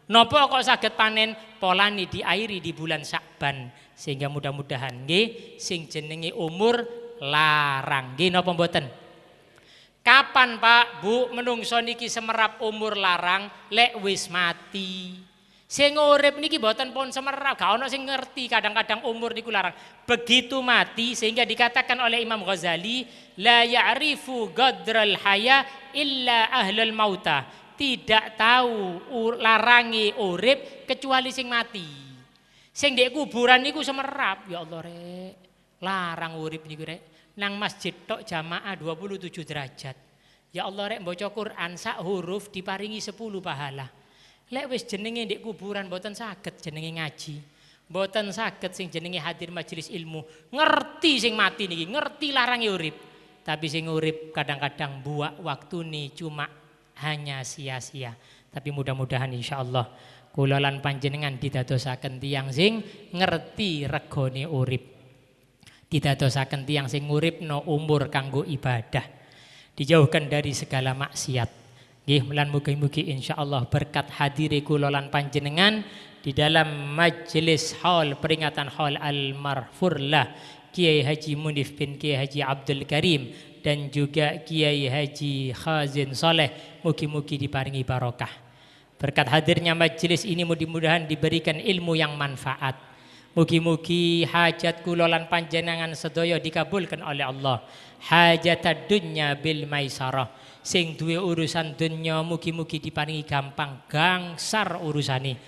Nopo kok saged panen polani diairi di bulan Sya'ban. Sehingga mudah-mudahan nggih sing jenenge umur larang. Nggih napa mboten? Kapan Pak Bu menungso niki semerap umur larang lek wis mati. Sing urip niki mboten pun semerap, gak ono sing ngerti kadang-kadang umur niku larang. Begitu mati sehingga dikatakan oleh Imam Ghazali la ya'rifu qadral haya illa ahlul mauta. Tidak tahu larangi urip kecuali sing mati. Sing ndek kuburan niku semerap, ya Allah rek, larang urip niku rek. Nang masjid tok jamaah 27 derajat. Ya Allah rek maca Quran sak huruf diparingi 10 pahala. Lek wis jenenge ndek kuburan mboten saged jenenge ngaji. Mboten saged sing jenenge hadir majelis ilmu. Ngerti sing mati niki, ngerti larange urip. Tapi sing urip kadang-kadang buak waktune cuma hanya sia-sia. Tapi mudah-mudahan insyaallah kula lan panjenengan didadosaken tiyang sing ngerti regane urip. Didadosaken tiyang sing nguripno umur kanggo ibadah. Dijauhkan dari segala maksiat. Nggih lan mugi-mugi insyaallah berkat hadire kula lan panjenengan di dalam majelis haul peringatan haul almarfurlah Kiai Haji Munif bin Kiai Haji Abdul Karim dan juga Kiai Haji Khazin Soleh, mugi-mugi diparingi barokah. Berkat hadirnya majelis ini mudah-mudahan diberikan ilmu yang manfaat. Mugi-mugi hajat kula lan panjenengan sedaya dikabulkan oleh Allah. Hajatad dunya bil maisarah. Sing duwe urusan dunya mugi-mugi diparingi gampang, gangsar urusane.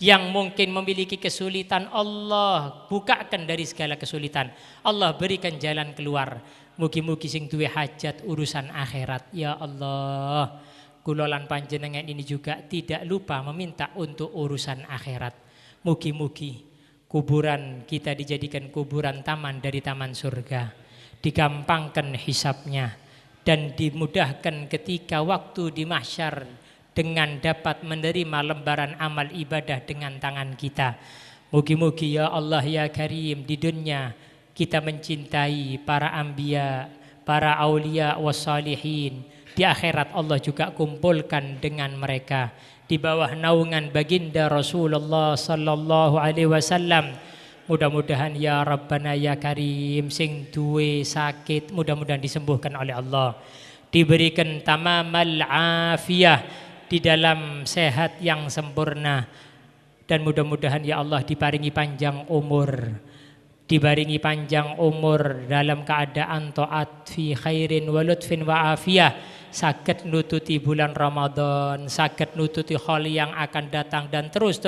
Yang mungkin memiliki kesulitan Allah bukakan dari segala kesulitan. Allah berikan jalan keluar. Mugi-mugi sing duwe hajat urusan akhirat. Ya Allah, kula lan panjenengan ini juga tidak lupa meminta untuk urusan akhirat. Mugi-mugi kuburan kita dijadikan kuburan taman dari taman surga. Digampangkan hisabnya dan dimudahkan ketika waktu di mahsyar dengan dapat menerima lembaran amal ibadah dengan tangan kita. Mugi-mugi ya Allah ya Karim di dunia kita mencintai para anbiya, para aulia wassalihin. Di akhirat Allah juga kumpulkan dengan mereka di bawah naungan baginda Rasulullah sallallahu alaihi wasallam. Mudah-mudahan ya Rabbana ya Karim sing duwe sakit mudah-mudahan disembuhkan oleh Allah. Diberikan tamamal afiyah di dalam sehat yang sempurna. Dan mudah-mudahan ya Allah diparingi panjang umur. Diparingi panjang umur dalam keadaan taat fi khairin wa lutfin wa afiyah. saged nututi bulan Ramadan, saged nututi kholi yang akan datang dan terus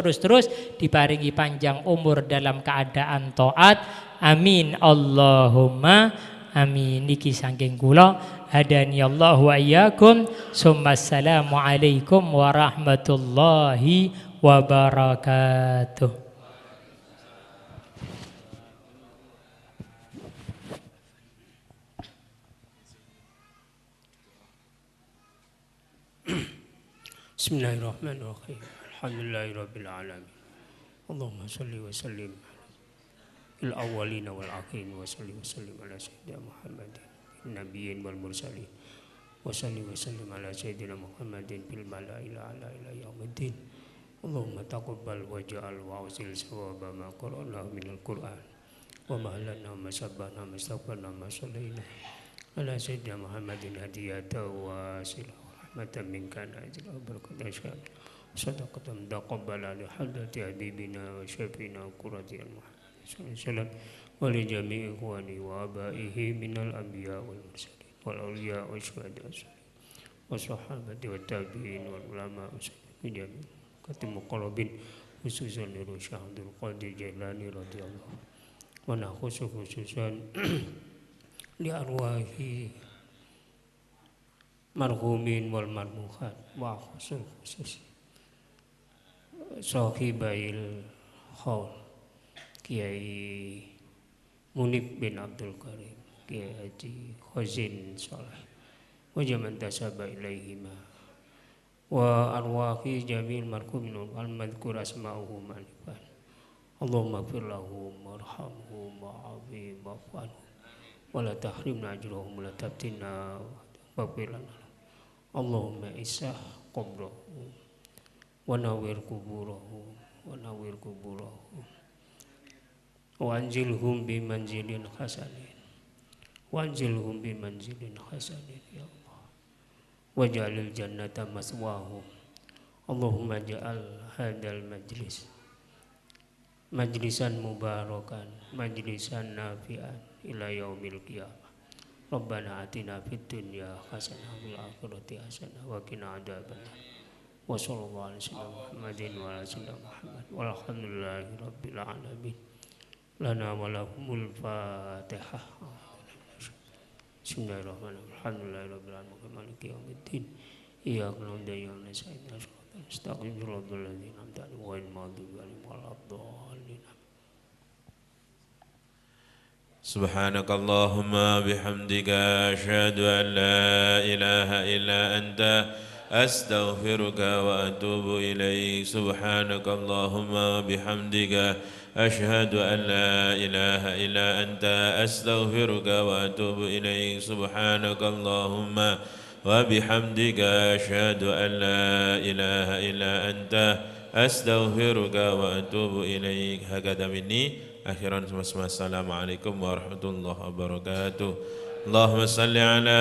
diparingi panjang umur dalam keadaan taat. Amin Allahumma amin. Niki saking kula hadani Allah wa iyyakum. Assalamualaikum warahmatullahi wabarakatuh. Bismillahirrahmanirrahim. Alhamdulillahirabbil alamin. Allahumma shalli wa sallim al awwalina wal akhirin wa salli wa sallim ala sayyidina Muhammadin nabiyyin wal mursalin wa salli wa sallim ala sayyidina Muhammadin fil mala'il a'la ila yaumiddin. Allahumma taqabbal waj'al wa awsil sawaba ma qara'na minal Qur'an wa ma halanna ma sabbana ma astaghfarna ma shallaina ala sayyidina Muhammadin hadiyata wa sila rahmatan minka najla barakatan syamil sadaqatan taqabbala li hadrati habibina wa syafiina qurrati Muhammad sallallahu alaihi wasallam wa li jami'i ikhwani wa abaihi minal anbiya wal mursalin wal awliya wa syuhada wa sahabati wa tabi'in wal ulama wa jami'i katimu qalbin khususan li Syekh Abdul Qadir Jailani radhiyallahu wa na khususan li arwahi marhumin wal marmuhat wa khusus sahibail haul Kiai Munib bin Abdul Karim, Kiai Haji Khazin Saleh wa jaman tasaba ilaihima wa arwahi jamil marhumin wal madhkur asma'uhum alifan. Allahumma ighfir lahum warhamhum wa'afihim wa'fu anhum wa la tahrimna ajrahum wa la tabtina waghfir lana. Allahumma isah qabrahum wa nawwir kuburahum wa nawwir kuburahum wa anzilhum bi manzilin hasanin wa anzilhum bi manzilin hasanin ya Allah waj'alil jannata maswahum. Allahumma ja'al hadal majlis majlisan mubarakan majlisan nafi'an ila yaumil qiyamah. Rabbana atina fid dunya hasanah wa fil akhirati hasanah wa qina adzabannar. Wa sallallahu ala sayyidina Muhammadin wa ala sayyidina Muhammad walhamdulillahi rabbil alamin. Lana wa lahumul Fatihah. Bismillahirrahmanirrahim. Alhamdulillahirabbil alamin maliki yaumiddin. Iyyaka na'budu wa iyyaka nasta'in. Ihdinas siratal mustaqim siratal ladzina an'amta 'alaihim ghairil maghdubi 'alaihim waladdallin. Subhanakallahumma bihamdika asyhadu an la ilaha illa anta astaghfiruka wa atubu ilaik. Subhanakallahumma bihamdika asyhadu an la ilaha illa anta astaghfiruka wa atubu ilaik. Subhanakallahumma wa bihamdika asyhadu an la ilaha illa anta astaghfiruka wa atubu ilaik. Hakadha minni. Akhiran, wassalamualaikum warahmatullahi wabarakatuh. Allahumma salli ala